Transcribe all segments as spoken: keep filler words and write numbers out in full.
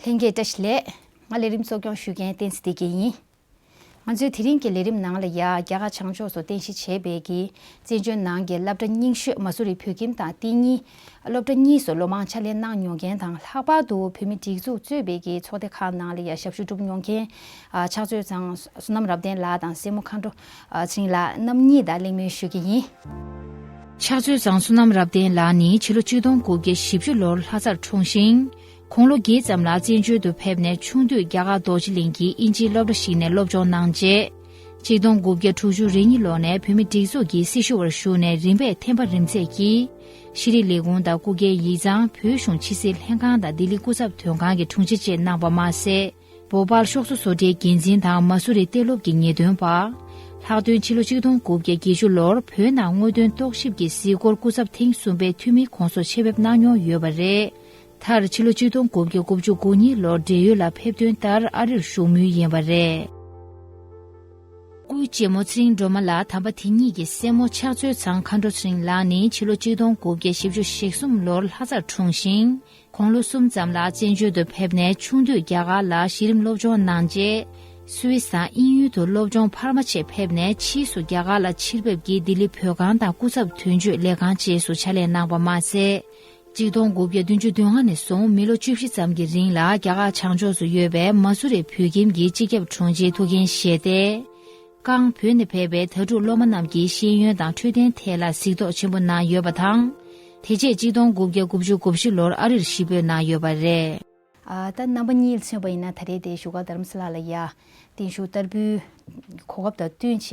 ལྷན་རྒྱས་བཀྲ་ཤིས་བདེ་ལེགས། ང་ལས་རིམ་གཙོ་སྐྱོང་ཞུ་མཁན་བསྟན་འཛིན་བདེ་སྐྱིད་ཡིན། ང་ཚོའི་དེ་རིང་གི་ལས་རིམ་ནང་ལ་ཡ་རྒྱ་གར་བྱང་ཕྱོགས་སུ་རྟེན་གཞི་བྱས་པའི་གི་བཙན་བྱོལ་ནང་གི་སློབ་གྲྭ་རྙིང་ཤོས་མ་སུ་རི་བོད་ཁྱིམ་དང་དེ་གཉིས་སློབ་གྲྭ་གཉིས་སུ་སློབ་མང་ཕྱག་ལས་གནང་མྱོང་མཁན་དང་ལྷག་པར་དུ་བོད་མི་སྒྲིག་འཛུགས་གཙོས་པའི་གི་ཚོགས་སྡེ་ཁག་ནང་ལ་ཡ་ཞབས་ཞུ་སྒྲུབ་མྱོང་མཁན་ཕྱག་མཛོད་ཚང་བསོད་ནམས་རབ་བརྟན་ལགས་དང་སྲས་མོ་མཁའ་འགྲོ་ཚེ་རིང་ལགས་རྣམ་གཉིས་དང་གླེང་མོལ་ཞུ་གི་ཡིན། ཕྱག་མཛོད་ཚང་བསོད་ནམས་རབ་བརྟན་ལགས་ནི་ཕྱི་ལོ་ཆིག་སྟོང་དགུ་བརྒྱ་བཞི་བཅུ་ལོར་ལྷ་སར་འཁྲུངས་ཤིང་། དགུང་ལོ་བརྒྱད་ཙམ་ལ་བཙན་བྱོལ་དུ་ཕེབས་ནས་ཆུང་དུས་རྒྱ་གར་རྡོ་རྗེ་གླིང་གི་དབྱིན་ཇིའི་སློབ་གྲྭ་ཞིག་ནས་སློབ་སྦྱོང་གནང་རྗེས། ཆིག་སྟོང་དགུ་བརྒྱ་དྲུག་ཅུ་རེ་གཉིས་ལོ་ནས་བོད་མི་སྒྲིག་འཛུགས་ཀྱི་སྲི་ཞུ་བར་ཞུགས་ནས་རིམ་པས་ཐེམ་པ་རིམ་འཛེགས་ཀྱིས་ཤེས་རིག་ལས་ཁུངས་དང་སྐུ་སྒེར་ཡིག་ཚང་། བོད་གཞུང་ཕྱི་སྲིད་ལྷན་ཁང་དང་ལྡི་ལི་སྐུ་ཚབ་དོན་ཁང་གི་དྲུང་ཆེ་བཅས་གནང་བ་མ་ཟད། བོ་པཱལ་ཤོག་ཚོ་བཟོ་གྲྭའི་འགན་འཛིན་དང་མ་སུ་རི་གཏན་སློབ་ཀྱི་ངེས་སྟོན་པ། ལྷག་དོན་ཕྱི་ལོ་ཆིག་སྟོང་དགུ་བརྒྱ་བརྒྱད་ཅུ་ལོར་བོད་ནང་དངོས་དོན་རྟོག་ཞིབ་ཀྱི་གཟིགས་སྐོར་སྐུ་ཚབ་ཐེངས་གསུམ་པའི་འཐུས་མིའི་གོང་སོ་ཆེད་ཕེབས་གནང་མྱོང་ཡོད་པ་རེད། མཐར་ཕྱི་ལོ་ཆིག་སྟོང་དགུ་བརྒྱ་དགུ་བཅུ་གོ་གཉིས་ལོར་བགྲེས་ཡོལ་ལ་ཕེབས་དོན་ལྟར་ཨ་རིར་བཞུགས་མུས་ཡིན་པ་རེད། སྐུའི་གཅེན་མོ་ཚེ་རིང་སྒྲོལ་མ་ལགས་དམ་པ་དེ་ཉིད་ཀྱི་སྲས་མོ་ཕྱག་མཛོད་ཚང་མཁའ་འགྲོ་ཚེ་རིང་ལགས་ནི་ཕྱི་ལོ་ཆིག་སྟོང་དགུ་བརྒྱ་བཞི་བཅུ་ཞེ་གསུམ་ལོར་ལྷ་སར་འཁྲུངས་ཤིང་། དགུང་ལོ་གསུམ་ཙམ་ལ་བཙན་བྱོལ་དུ་ཕེབས་ནས་ཆུང་དུས་རྒྱ་གར་ལ་གཞི་རིམ་སློབ་སྦྱོང་གནང་རྗེས། སུད་སི་དང་དབྱིན་ཡུལ་དུ་སློབ་སྦྱོང་འཕར་མ་ཆེད་ཕེབས་ནས་ཕྱིས་སུ་རྒྱ་གར་ལ་ཕྱིར་ཕེབས་ཀྱིས་ལྡི་ལི་བོད་ཁང་དང་སྐུ་ཚབ་དོན་གཅོད་ལས་ཁང་བཅས་སུ་ཕྱག་ལས་གནང་བ་མ་ཟད། ཆིག་སྟོང་དགུ་བརྒྱ་བདུན་ཅུ་དོན་ལྔ་ནས་བཟུང་མི་ལོ་བཅུ་བཞི་ཙམ་གྱི་རིང་ལ་རྒྱ་གར་བྱང་ཕྱོགས་སུ་ཡོད་པའི་མ་སུ་རི་བོད་ཁྱིམ་གྱི་སྤྱི་ཁྱབ་དྲུང་ཆེའི་ཐུགས་འགན་བཞེས་ཏེ། རྐང་བོད་ནས་ཕེབས་པའི་དྭ་ཕྲུག་སློབ་མ་རྣམས་ཀྱི་ཤེས་ཡོན་དང་འཕྲོད་བསྟེན་ཐད་ལ་གཟིགས་རྟོག་ཆེན་པོ་གནང་ཡོད་པ་དང་། དེ་རྗེས་ཆིག་སྟོང་དགུ་བརྒྱ་དགུ་བཅུ་གོ་བཞི་ལོར་ཨ་རིར་གཞིས་སྤོས་གནང་ཡོད་པ་རེད། ཨ། ད་རྣམ་པ་གཉིས་ལ་མཚོན་པ་ཡིན་ན་ད་རེས་དེ་བཞུགས་སྒར་རྡ་རམ་ས་ལ་ལ་ཡ་བརྟན་བཞུགས་བསྟར་འབུལ་གོ་སྐབས་དང་བསྟུན་བྱས་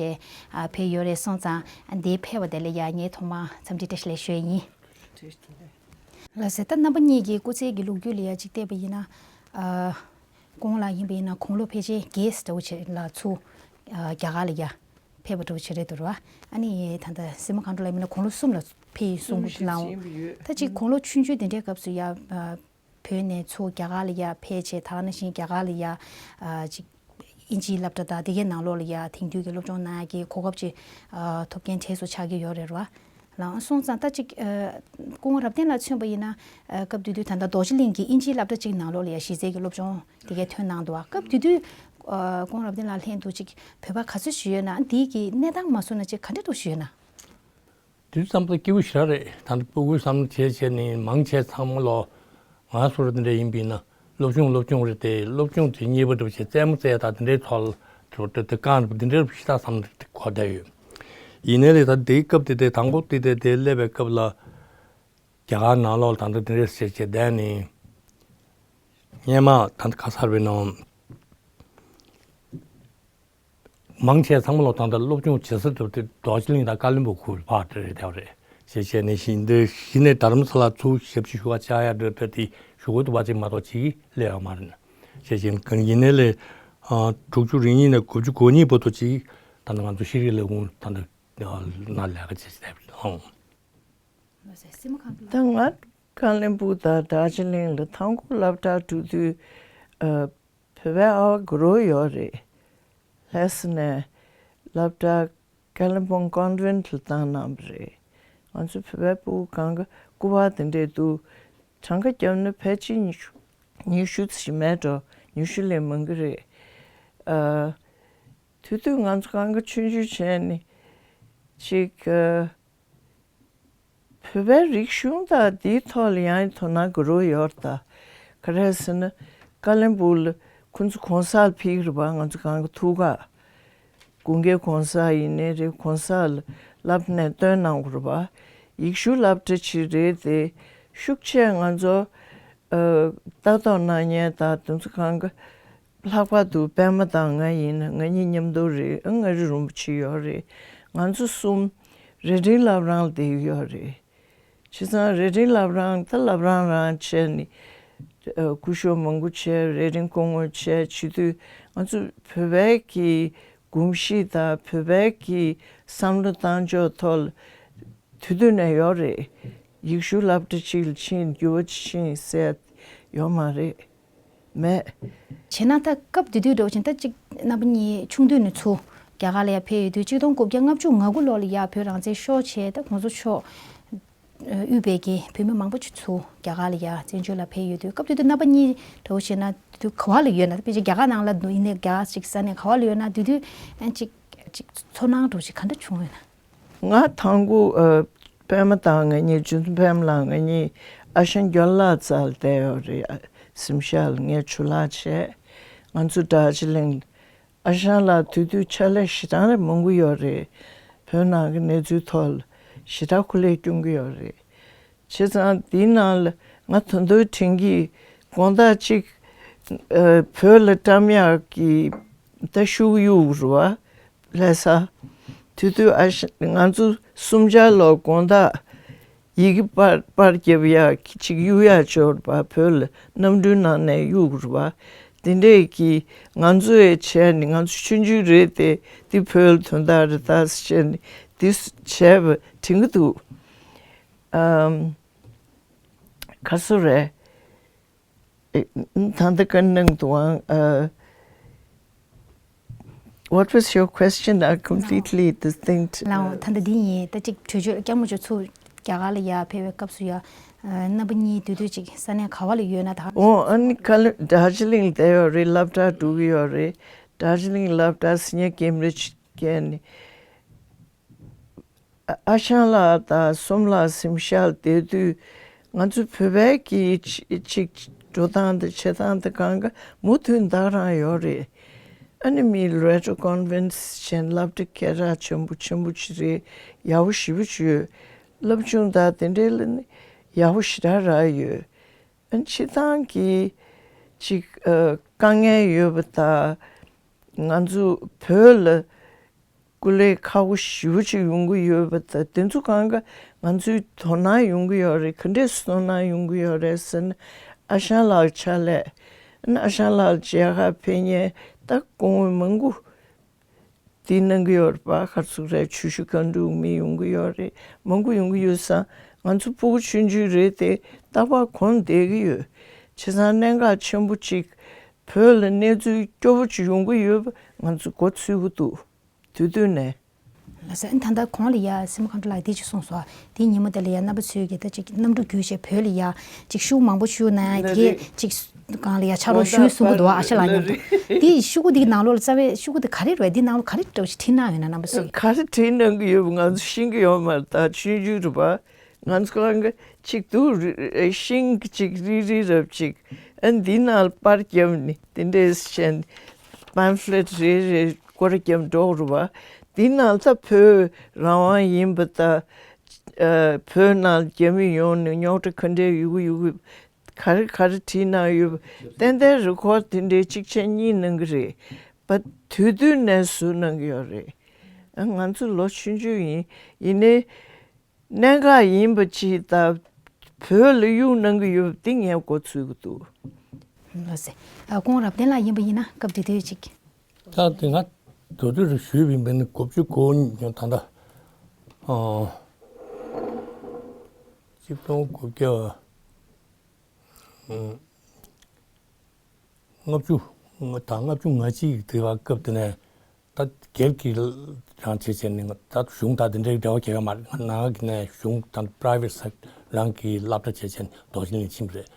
ཨ་ཕེབས་ཡོད་རེད་སོང་ཙང་འདིར་ཕེབས་པ་དེ་ལ་ཡ་ངས་ཐོག་མར་འཚམས་འདྲི་བཀྲ་ཤིས་བདེ་ལེགས་ཞུ་ཡ་ཡིན། ལགས་སེ། ད་རྣམ་པ་གཉིས་ཀྱི་སྐུ་ཚེ་གི་ལོ་རྒྱུས་ལ་ཡ་གཅིག་བལྟས་པ་ཡིན་ན། ཨ། གོང་ལ་ཡིན་པ་ཡིན་ན་དགུང་ལོ་ཕལ་ཆེར་བརྒྱད་འདྲ་བོ་ཅིག་ལ་ཚུར་ཨ་རྒྱ་གར་ལ་ཡ་ཕེབས་པ་འདྲ་བོ་ཅིག་རེད་འདུག་ར། ཨ་ནི་ད་ལྟ་སྲས་མོ་མཁའ་འགྲོ་ལགས་ཡིན་ན་དགུང་ལོ་གསུམ་ལ་ཕེབས་ཡིན་གསུང་གི་འདུག་ལགས། ད་ཅིག་དགུང་ལོ་ཆུང་ཆུང་དེ་འདྲའི་སྐབས་སུ་ཡ་ཨ་བོད་ནས་ཚུར་རྒྱ་གར་ལ་ཡ་ཕེབས་བྱས་ད་ག་ནང་བཞིན་རྒྱ་གར་ལ་ཡ་ཨ་ཅིག་དབྱིན་ཇིའི་སློབ་གྲྭ་དང་དེ་གའི་ནང་ལོགས་ལ་ཡ་དེང་དུས་ཀྱི་སློབ་སྦྱོང་གནང་ཡ་གི་གོ་སྐབས་ཅིག་ཨ་ཐོབ་མཁན་གྲས་སུ་ཆགས་ཀྱི་ཡོད་རེད་ར། ལགས་སོང་ཙང་ད་ཅིག་ཨ་སྐུ་ངོ་རབ་བརྟན་ལགས་མཚོན་པ་ཡིན་ན་ཨ་སྐབས་དེ་དུས་ད་ལྟ་རྡོ་རྗེ་གླིང་གི་དབྱིན་ཇིའི་སློབ་གྲྭ་གཅིག་ནང་ལོགས་ལ་ཡ་གཞི་རྩའི་གི་སློབ་སྦྱོང་དེ་གའི་ཐོན་གནང་འདུག་བ། སྐབས་དེ་དུས་ཨ་སྐུ་ངོ་རབ་བརྟན་ལགས་ལྷན་དུ་ཅིག་བོད་པ་ག་ཚོད་ཞིག་ཡོད་ན་འདིའི་གི་གནས་སྟངས་མ་སོང་ན་ཅིག་ག་འདྲ་འདུག་ཞིག་ཡོད་ན། དུས་ཙམ་པ་སྐྱིད་པོ་ཞེ་དྲག་རེད། ད་ལྟ་ཕྲུ་གུའི་བསམ་བློ་བྱས་བྱས་ནས་མང་ཆེ་ཚང་མ་ལོ་ང་ཚོ་ར་དེ་འདྲ་ཡིན་པ་ཡིན་ན་སློབ་སྦྱོང་སློབ་སྦྱོང་རེད་དེ། སློབ་སྦྱོང་དེ་གཉེར་པ་འདྲ་བྱས་རྩེད་མོ་རྩེ་ཡ་དང་དེ་འདྲའི་ཐོག་ལ་དེ་དེ་རྐང་དེ་འདྲའི་ཞེ་དྲག་བསམ་བློ་གོ་བསྡད་ཡོད། ཡིན་ནའི་ལས་ད་དེའི་སྐབས་དེ་དེ་དང་པོ་དེ་དེ་དེ་སླེབས་པའི་སྐབས་ལ་རྒྱ་གར་ནང་ལོགས་ལ་ད་ལྟ་དེ་འདྲའི་བྱས་བྱས་བསྡད་ནས་སྔན་མ་ད་ལྟ་ག་ས་རེད་ནང་། མང་ཆེ་ཚང་མ་ལོ་ད་ལྟ་སློབ་སྦྱོང་བྱེད་ས་དེ་རྡོ་རྗེ་གླིང་དང་ཀ་ལོན་སྦུག་ཁུལ་ཕར་དེ་རེད་དེ་རེད། ཞེས་བྱས་ནས་ཤིང་འདི་གཞི་ནས་རྡ་རམ་ས་ལ་ཚུར་ཞབས་ཕྱི་ཞུ་བ་བཅར་ཡ་འདྲ་འདྲ་དེ་ཞུ་དགོས་འདུག་པ་ཅིག་མ་གཏོགས་ཅིག་སླེབས་ཡོད་མ་རེད། ཞེས་བྱས་ནས་ཡིན་ནའི་ལས་དྲུག་ཅུ་རེ་གཉིས་ནས་དགུ་བཅུ་གོ་གཉིས་བར་དུ་ཅིག་ད་ལྟ་ང་ཚོ་ཤེས་རིག་ལས་ཁུངས་ད་ལྟ་ནང་ལས་ཀ་བྱེད་བྱེད་བྱེད་ལོང་། ད་ང་ཀ་ལོན་སྦུག་དང་རྡོ་རྗེ་གླིང་ལ་མཐའ་འཁོར་སློབ་གྲྭ་འགྲོ་དུས་ཨ། བོད་པའི་ཨ་བ་དགུ་རོགས་ཡོད་རེད། ལྷ་ས་ནས་སློབ་གྲྭ་ཀ་ལོན་སྦུག་ཀོན་ཝེན་ཊི་ལ་བཏང་གནང་བ་རེད། ང་ཚོ་བོད་པའི་ཕྲུ་གུ་གང་ག་སྐུ་པར་དེ་འདྲས་འདུག་གྲངས་ཀ་བརྒྱབ་ན་ཕལ་ཆེར་ཉི་ཤུ་ཉི་ཤུ་ཙམ་ཞིག་མེད་འགྲོ། ཉི་ཤུ་ལས་མང་གི་རེད། ཨ། དེ་དུས་ང་ཚོ་གང་ག་ཆུང་ཆུང་བྱས་ནས་ཅིག་ཨ། བོད་པའི་རིག་གཞུང་དང་འདིའི་ཐོག་ལ་ཡང་དོ་སྣང་དགོས་རོགས་ཡོད་རེད་ད། ག་རེ་ཟེར་ན་ཀ་ལོན་སྦུག་ལ་ཁོང་ཚོ་གོང་ས་ལ་ཕེབས་ཀྱི་རེད་པ། ང་ཚོ་གང་ག་ཐུག་ག་དགུན་ཁའི་གོང་ས་ཡིན་ནའི་རེད། གོང་ས་ལ་བསླབ་གནས་སྟོན་གནང་དགོས་རེད་པ། ཡིག་གཞུག་སློབ་གྲྭ་ཅིག་རེད་དེ། ཤུགས་ཆེ་ང་ཚོ་ཨ་ལྟ་རྟོག་གནང་མཁན་དང་དེ་ཚོ་གང་ག་ལྷག་པར་དུ་པད་མ་དང་ང་ཡིན་ན་ང་གཉིས་མཉམ་དུ་རེད། ཨ་མངའ་རིས་རིན་པོ་ཆེ་ཡོད་རེད། ང་ཚོ་གསུམ་རྭ་སྒྲེང་བླ་བྲང་ལ་བསྡད་ཡོད་རེད། བྱས་ཙང་རྭ་སྒྲེང་བླ་བྲང་ད་བླ་བྲང་རང་བྱས་ནས་ཨ་སྐུ་ཞབས་མང་པོ་བྱས། རྭ་སྒྲེང་སྐུ་ངོ་བྱས་བྱེད་དུས་ང་ཚོ་བོད་པའི་གི་གོམས་གཤིས་དང་བོད་པའི་གི་བསམ་བློ་བཏང་ཕྱོགས་ཐོག་ལ་དུས་དུས་ནས་ཡོད་རེད། ཡིག་གཞུག་སློབ་གྲྭ་གཅིག་ལ་ཕྱིན་འགྱུར་བ་ཅིག་ཕྱིན་ཟེར་ཡོད་མ་རེད། མེད། བྱས་ན་ད་སྐབས་དེ་དུས་འདྲ་བོ་ཅིག་ད་ཅིག་རྣམ་པ་གཉིས་ཆུང་དུས་ནས་ཚུར་རྒྱ་གར་ལ་ཡར་ཕེབས་ཡོད་དུས་ཆིག་སྟོང་དགུ་བརྒྱ་ལྔ་བཅུ་ང་དགུ་ལོ་ལ་ཡར་བོད་རང་བཙན་ཤོར་བྱས། ད་གོང་ས་མཆོག་ དབུས་པའི་གི་བོད་མི་མང་པོ་ཅིག་ཚུར་རྒྱ་གར་ལ་ཡ་བཙན་བྱོལ་ལ་ཕེབས་ཡོད་དུས། སྐབས་དེ་དུས་རྣམ་པ་གཉིས་འདྲ་བོ་བྱས་ན་དེ་དུས་ག་བ་ལ་ཡོད་ན། དཔེ་ཆ་རྒྱ་གར་ནང་ལ་འདུག་ཡིན་ནའི་རྒྱ་གར་ཅིག་ས་གནས་ག་བ་ལ་ཡོད་ན། དེ་དུས་ཨ་ཅིག་ཅིག་ཚོར་སྣང་འདྲ་བོ་ཅིག་ག་འདྲ་བྱུང་ཡོད་ན། ང་དང་པོ་ཨ་པད་མ་དང་ང་གཉིས། ཇུན་པད་མ་ལགས་ང་གཉིས་ཨ་ཞང་རྒྱ་ལགས་རྩར་བསྡད་ཡོད་རེད། ཨ་གཟིམ་ཤག་ལ་ངས་ཇུ་ལག་བྱས། ང་ཚོ་དར་ཇི་ལིང་། ཨ་ཞང་ལགས་དེ་དུས་ཕྱག་ལས་ཞེ་དྲག་རེ་མང་པོ་ཡོད་རེད། བོད་ནང་གི་གནས་ཚུལ་ཐོག་ལ་ཞེ་དྲག་སྐུ་ལས་སྐྱོན་གྱི་ཡོད་རེད། བྱས་ཙང་དེའི་ནང་ལ་ང་ད་དུང་དྲན་གྱི། དགོང་དག་ཅིག་ཨ་བོད་ལ་བཀྲམ་ཡག་གི་ད་ཤོག་གཡུག་རེད་བ། ལྷ་ས། དེ་དུས་ཨ་ཞང་ང་ཚོ་གསུམ་ཆར་ལ་དགོང་དག་ཡི་གེ་པར་པར་རྒྱབ་ཡག་ཅིག་གཡུག་ཡག་འབྱོར་བ། བོད་ལ་གནམ་གྲུའི་ནང་ནས་གཡུག་རེད་བ། དེ་འདྲས་ཀྱི་ང་ཚོ་ཡས་བྱས་ནས། ང་ཚོ་ཆུང་ཆུང་རེད་དེ། འདི་བོད་ལ་དོན་དག་རེད་ད་ཟེར་བྱས་ནས་འདི་བྱས་པ་དྲན་གྱི་འདུག་ཨམ། ག་སུ་རེད། ཨེ། ད་ལྟ་ག་གནང་འདུག་ཨང་། ཨ། What was your question? I completely distinct. ལའོ། ད་ལྟ་འདི་ཡིན། ད་ཅིག་གྲོས་ཆོད་སྐྱབས་མགོན་མཆོག་ཚུར་རྒྱ་གར་ལ་ཡར་ཕེབས་པའི་སྐབས་སུ་ཡ། ཨ། རྣམ་པ་གཉིས་དུས་དུས་ཅིག་ས་གནས་ག་བ་ལ་ཡོད་ན་ད། ཨོ། ཨ་ནི་ག་ལ་དར་ཇི་ལིང་བསྡད་ཡོད་རེད། སློབ་གྲྭ་འགྲོ་གི་ཡོད་རེད། དར་ཇི་ལིང་སློབ་གྲྭ་སི་ཉ་ཀེམ་རིཇ་བརྒྱད་ནི། ཨ་ཨ་ཞང་ལགས་དང་སོམ་ལགས་གཟིམ་ཤག་ལ་བསྡད་དུས། ང་ཚོ་བོད་པའི་གི་ཅི་ཅིག་འགྲོ་སྟངས་དང་བྱེད་སྟངས་དང་གང་ག་མུ་མཐུད་ད་ག་རང་ཡོད་རེད། ཨ་ནི་མི་Retro Convent བྱས་ནས་སློབ་གྲྭ་སྐད་གྲགས་ཆེན་པོ་ཆེན་པོ་ཅིག་རེད། ཡག་པོ་ཞེ་པོ་ཅིག་ཡོད། སློབ་སྦྱོང་དང་དེ་འདྲའི་ལ་ནི་ཡག་པོ་ཞེ་དྲག་རག་ཡོད། ཨ་ནི་སྤྱིར་བཏང་གི་ཅིག་ཨ་དཀའ་ངལ་ཡོད་པ་དང་། ང་ཚོ་བོད་ལ་སྐུ་ལས་ཁག་པོ་ཞེ་པོ་ཅིག་ཡོང་གི་ཡོད་པ་དང་། དེ་ཚོ་གང་ག་ང་ཚོའི་དོ་སྣང་ཡོང་གི་ཡོད་རེད། ག་འདྲས་སེ་དོ་སྣང་ཡོང་གི་ཡོད་རེད་ཟེར་ན། ཨ་ཞང་ལགས་ཕྱག་ལས། ཨ་ནི་ཨ་ཞང་ལགས་མཇལ་ཁ་ཕེབས་མཁན་ད་སྐུ་ངོ་མང་པོ་དེ་གནང་གི་ཡོད་རེད་པ། ག་རེ་ཟེར་དགོས་རེད། ཆུ་ཤུར་སྒང་དྲུག་མི་ཡོང་གི་ཡོད་རེད། མང་པོ་ཡོང་གི་ཡོད་ཙང་། ང་ཚོ་ཕྲུ་གུ་ཆུང་ཆུང་རེད་དེ། རྟག་པར་གོམས་བསྡད་ཀྱི་ཡོད། བྱས་ཙང་གནད་འགག་ཆེན་པོ་ཅིག་བོད་ལ་གནས་ཚུལ་སྐྱོ་པོ་ཅིག་ཡོང་གི་ཡོད་པ་ང་ཚོ་མགོ་ཚོད་ཀྱི་འདུག་དུས་དུས་ནས། ལགས་སོ། ཨ་ནི་ད་ལྟ་གོང་ལ་ཡ་སྲིད་སྐྱོང་མཁའ་འགྲོ་ལགས་དེ་ཅིག་གསུངས་སོང་། དེའི་ཉིན་མོ་དེ་ལ་ཡ་རྣམ་པ་ཚོས་ཀྱིས་ད་ཅིག་གནམ་གྲུ་བརྒྱུད་བྱས་བོད་ལ་ཡ་ཅིག་ཤོག་གུ་མང་པོ་བཞུར་ན་ཡ། ལ་དེ་གས་རེད། ཅིག་སྒང་ལ་ཡ་ཕྱག་རོགས་ཞུ་གསུང་གི་འདུག་ཨ་ཞང་ལགས་མཉམ་དུ། ལ་རེད། དེ་ཤོག་གུ་དེ་གི་ནང་ལོགས་ལ་རྩ་བའི་ཤོག་གུ་དེ་ག་རེ་རེད། དེ་ནང་ལོགས་ག་རེ་འདྲ་བོ་ཞིག་བྲིས་གནང་ཡོད་ན། རྣམ་པ་ཚོས་ཀྱིས་ག་རེ་བྲིས་གནང་གི་ཡོད་པ་ང་ཚོ་ཤེས་ཀྱི་ཡོད་མ་རེད། ད་ཆུང་ཆུང་རེད་པ། ང་ཚོ་གང་ག་ཅིག་འདུག་རེད། ཤིང་གི་ཅིག་རིལ་རིལ་རབ་ཅིག་ཨ་འདི་ནང་ལ་པར་བརྒྱབ་ནས་དེ་འདྲས་བྱས་ནས་པམ་ཕི་ལེཊ་རེ་རེ་སྐོར་རྒྱབ་འགྲོ་རེད་པ། འདི་ནང་ལ་ད་བོད་རང་དབང་ཡིན་པ་དང་། ཨ་བོད་ནང་ལ་རྒྱ་མི་ཡོང་ནས་རྙོག་དྲ་ག་འདྲས་ཡོང་གི་ཡོད་གི་ག་རེ་ག་རེ་བྲིས་གནང་ཡོད་པ། ཏན་ཏན་རི་ཀོཌ་དེ་འདྲའི་གཅིག་བྱས་གཉིས་གནང་གི་རེད་པ། དུས་དུས་ནས་བཟོ་གནང་གི་ཡོད་རེད། ཨ་ང་ཚོ་ལོ་ཆུང་ཆུང་ཡིན། ཡིན་ནའི། གནད་འགག་ཡིན་པ་ཅིག་དང་བོད་ལ་གཡུག་གནང་གི་ཡོད་པ་དེ་ངས་མགོ་ཚོད་ཀྱི་འདུག་ལགས་སེ། ཨ་སྐུ་ངོ་རབ་བརྟན་ལགས་ཡིན་པ་ཡིན་ན་སྐབས་དེ་དུས་ཅིག་ད་དེ་ང་དུས་དུས་རུ་ཞུས་པ་ཡིན་པ་ནི་དགུ་བཅུ་གོ་གཉིས་ད་ལྟ་ཨ་གཅིག་སྟོང་དགུ་བརྒྱ་ཨ་ལྔ་བཅུ་དང་ལྔ་བཅུ་ང་གཅིག་དེ་བ་སྐབས་དེ་ནས། ད་སྒེར་གྱི་རང་བྱས་བྱས་ནས་ད་གཞུང་དང་དེ་འདྲའི་འབྲེལ་བ་གང་ཡང་མ་རེད། ང་ནང་གི་ནས་གཞུང་དང་པ་རའི་ཝེ་ཊི་སེག་རང་གི་སློབ་གྲྭ་བྱས་བྱས་ནས་རྡོ་རྗེ་གླིང་ཕྱིན་པ་རེད།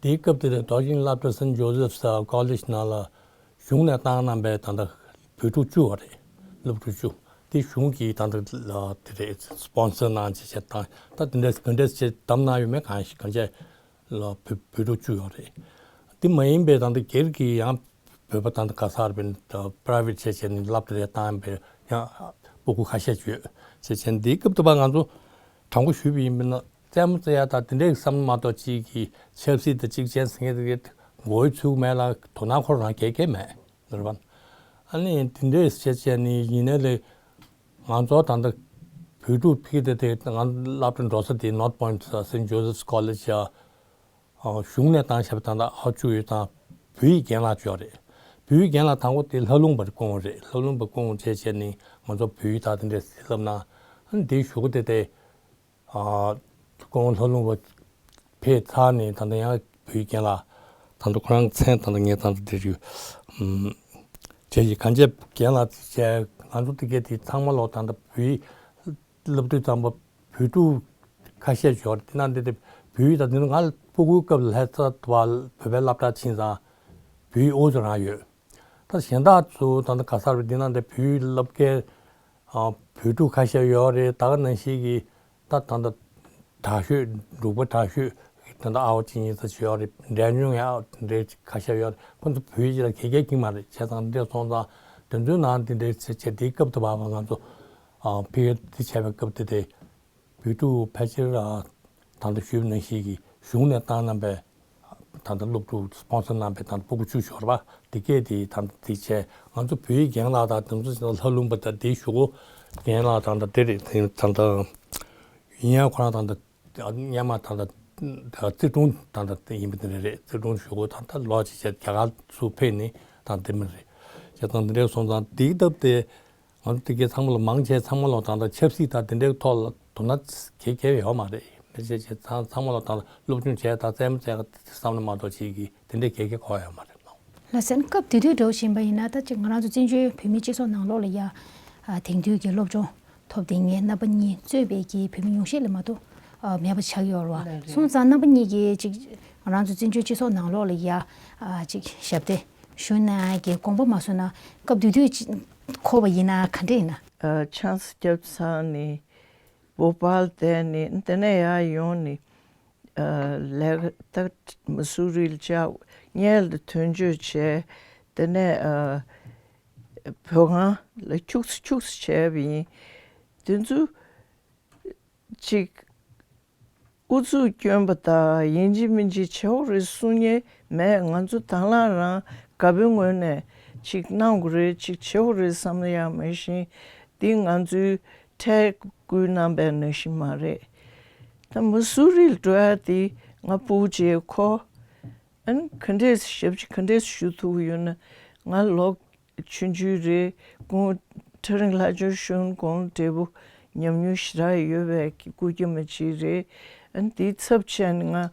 དེའི་སྐབས་དེ་ནས་རྡོ་རྗེ་གླིང་སློབ་གྲྭ་སན་ཇོ་སེབ་ཀོ་ལེཇ་ནང་ལ་གཞུང་ནས་བཏང་གནང་པའི་ད་ལྟ་བོད་ཕྲུག་བཅུ་བ་རེད། སློབ་ཕྲུག་བཅུ་དེ་གཞུང་གིས་ད་ལྟ་དེ་རེད་སི་པོན་སར་གནང་བྱས་བྱས་བཏང་། ད་དེ་འདྲ་ག་འདྲ་བྱས་བདམས་གནང་ཡོད་མེད་གང་ཤེས་གང་བྱས། ལ་བོད་བོད་ཕྲུག་བཅུ་ཡོད་རེད། དེ་མ་ཡིན་པའི་ད་ལྟ་སྒེར་གྱི་ཡང་བོད་པ་ད་ལྟ་ག་ས་རེད་པ་པ་རའི་ཝེ་ཊི་བྱས་བྱས་ནས་སློབ་གྲྭ་རེ་བཏང་པའི་ཡང་སྤུ་གུ་ཁ་ཤས་ཡོད་བྱས་བྱས་འདིའི་སྐབས་དུ་བ་ང་ཚོ་དྲང་པོ་ཞུས་པ་ཡིན་པ་ན་རྩེད་མོ་རྩེ་ཡ་དང་དེ་འདྲའི་བསམ་བློ་མ་གཏོགས་གཅིག་གི་ཆབ་སྲིད་དང་གཅིག་ཅན་ཟེར་མཁན་དེ་གའི་མགོ་ཡི་ཚུགས་མེད་ལ་དོ་སྣང་ཁོ་རང་གས་གས་མེད། རེད་པ། ཨ་ནི་དེ་འདྲས་བྱས་བྱས་ནི་ཡིན་ནའི་ལས་ང་ཚོ་ད་ལྟ་བོད་ཕྲུག་ཕི་དེ་དེ་ང་སློབ་གྲྭ་འགྲོ་ས་དེ་North Point Saint Joseph's College ཡ་གཞུང་ནས་བཏང་བྱས་པ་ད་ལྟ་ཨ་བཅུ་ཡོད་དང་བོད་ཡིག་རྒན་ལགས་བཅོས་རེད། བོད་ཡིག་རྒན་ལགས་དང་པོ་དེ་ལྷ་ལུང་པར་བསྐོངས་རེད། ལྷ་ལུང་པར་བསྐོངས་བྱས་བྱས་ནི་ང་ཚོ་བོད་ཡིག་ད་དེ་འདྲས་བསླབ་ན་ཨ་ནི་དེའི་གཞུག་གུ་དེ་དེ། ཨ་ཁོང་ལྷ་ལུང་པ་ཕེབས་ཚར་ནས་ད་ལྟ་ཡང་བོད་ཡིག་རྒན་ལགས་ད་ལྟ་ཁོ་རང་མཚན་ད་ལྟ་ངས་ད་ལྟ་དེ་རུ་ཨམ་བྱས་ཡིག་གང་བྱས་རྒན་ལགས་བྱས་ང་ཚོ་དེ་གས་དེ་ཚང་མ་ལོག་ད་ལྟ་བོད་ཡིག་སློབ་དུས་ཙམ་པ་བོད་ཕྲུག་ ཁ་ཤས་ཡོད་རེད། དེ་ན་འདི་དེ་བོད་ཡིག་དང་འདི་ནི་ང་ལ་སྤུ་གུའི་སྐབས་ལ་ལྷ་ས་བ་བོད་པའི་སློབ་གྲྭ་ཕྱིན་ཙང་བོད་ཡིག་ཨོ་ཙམ་རང་ཡོད། ད་གཞན་དག་ཚོ་ད་ལྟ་ག་ས་རེད། འདི་ན་འདི་བོད་ཡིག་སློབ་མཁན་ཨ་བོད་ཕྲུག་ཁ་ཤས་ཡོད་རེད། ད་ག་ནང་བཞིན་གྱི་ད་ད་ལྟ་དྲག་ཤོས་འབྲུག་པ་དྲག་ཤོས་ད་ལྟ་ཨ་བ་ཅིག་གཉིས་ཙམ་ཡོད་རེད། འབྲས་ཉུང་ཡང་འདྲེ་ཁ་ཤས་ཡོད་རེད། ཁོ་ཚོ་བོད་ཡིག་ལ་གལ་གལ་གྱི་མ་རེད། བྱས་ཙང་འདྲེ་སོང་ཙང་དེ་ཚོའི་ནང་དེ་འདྲེ་བྱས་བྱས་དེའི་སྐབས་དུ་བབ་པ་ང་ཚོ་ཨ་ཕི་གེ་དེ་བྱས་པའི་སྐབས་དེ་དེ་བོད་ཕྲུག་ཕལ་ཆེར་ཨ་ད་ལྟ་ཞུས་པ་ནང་བཞིན་གྱི་གཞུང་ནས་བཏང་གནང་པའི་ད་ལྟ་སློབ་ཕྲུག་སྤོན་སར་གནང་པའི་ད་ལྟ་སྤུ་གུ་བཅུ་ཞོར་བ་དེ་སྐད་དེ་ད་ལྟ་དེ་བྱས་ང་ཚོ་བོད་ཡིག་རྒན་ལགས་དང་དེ་ཚོ་ལྷ་ལུང་པ་དང་དེའི་གཞུག་གུ་རྒན་ལགས་ད་ལྟ་དེ་རེད། དེ་ད་ལྟ་ཡིན་ཡང་ཁོ་རང་ད་ལྟ་སྔོན་མ་ད་ལྟ་རྩིས་དྲུང་ད་ལྟ་ཡིན་པ་དེ་འདྲ་རེད། རྩིས་དྲུང་གཞུག་གུ་ད་ལྟ་ལོ་གཅིག་བྱས་རྒྱ་གར་ཚུར་ཕེབས་ནས་ད་འདི་མི་རེད། བྱས་ཙང་འདི་འདྲ་སོང་ཙང་དེའི་སྟབས་དེ། ང་ཚོ་དེ་གའི་ཚང་མ་ལ་མང་ཆེ་ཚང་མ་ལ་ད་ལྟ་ཆབ་སྲིད་དང་དེ་འདྲའི་ཐོག་ལ་དོ་སྣང་གལ་གལ་ཡོད་མ་རེད། མི་ཚེ་ཆེ་ཚང་ཚང་མ་ལ་ད་ལྟ་སློབ་སྦྱོང་བྱས་དང་རྩེད་མོ་རྩེ་ག་བསམ་བློ་མ་གཏོགས་བྱེད་ཀྱི་དེ་འདྲའི་གལ་གལ་གོ་ཡོད་མ་རེད། ལགས་སོ། སྐབས་དེ་དུས་འདྲ་བོ་ཞིག་ཡིན་པ་ཡིན་ན་ད་ཅིག་ང་རང་ཚོ་བཙན་བྱོལ་བོད་མིའི་སྤྱི་ཚོགས་ནང་ལོགས་ལ་ཡ་ཨ་དེང་དུས་ཀྱི་སློབ་སྦྱོང་ཐོབ་བསྡད་མཁན་རྣམ་པ་གཉིས་གཙོས་པའི་གི་བོད་མི་ཉུང་ཤས་ལས་མ་གཏོགས་ཨ་མེད་པ་ཆགས་ཡོད་རེད་བ། ལགས་རེད། སོང་ཙང་རྣམ་པ་གཉིས་ཀྱིས་ཅིག་ང་རང་ཚོ་བཙན་བྱོལ་སྤྱི་ཚོགས་ནང་ལོགས་ལ་ཡ་ཨ་ཅིག་ཞབས་འདེགས་ཞུ་གནང་གི་དགོངས་པ་མ་བཟུང་ན་སྐབས་དེ་དུས་ཅིག་འཁོར་བ་ཡིན་ན་ག་འདྲ་ཡིན་ན། ཨ་ཆང་ས་བརྒྱབ་ཚར་ནས་བོ་པལ་བསྡད་ནས་དེ་ནས་ཡར་ཡོང་ནས་ཨ་ལས་ཀ་ད་མ་སུ་རི་ལ་བཅར། གཉལ་དུ་དོན་གཅོད་བྱས། དེ་ནས་ཨ་བོད་ཁང་ལ་ཁྱུག་ཙམ་ཁྱུག་ཙམ་བྱས་པ་ཡིན། དེ་ཚོ་ཅིག་ཨུ་ཚུགས་སྐྱོན་པ་དང་ཡིན་གཅིག་མིན་གཅིག་བྱེད་དགོས་རེད་གསུང་མཁན་མེད། ང་ཚོ་དང་བླངས་རང་དགའ་པོའི་ངོས་ནས་ཅིག་གནང་དགོས་རེད་ཅིག་བྱེད་དགོས་རེད་བསམ་ན་ཡང་མ་གཞི་འདི་ང་ཚོའི་ཁྲལ་བསྐུར་གནང་པའི་ནང་བཞིན་མ་རེད། ད་མ་སུ་རི་ལ་འགྲོ་ཡ་དེ་ང་སྤུ་གུ་བྱས་ཁོ་ཨ་ནི་ག་འདྲས་ཞབས་ཕྱི་ག་འདྲས་ཞུ་ཐུབ་ཀྱི་ཡོད་ན། ང་ལོ་ཆུང་ཆུང་རེད། ཁོང་ཁྲ་རིང་ལྷ་ལྕམ་གཞོན་ཁོང་འབྲས་བུ་ཉམས་མྱོང་ཞེ་དྲག་ཡོད་པའི་སྐུ་སྐྱེ་མ་གཅིག་རེད། ཨ་ནི་དེའི་ཚབ་བྱས་ནས་ང་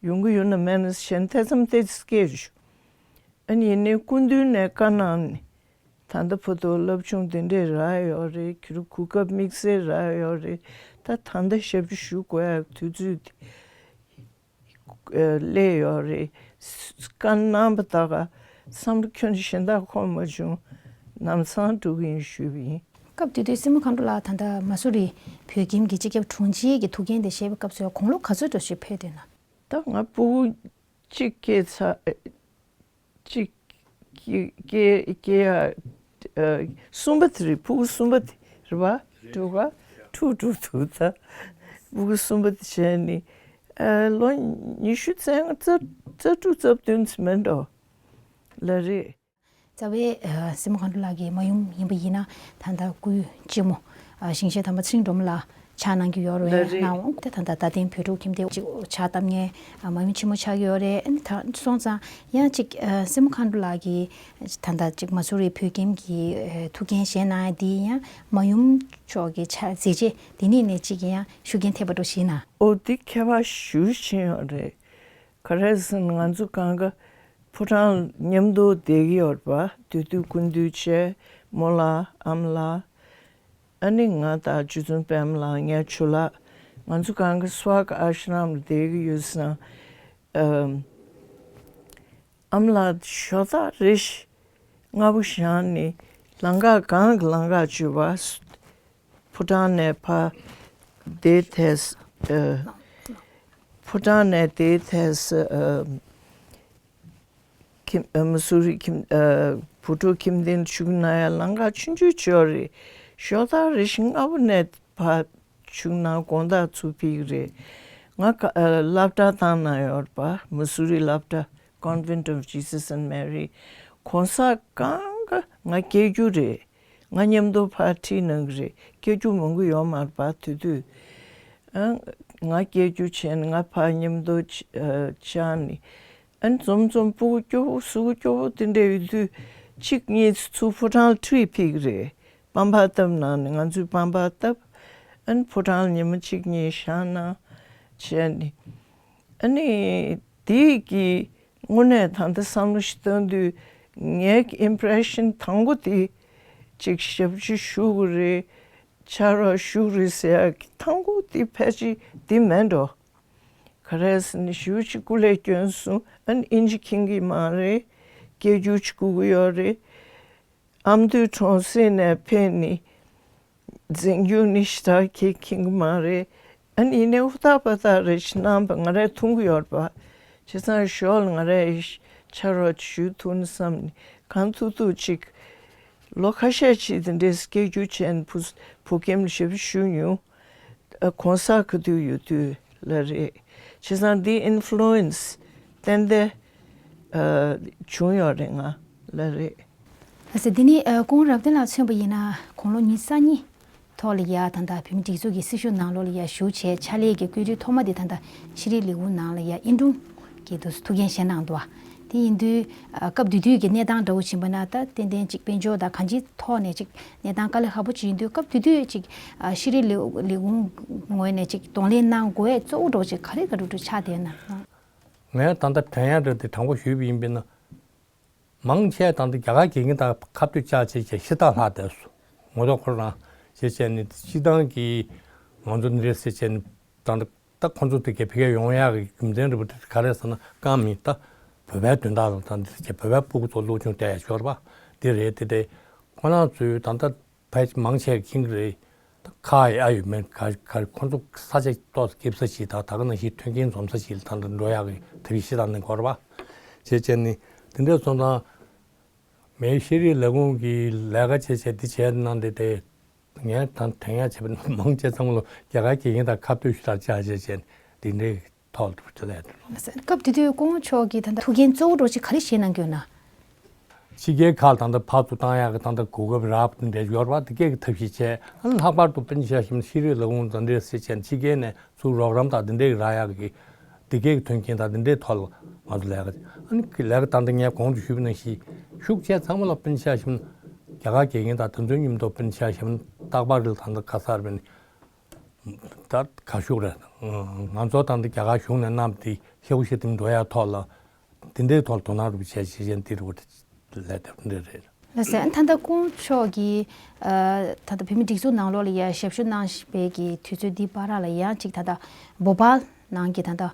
ཡོང་གི་ཡོད་ན་མེད་ན་བྱས་ནས་ཐེ་ཚོམ་ཏོག་ཙམ་སྐྱེས་བྱུང་། ཨ་ནི་ཡིན་ནའི་སྐུ་མདུན་ནས་བཀའ་གནང་ནས་ད་ལྟ་བར་དུ་སློབ་སྦྱོང་དེ་འདྲས་རག་ཡོད་རེད། ཁྱེད་རང་གོ་སྐབས་དམིགས་བསལ་རག་ཡོད་རེད། ད་ད་ལྟ་ཞབས་ཕྱི་ཞུ་དགོས་ཡག་དུས་ཚོད་དེ་སླེབས་ཡོད་རེད། བཀའ་གནང་པ་ད་ག་བསམ་བློ་ཁྱོན་གཞན་དག་འཁོར་མ་བྱུང་། ལམ་སང་འགྲོ་གི་ཡིན་ཞུས་པ་ཡིན། སྐབས་དེ་དུས་སྲས་མོ་མཁའ་འགྲོ་ལགས་ད་ལྟ་མ་སུ་རི་བོད་ཁྱིམ་གྱི་སྤྱི་ཁྱབ་དྲུང་ཆེ་གི་ཐུགས་འགན་དེ་བཞེས་པའི་སྐབས་སུ་དགུང་ལོ་ག་ཚོད་འགྲོ་ཞིག་ཕེབས་འདུག་ན། ད་ང་སྤུ་གུ་གཅིག་སྐྱེས་ཚར། གཅིག་སྐྱེས་སྐྱེས་ཡ་གསུམ་པ་དེ་རེད། སྤུ་གུ་གསུམ་པ་དེ་རེད་པ། དྲུག་ག་དྲུག་དྲུག་དྲུག་ད་སྤུ་གུ་གསུམ་པ་དེ་བྱས་ནི་ལོ་ཉི་ཤུ་རྩ་ལྔ་རྩ་རྩ་དྲུག་རྩ་བདུན་ཙམ་མིན་འགྲོ་ལ་རེད། རྩ་བའི་སྲས་མོ་མཁའ་འགྲོ་ལགས་ཀྱི་མ་ཡུམ་ཡིན་པ་ཡིན་ན་ད་ལྟ་སྐུའི་གཅེན་མོ་ཞིང་གཤེགས་དམ་པ་ཚེ་རིང་སྒྲོལ་མ་ལགས་ཕྱག་གནང་གི་ཡོད་རེད། ལགས་རེད། ནའང་ད་ལྟ་རྡ་སྟེང་བོད་ཕྲུག་ཁྱིམ་སྡེ་གཅིག་ཕྱག་བཏབ་མཁན་མ་ཡུམ་ཆེན་མོ་ཆགས་ཀྱི་ཡོད་རེད། ཨ་ནི་ད་སོང་ཙང་ཡང་གཅིག་སྲས་མོ་མཁའ་འགྲོ་ལགས་ཀྱིས་ད་ལྟ་གཅིག་མ་སུ་རི་བོད་ཁྱིམ་གྱི་ཐུགས་འགན་བཞེས་གནང་ཡ་འདི་ཡང་མ་ཡུམ་མཆོག་གི་ཕྱག་མཛད་རྗེས་འདི་ནས་ནས་གཅིག་ཡང་ཤུགས་རྐྱེན་ཐེབས་པ་འགྲོ་ཞིག་ན། ཨོ་འདི་ཁྱད་པར་ཞེ་པོ་ཅིག་ཡོད་རེད། ག་རེ་ཟེར་ན་ང་ཚོ་གང་ག་ཕོ་བྲང་མཉམ་དུ་བསྡད་ཀྱི་ཡོད་རེད་པ། དེ་དུས་སྐུ་མདུན་བྱས་རྨོ་ལགས་ཨ་མ་ལགས། ཨ་ནི་ང་དང་རྗེ་བཙུན་པད་མ་ལགས་ངའི་ཇོ་ལགས། ང་ཚོ་གང་ག་སྭ་ཝ་ག་ཨ་ཤྲམ་ལ་བསྡད་ཀྱི་ཡོད་ཙང་། ཨམ། ཨ་མ་ལགས་ཞོགས་ཐག་རེ་ཞིག་སྔ་པོ་བཞེངས་ནས་ལམ་ཁ་སྒང་གི་ལམ་ཁ་བརྗོད་པ། ཕོ་བྲང་ནས་ཕར་བལྟས་ཐལ། ཨ། ཕོ་བྲང་ནས་བལྟས་ཐལ། ཨ། ཁྱིམ་ཨ་མ་སུ་རི་ཁྱིམ་ཨ་བུ་ཕྲུག་ཁྱིམ་སྡེ་ནས་ཆུ་ན་ཡ་ལམ་ཁ་ཆུང་ཆུང་ཅིག་ཡོད་རེད། ཞོགས་ཐག་རེ་ཞིག་སྔ་པོ་ནས་ཕར་ཆུ་ན་དགོང་དག་ཚུར་ཕེབས་ཀྱི་རེད། ང་ཀ་ཨ་སློབ་གྲྭ་བཏང་གནང་ཡོད་རེད་པ། མ་སུ་རི་སློབ་གྲྭ། Convent of Jesus and Mary། གོང་ས་གང་ག་ང་སྐྱེལ་རྒྱུ་རེད། ང་མཉམ་དུ་ཕར་ཁྲིད་གནང་གི་རེད། སྐྱེལ་རྒྱུ་མང་པོ་ཡོད་མ་རེད་པ་དེ་དུས། ཨ་ང་སྐྱེལ་རྒྱུ་བྱས་ནས་ང་ཕར་མཉམ་དུ་ཆ་ཨ་བཅར་ནས། ཨ་ནི་འཛོམས་འཛོམས་སྤུ་གུ་སྐྱོ་པོ་གཟུགས་པོ་སྐྱོ་པོ་དེ་འདྲ་ཡོད་དུས་གཅིག་གཉིས་ཚུར་ཕོ་བྲང་ལ་ཁྲིད་ཕེབས་ཀྱི་རེད། པང་པར་བཏབ་གནང་ནས་ང་ཚོས་པང་པར་བཏབ། ཨ་ནི་ཕོ་བྲང་ལ་ཉི་མ་གཅིག་གཉིས་བཞག་གནང་བྱས་ནས། ཨ་ནི་དེ་གི་དངོས་གནས་ད་ལྟ་བསམ་བློ་ཞིག་བཏང་དུས་ངའི་ཨིམ་པི་རེ་ཤན་དང་པོ་དེ་ཅིག་ཞབས་ཕྱི་ཞུ་དགོས་རེད། ཕྱག་རོགས་ཞུ་རེད་ཟེར་ཡག་གི་ཐང་གོ་དེ་ཕལ་ཆེར་དེ་མེད་འགྲོ། ག་རེ་ཟེར་ན་ཞུ་ཅིག་སྐུ་ལས་སྐྱོན་སོང་། ཨ་ནི་ཨིན་ཇི་མཁྱེན་གི་མ་རེད། སྐད་སྒྱུར་ཅིག་དགོས་ཀྱི་ཡོད་རེད། ཨ་མདོའི་གྲོང་གསེབ་ནས་ཕེབས་ནི་འཛིན་སྐྱོང་ནི་ཞེ་དྲག་གི་མཁྱེན་གི་མ་རེད། ཨ་ནི་ཡིན་ནའི་ཧུར་ཐག་པ་ཐག་རེ་ཞིག་གནང་བ་ང་རས་མཐོང་གི་ཡོད་རེད་པ། བྱས་ཙང་ཞོར་ལ་ང་རས་ཕྱག་རོགས་ཞུ་ཐུབ་ན་བསམ་ནས་གང་ཐུབ་ཐུབ་ཅིག་ལོ་ཁ་ཤས་ཅིག་དེ་འདྲའི་སྐད་སྒྱུར་བྱས་ནས་བུ་བོད་ཁྱིམ་ལ་ཞབས་ཞུ་ཞུས་མྱོང་། ཨ་གོང་ས་ག་དུས་ཡོད་དུས་ལ་རེད། བྱས་ཙང་འདི་ཨིན་ཕུ་ལུ་ཨེན་སི་ཏན་ཏན་ཨ་བྱུང་ཡོད་རེད་ང་ལ་རེད། ལགས་སེ། འདི་ནི་ཨ་སྐུ་ངོ་རབ་བརྟན་ལགས་མཚོན་པ་ཡིན་ན་དགུང་ལོ་ཉི་ཤུ་རྩ་གཉིས་ཐོག་ལ་ཡ་ད་ལྟ་བོད་མི་སྒྲིག་འཛུགས་ཀྱི་སྲི་ཞུ་ནང་ལོགས་ལ་ཡ་ཞུགས་བྱས་ཕྱག་ལས་ཀྱི་བཀོད་སྒྲིག་ཐོག་མ་དེ་ད་ལྟ་ཤེས་རིག་ལས་ཁུངས་ནང་ལ་ཡ་ཨིན་ཀྲུང་གི་དུ་ཐུགས་འགན་བཞེས་གནང་འདུག་བ། དེ་ཡིན་དུས་ཨ་སྐབས་དེ་དུས་ཀྱི་གནས་སྟངས་འདྲ་བོ་ཕྱིན་པ་ན་ད་ཏན་ཏན་ཅིག་དཔལ་འབྱོར་དང་གང་ཅིའི་ཐོག་ནས་ཅིག་གནས་སྟངས་དཀའ་ལས་ཁག་པོ་ཅིག་ཡིན་དུས་སྐབས་དེ་དུས་ཅིག་ཨ་ཤེས་རིག་ལས་ལས་ཁུངས་ངོས་ནས་ཅིག་གདོང་ལེན་གནང་དགོས་གཙོ་བོ་འདྲ་བོ་ཅིག་ག་རེ་ག་རེ་འདྲ་ཆགས་བསྡད་ན། ངས་ད་ལྟ་དྲན་ཡག་འདྲ་དེ་དྲང་པོ་ཞུས་པ་ཡིན་པས་ན། མང་ཆེ་ད་ལྟ་རྒྱ་གར་དགེ་རྒན་དང་ཁ་གཏད་བཅག་བྱས་བྱས་ཤི་སྟག་ལྷག་བསྡད་སོང་། ངོ་ཐོག་ཁོ་རང་བྱས་བྱས་ནས་སྤྱི་བཏང་གི་ང་ཚོ་འདི་འདྲས་ཟེར་བྱས་ནས་ད་ལྟ་ད་ཁོ་ཚོ་དེ་གའི་ཕ་གིར་ཡོང་ཡག་གི་རྒྱུ་མཚན་འདྲ་པོ་དེ་ག་རེ་ཟེར་ན་རྐང་མིན་ད་བོད་པའི་དོན་དག་ལ་ད་འདི་ཟེར་བྱས་བོད་པའི་སྤུ་གུ་ཚོ་སློབ་སྦྱོང་སྤྲད་ཡག་ཤོར་བ་འདི་རེད། དེ་དེ་ཁོ་རང་ཚོས་ད་ལྟ་ཕལ་ཆེར་མང་ཆེ་མཁྱེན་གྱི་རེད། ད་ཁ་ཡ་ཡོད་མེད་ག་ག་ཁོ་ཚོ་ས་ཆ་ཏོག་ཙམ་སྐྱིད་ས་ཞིག་དང་ད་ག་ནང་བཞིན་མཐུན་རྐྱེན་འཛོམས་ས་ཞིག་ལ་ད་ལྟ་འགྲོ་ཡག་གི་ཐབས་ཤེས་ཤིག་གནང་དགོས་རེད་པ། བྱས་བྱས་ནས་དེ་འདྲ་སོང་ཙང་མིའི་ཤེས་རིག་ལས་ཁུངས་ཀྱི་ལས་ཀ་བྱས་བྱས་འདི་བྱས་གནང་བསྡད་དེ་ངས་ད་དྲན་ཡག་བྱས་པ་མང་ཆེ་ཚང་མ་ལོ་རྒྱ་གར་དགེ་རྒན་དང་ཁ་གཏད་ཞུ་དག་བཅག་བྱས་བྱས་འདི་འདྲའི་ཐོག་ཏུ་དེ་ལས་དེ་ལོ། སྐབས་དེ་དུས་སྐུ་ངོ་མཆོག་གིས་ད་ལྟ་ཐུགས་འགན་གཙོ་བོ་འདྲ་ཅིག་ག་རེ་བཞེས་གནང་གི་ཡོད་ན། ཕྱི་རྒྱལ་ཁག་ལ་ད་ལྟ་ཕར་ཚུར་བཏང་ཡག་གི་ད་ལྟ་གོ་སྐབས་རག་པ་འདི་འདྲ་ཡོད་རེད་པ། འདི་སྐད་ཀྱི་ཐབས་ཤེས་བྱས་ཨ་ནི་ལྷག་པར་དུ་སྤུན་ཆ་ཞིག་ཤེས་རིག་ལས་ཁུངས་ད་འདྲས་ཟེར་བྱས་ཕྱི་རྒྱལ་ནས་ཚུར་རོགས་རམ་དང་འདི་འདྲས་རག་ཡག་གི་འདི་སྐད་ཀྱི་མཐུན་རྐྱེན་དང་འདི་འདྲས་ཐོག་ལ་ང་ཚོ་ལས་ཀ་ཨ་ནི་ལས་ཀ་ད་ལྟ་ངས་གོང་དུ་ཞུས་པ་ནང་བཞིན་ཤུགས་ཆེ་ཚང་མ་ལ་སྤུན་ཆ་ཞིག་རྒྱ་གར་དགེ་རྒན་དང་དེ་ཚོའི་མཉམ་དུ་སྤུན་ཆ་ཞིག་རྟག་པར་རེ་ད་ལྟ་ག་ས་རེ་ད་ག་ཤུགས་རེད། ང་ཚོ་ད་ལྟ་རྒྱ་གར་གཞུང་ནས་གནང་བ་དེ་ཤེའུ་ཤེ་དེ་འགྲོ་ཡ་ཐོག་ལ་དེ་འདྲའི་ཐོག་ལ་དོ་སྣང་རུ་བྱས་བྱས་བྱས་འདི་རུ་ལས་དེ་འདྲ་རེད། ལགས་སོ། ད་ལྟ་སྐུ་ངོ་མཆོག་གིས་ད་ལྟ་བོད་མི་སྒྲིག་འཛུགས་ནང་ལོགས་ལ་ཡ་ཞབས་ཞུ་གནང་བའི་གི་དུས་ཚོད་འདི་བར་ལ་ཡང་ཅིག་ད་ལྟ་བོ་པཱལ་ནང་གི་ད་ལྟ་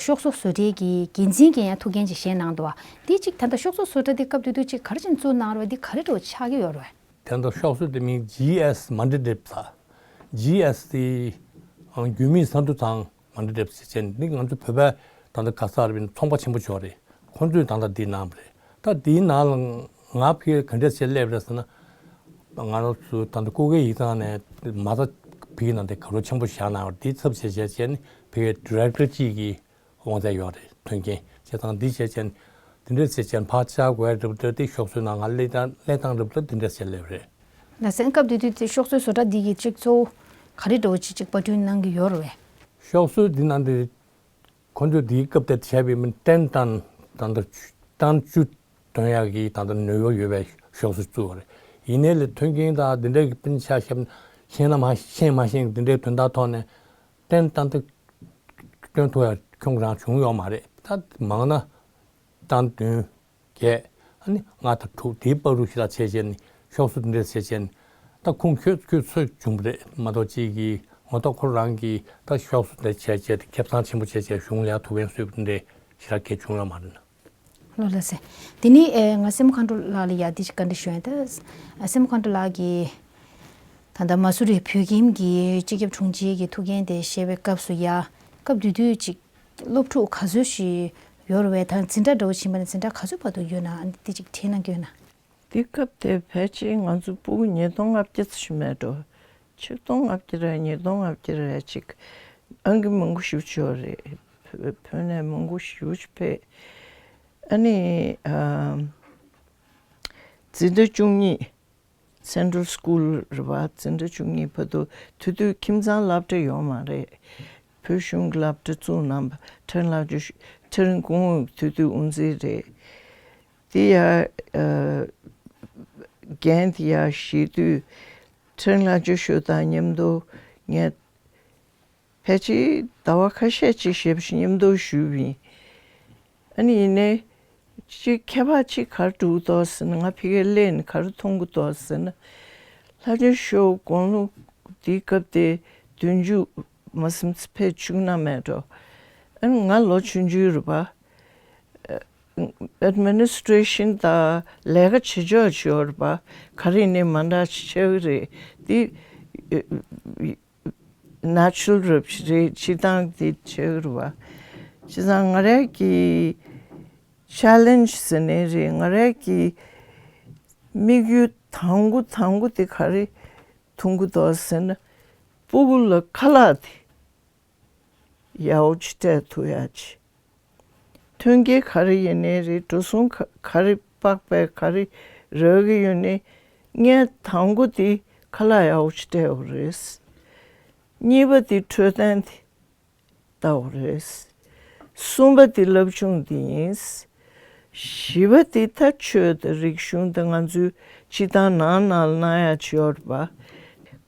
ཤོག་གསོག་བཟོ་གྲྭའི་གི་འགན་འཛིན་གྱི་ཡང་ཐུགས་འགན་ཅིག་བཞེས་གནང་འདུག་བ། དེ་ཅིག་ད་ལྟ་ཤོག་གསོག་བཟོ་གྲྭ་འདི་སྐབས་དེ་དུས་ཅིག་ག་རེ་བྱས་ནས་བཙུགས་གནང་རོགས་འདི་ག་རེ་འདྲ་བོ་ཆགས་ཀྱི་ཡོད་རེད། དེ་འདྲ་ཤོག་གསོག་དེ་མིང་ཇི་ཨེས་མ་འདྲི་འདེབས་ས། ཇི་ཨེས་དེ་རྒྱུས་མེད་ས་འདུ་ཚང་མ་འདྲི་འདེབས་ཟེར་བྱས་འདི་ང་ཚོ་བོད་པའི་ད་ལྟ་ག་ས་རེད་པའི་ཚོང་པ་ཆེན་པོ་ཅིག་ཡོད་རེད། ཁོང་ཚོས་ད་ལྟ་འདི་གནང་བ་རེད། ད་འདིའི་ནང་ལ་ང་ཕ་གིར་ག་འདྲས་བྱས་སླེབས་རེད་ཟེར་ན། ང་རང་ཚོ་ད་ལྟ་སྐུ་སྒེར་ཡིག་ཚང་ནས་མ་རྩ་ཕ་གི་ནང་དེ་ག་རོ་ཆེན་པོ་བཞག་གནང་བ་རེད། འདི་ཚབ་བྱས་བྱས་བྱས་ནས་ཕ་གིའི་ཌི་རེག་ཊར་གཅིག་གིས་དབང་ཚད་ཡོད་རེད། མཐུན་རྐྱེན་བྱས་ཙང་འདི་བྱས་བྱས་ནས་འདི་འདྲས་བྱས་བྱས་ཕར་བཅར་དགོས་རེད་པ། འདི་ཤོག་གསོག་ནང་ང་སླེབས་སྟངས་སླེབས་སྟངས་རེད་པ། འདི་འདྲས་བྱས་སླེབས་རེད། ལགས་སེ། སྐབས་དེ་དུས་ཤོག་གསོག་བཟོ་གྲྭ་འདི་གི་གཅིག་གཙོ་བོ་ག་རེ་འདྲ་བོ་ཅིག་ཅིག་པར་སྐྲུན་གནང་གི་ཡོད་རེད་པས། ཤོག་གསོག་འདི་ནང་དེ་ཁོ་ཚོས་འདིའི་སྐབས་དེར་བྱས་པའི་མི་ཊེན་ཊོན་ད་ལྟ་ཊོན་བཅུ་ཐོན་ཡག་གི་ད་ལྟ་ནུས་པ་ཡོད་པའི་ཤོག་གསོག་བཙུགས་པ་རེད། ཡིན་ནའི་ལས་མཐུན་རྐྱེན་དང་འདི་འདྲ་གི་སྤུན་ཆ་ཞིག་ཤེས་ན་མ་ཤེས་མ་ཤེས་འདི་འདྲའི་དོན་དག་ཐོག་ནས་ཊེན་ཊོན་ད་ལྟ་སྟོན་ཐུབ་ཡག་ཁྱོན་རང་བྱུང་ཡོད་མ་རེད། ད་མང་ན་ཊོན་བདུན་བརྒྱད་ཨ་ནི་ལྔ་དང་དྲུག་དེའི་བར་དུ་ཞེ་དྲག་བྱས་བྱས་ནས་ཤོག་གསོག་འདི་འདྲ་བྱས་བྱས་ནས་ད་ཁོང་ཁྱོད་ཁྱོད་ཚོས་བྱུང་བ་རེད་མ་གཏོགས་གཅིག་གིས་ངོ་ཐོག་ཁོ་རང་གིས་ད་ཤོག་གསོག་འདི་བྱས་བྱས་ཏེ་ཁེ་བཟང་ཆེན་པོ་བྱས་བྱས་གཞུང་ལ་ཐུགས་ཕན་གསོས་པ་འདི་འདྲ་ཞེ་དྲག་གལ་བྱུང་ཡོད་མ་རེད་ན། ལགས་སེ། དེ་ནི་ཨེ་ང་སྲས་མོ་མཁའ་འགྲོ་ལགས་ལ་ཡ་འདི་ཞིག་བཀའ་འདྲི་ཞུ་ཡ་ད། སྲས་མོ་མཁའ་འགྲོ་ལགས་ཀྱིས་ད་ལྟ་མ་སུ་རི་བོད་ཁྱིམ་གྱི་སྤྱི་ཁྱབ་དྲུང་ཆེ་གི་ཐུགས་འགན་དེ་བཞེས་པའི་སྐབས་སུ་ཡ་སྐབས་དེ་དུས་ཅིག་སློབ་ཕྲུག་ག་ཚོད་ཞིག་ཡོད་རེད་པས། ད་འཛིན་གྲྭ་འདྲ་བོ་ཕྱིན་པ་ན་འཛིན་གྲྭ་ག་ཚོད་བར་དུ་ཡོད་ན་འདི་ཅིག་དྲིས་གནང་གི་ཡོད་ན། འདི་སྐབས་དེ་ཕལ་ཆེར་ང་ཚོ་སྤུ་གུ་ཉིས་སྟོང་ལྔ་བརྒྱ་ཙམ་ཞིག་མེད་འགྲོ། ཆིག་སྟོང་ལྔ་བརྒྱ་རེད་ཉིས་སྟོང་ལྔ་བརྒྱ་རེད་ཅིག་ཨང་ཀི་མང་པོ་ཞེ་པོ་ཅིག་ཡོད་རེད། བོད་ནས་མང་པོ་ཞེ་པོ་ཅིག་ཕེབས། ཨ་ནི་ཨ་འཛིན་གྲྭ་བཅུ་གཉིས། སེན་ཊྲལ་སི་ཀུལ་རེད་པ། འཛིན་གྲྭ་བཅུ་གཉིས་བར་དུ་དེ་དུས་ཁྱིམ་ཚང་སློབ་གྲྭ་ཡོད་མ་རེད། བོད་གཞུང་གི་སློབ་གྲྭ་བཙུགས་གནང་བ་ཕྲན་ལྷ་ལྕམ་ཕྲན་སྐུ་ངོ་དེ་དུས་དབུ་འཛིན་རེད། དེ་ཡང་འགན་དེ་ཡང་བཞེས་དུས་ཕྲན་ལྷ་ལྕམ་ཞུ་དང་མཉམ་དུ་ངས་ཕལ་ཆེར་ཟླ་བ་ཁ་ཤས་ཅིག་ཞེ་པོ་ཞིག་མཉམ་དུ་བཞུགས་པ་ཡིན། ཨ་ནི་ཡིན་ནའི་ཅིག་ཁྱད་པར་ཅིག་ག་རེ་འདུག་འདུག་ཟེར་ན་ང་ཕ་གིར་སླེབས་ནས་ག་རེ་མཐོང་གི་འདུག་ཟེར་ན། ལྷ་ལྕམ་ཞུ་དགུང་ལོ་ དེའི་སྐབས་དེ་བདུན་ཅུ་མ་ཟིན་ཙམ་ཕེབས་བཅུག་ན་མེད་འགྲོ། ཨ་ནི་ང་ལོ་ཆུང་ཆུང་རེད་པ། ཨེ་ཨེཌ་མི་ནི་སི་ཊི་རེ་ཤན་དང་ལས་ཀ་བྱེད་ཕྱོགས་ཅིག་ཡོད་རེད་པ། ག་རེ་ནས་མ་འདྲ་ཅིག་ཆགས་ཀྱི་རེད་དེ། ཨེ་ནེ་ཅུ་རལ་རབ་ཞིག་རེད། སྤྱིར་བཏང་དེ་ཆགས་ཀྱི་རེད་པ། བྱས་ཙང་ང་རང་གི་ཆེ་ལེན་ཇི་ཟེར་ནའི་རེད། ང་རང་གི་དམིགས་ཡུལ་དང་པོ་དང་པོ་དེ་ག་རེ་མཐོང་གི་འདུག་ཟེར་ན། སྤུ་གུ་ལ་ཁ་ལག་དེ་ཡག་པོ་ཅིག་སྤྲད་ཐུབ་ཡག་ཅིག་མཐུན་རྐྱེན་ག་རེ་ཡིན་ནའི་རེད། འགྲོ་སོང་ག་ག་རེ་དཔག་པའི་ག་རེ་རག་གི་ཡོད་ནའི། ངས་དང་པོ་དེ་ཁ་ལག་ཡག་པོ་ཅིག་སྤྲད་དགོས་རེད། གཉིས་པ་དེ་འཕྲོད་བསྟེན་དེ་ལྟ་དགོས་རེད། གསུམ་པ་དེ་སློབ་སྦྱོང་དེ་ཡིན། བཞི་པ་དེ་ད་ཆོས་དང་རིག་གཞུང་དང་ང་ཚོའི་སྤྱིར་བཏང་ནང་ནང་ལ་གནང་ཡག་ཅིག་ཡོད་རེད་པ།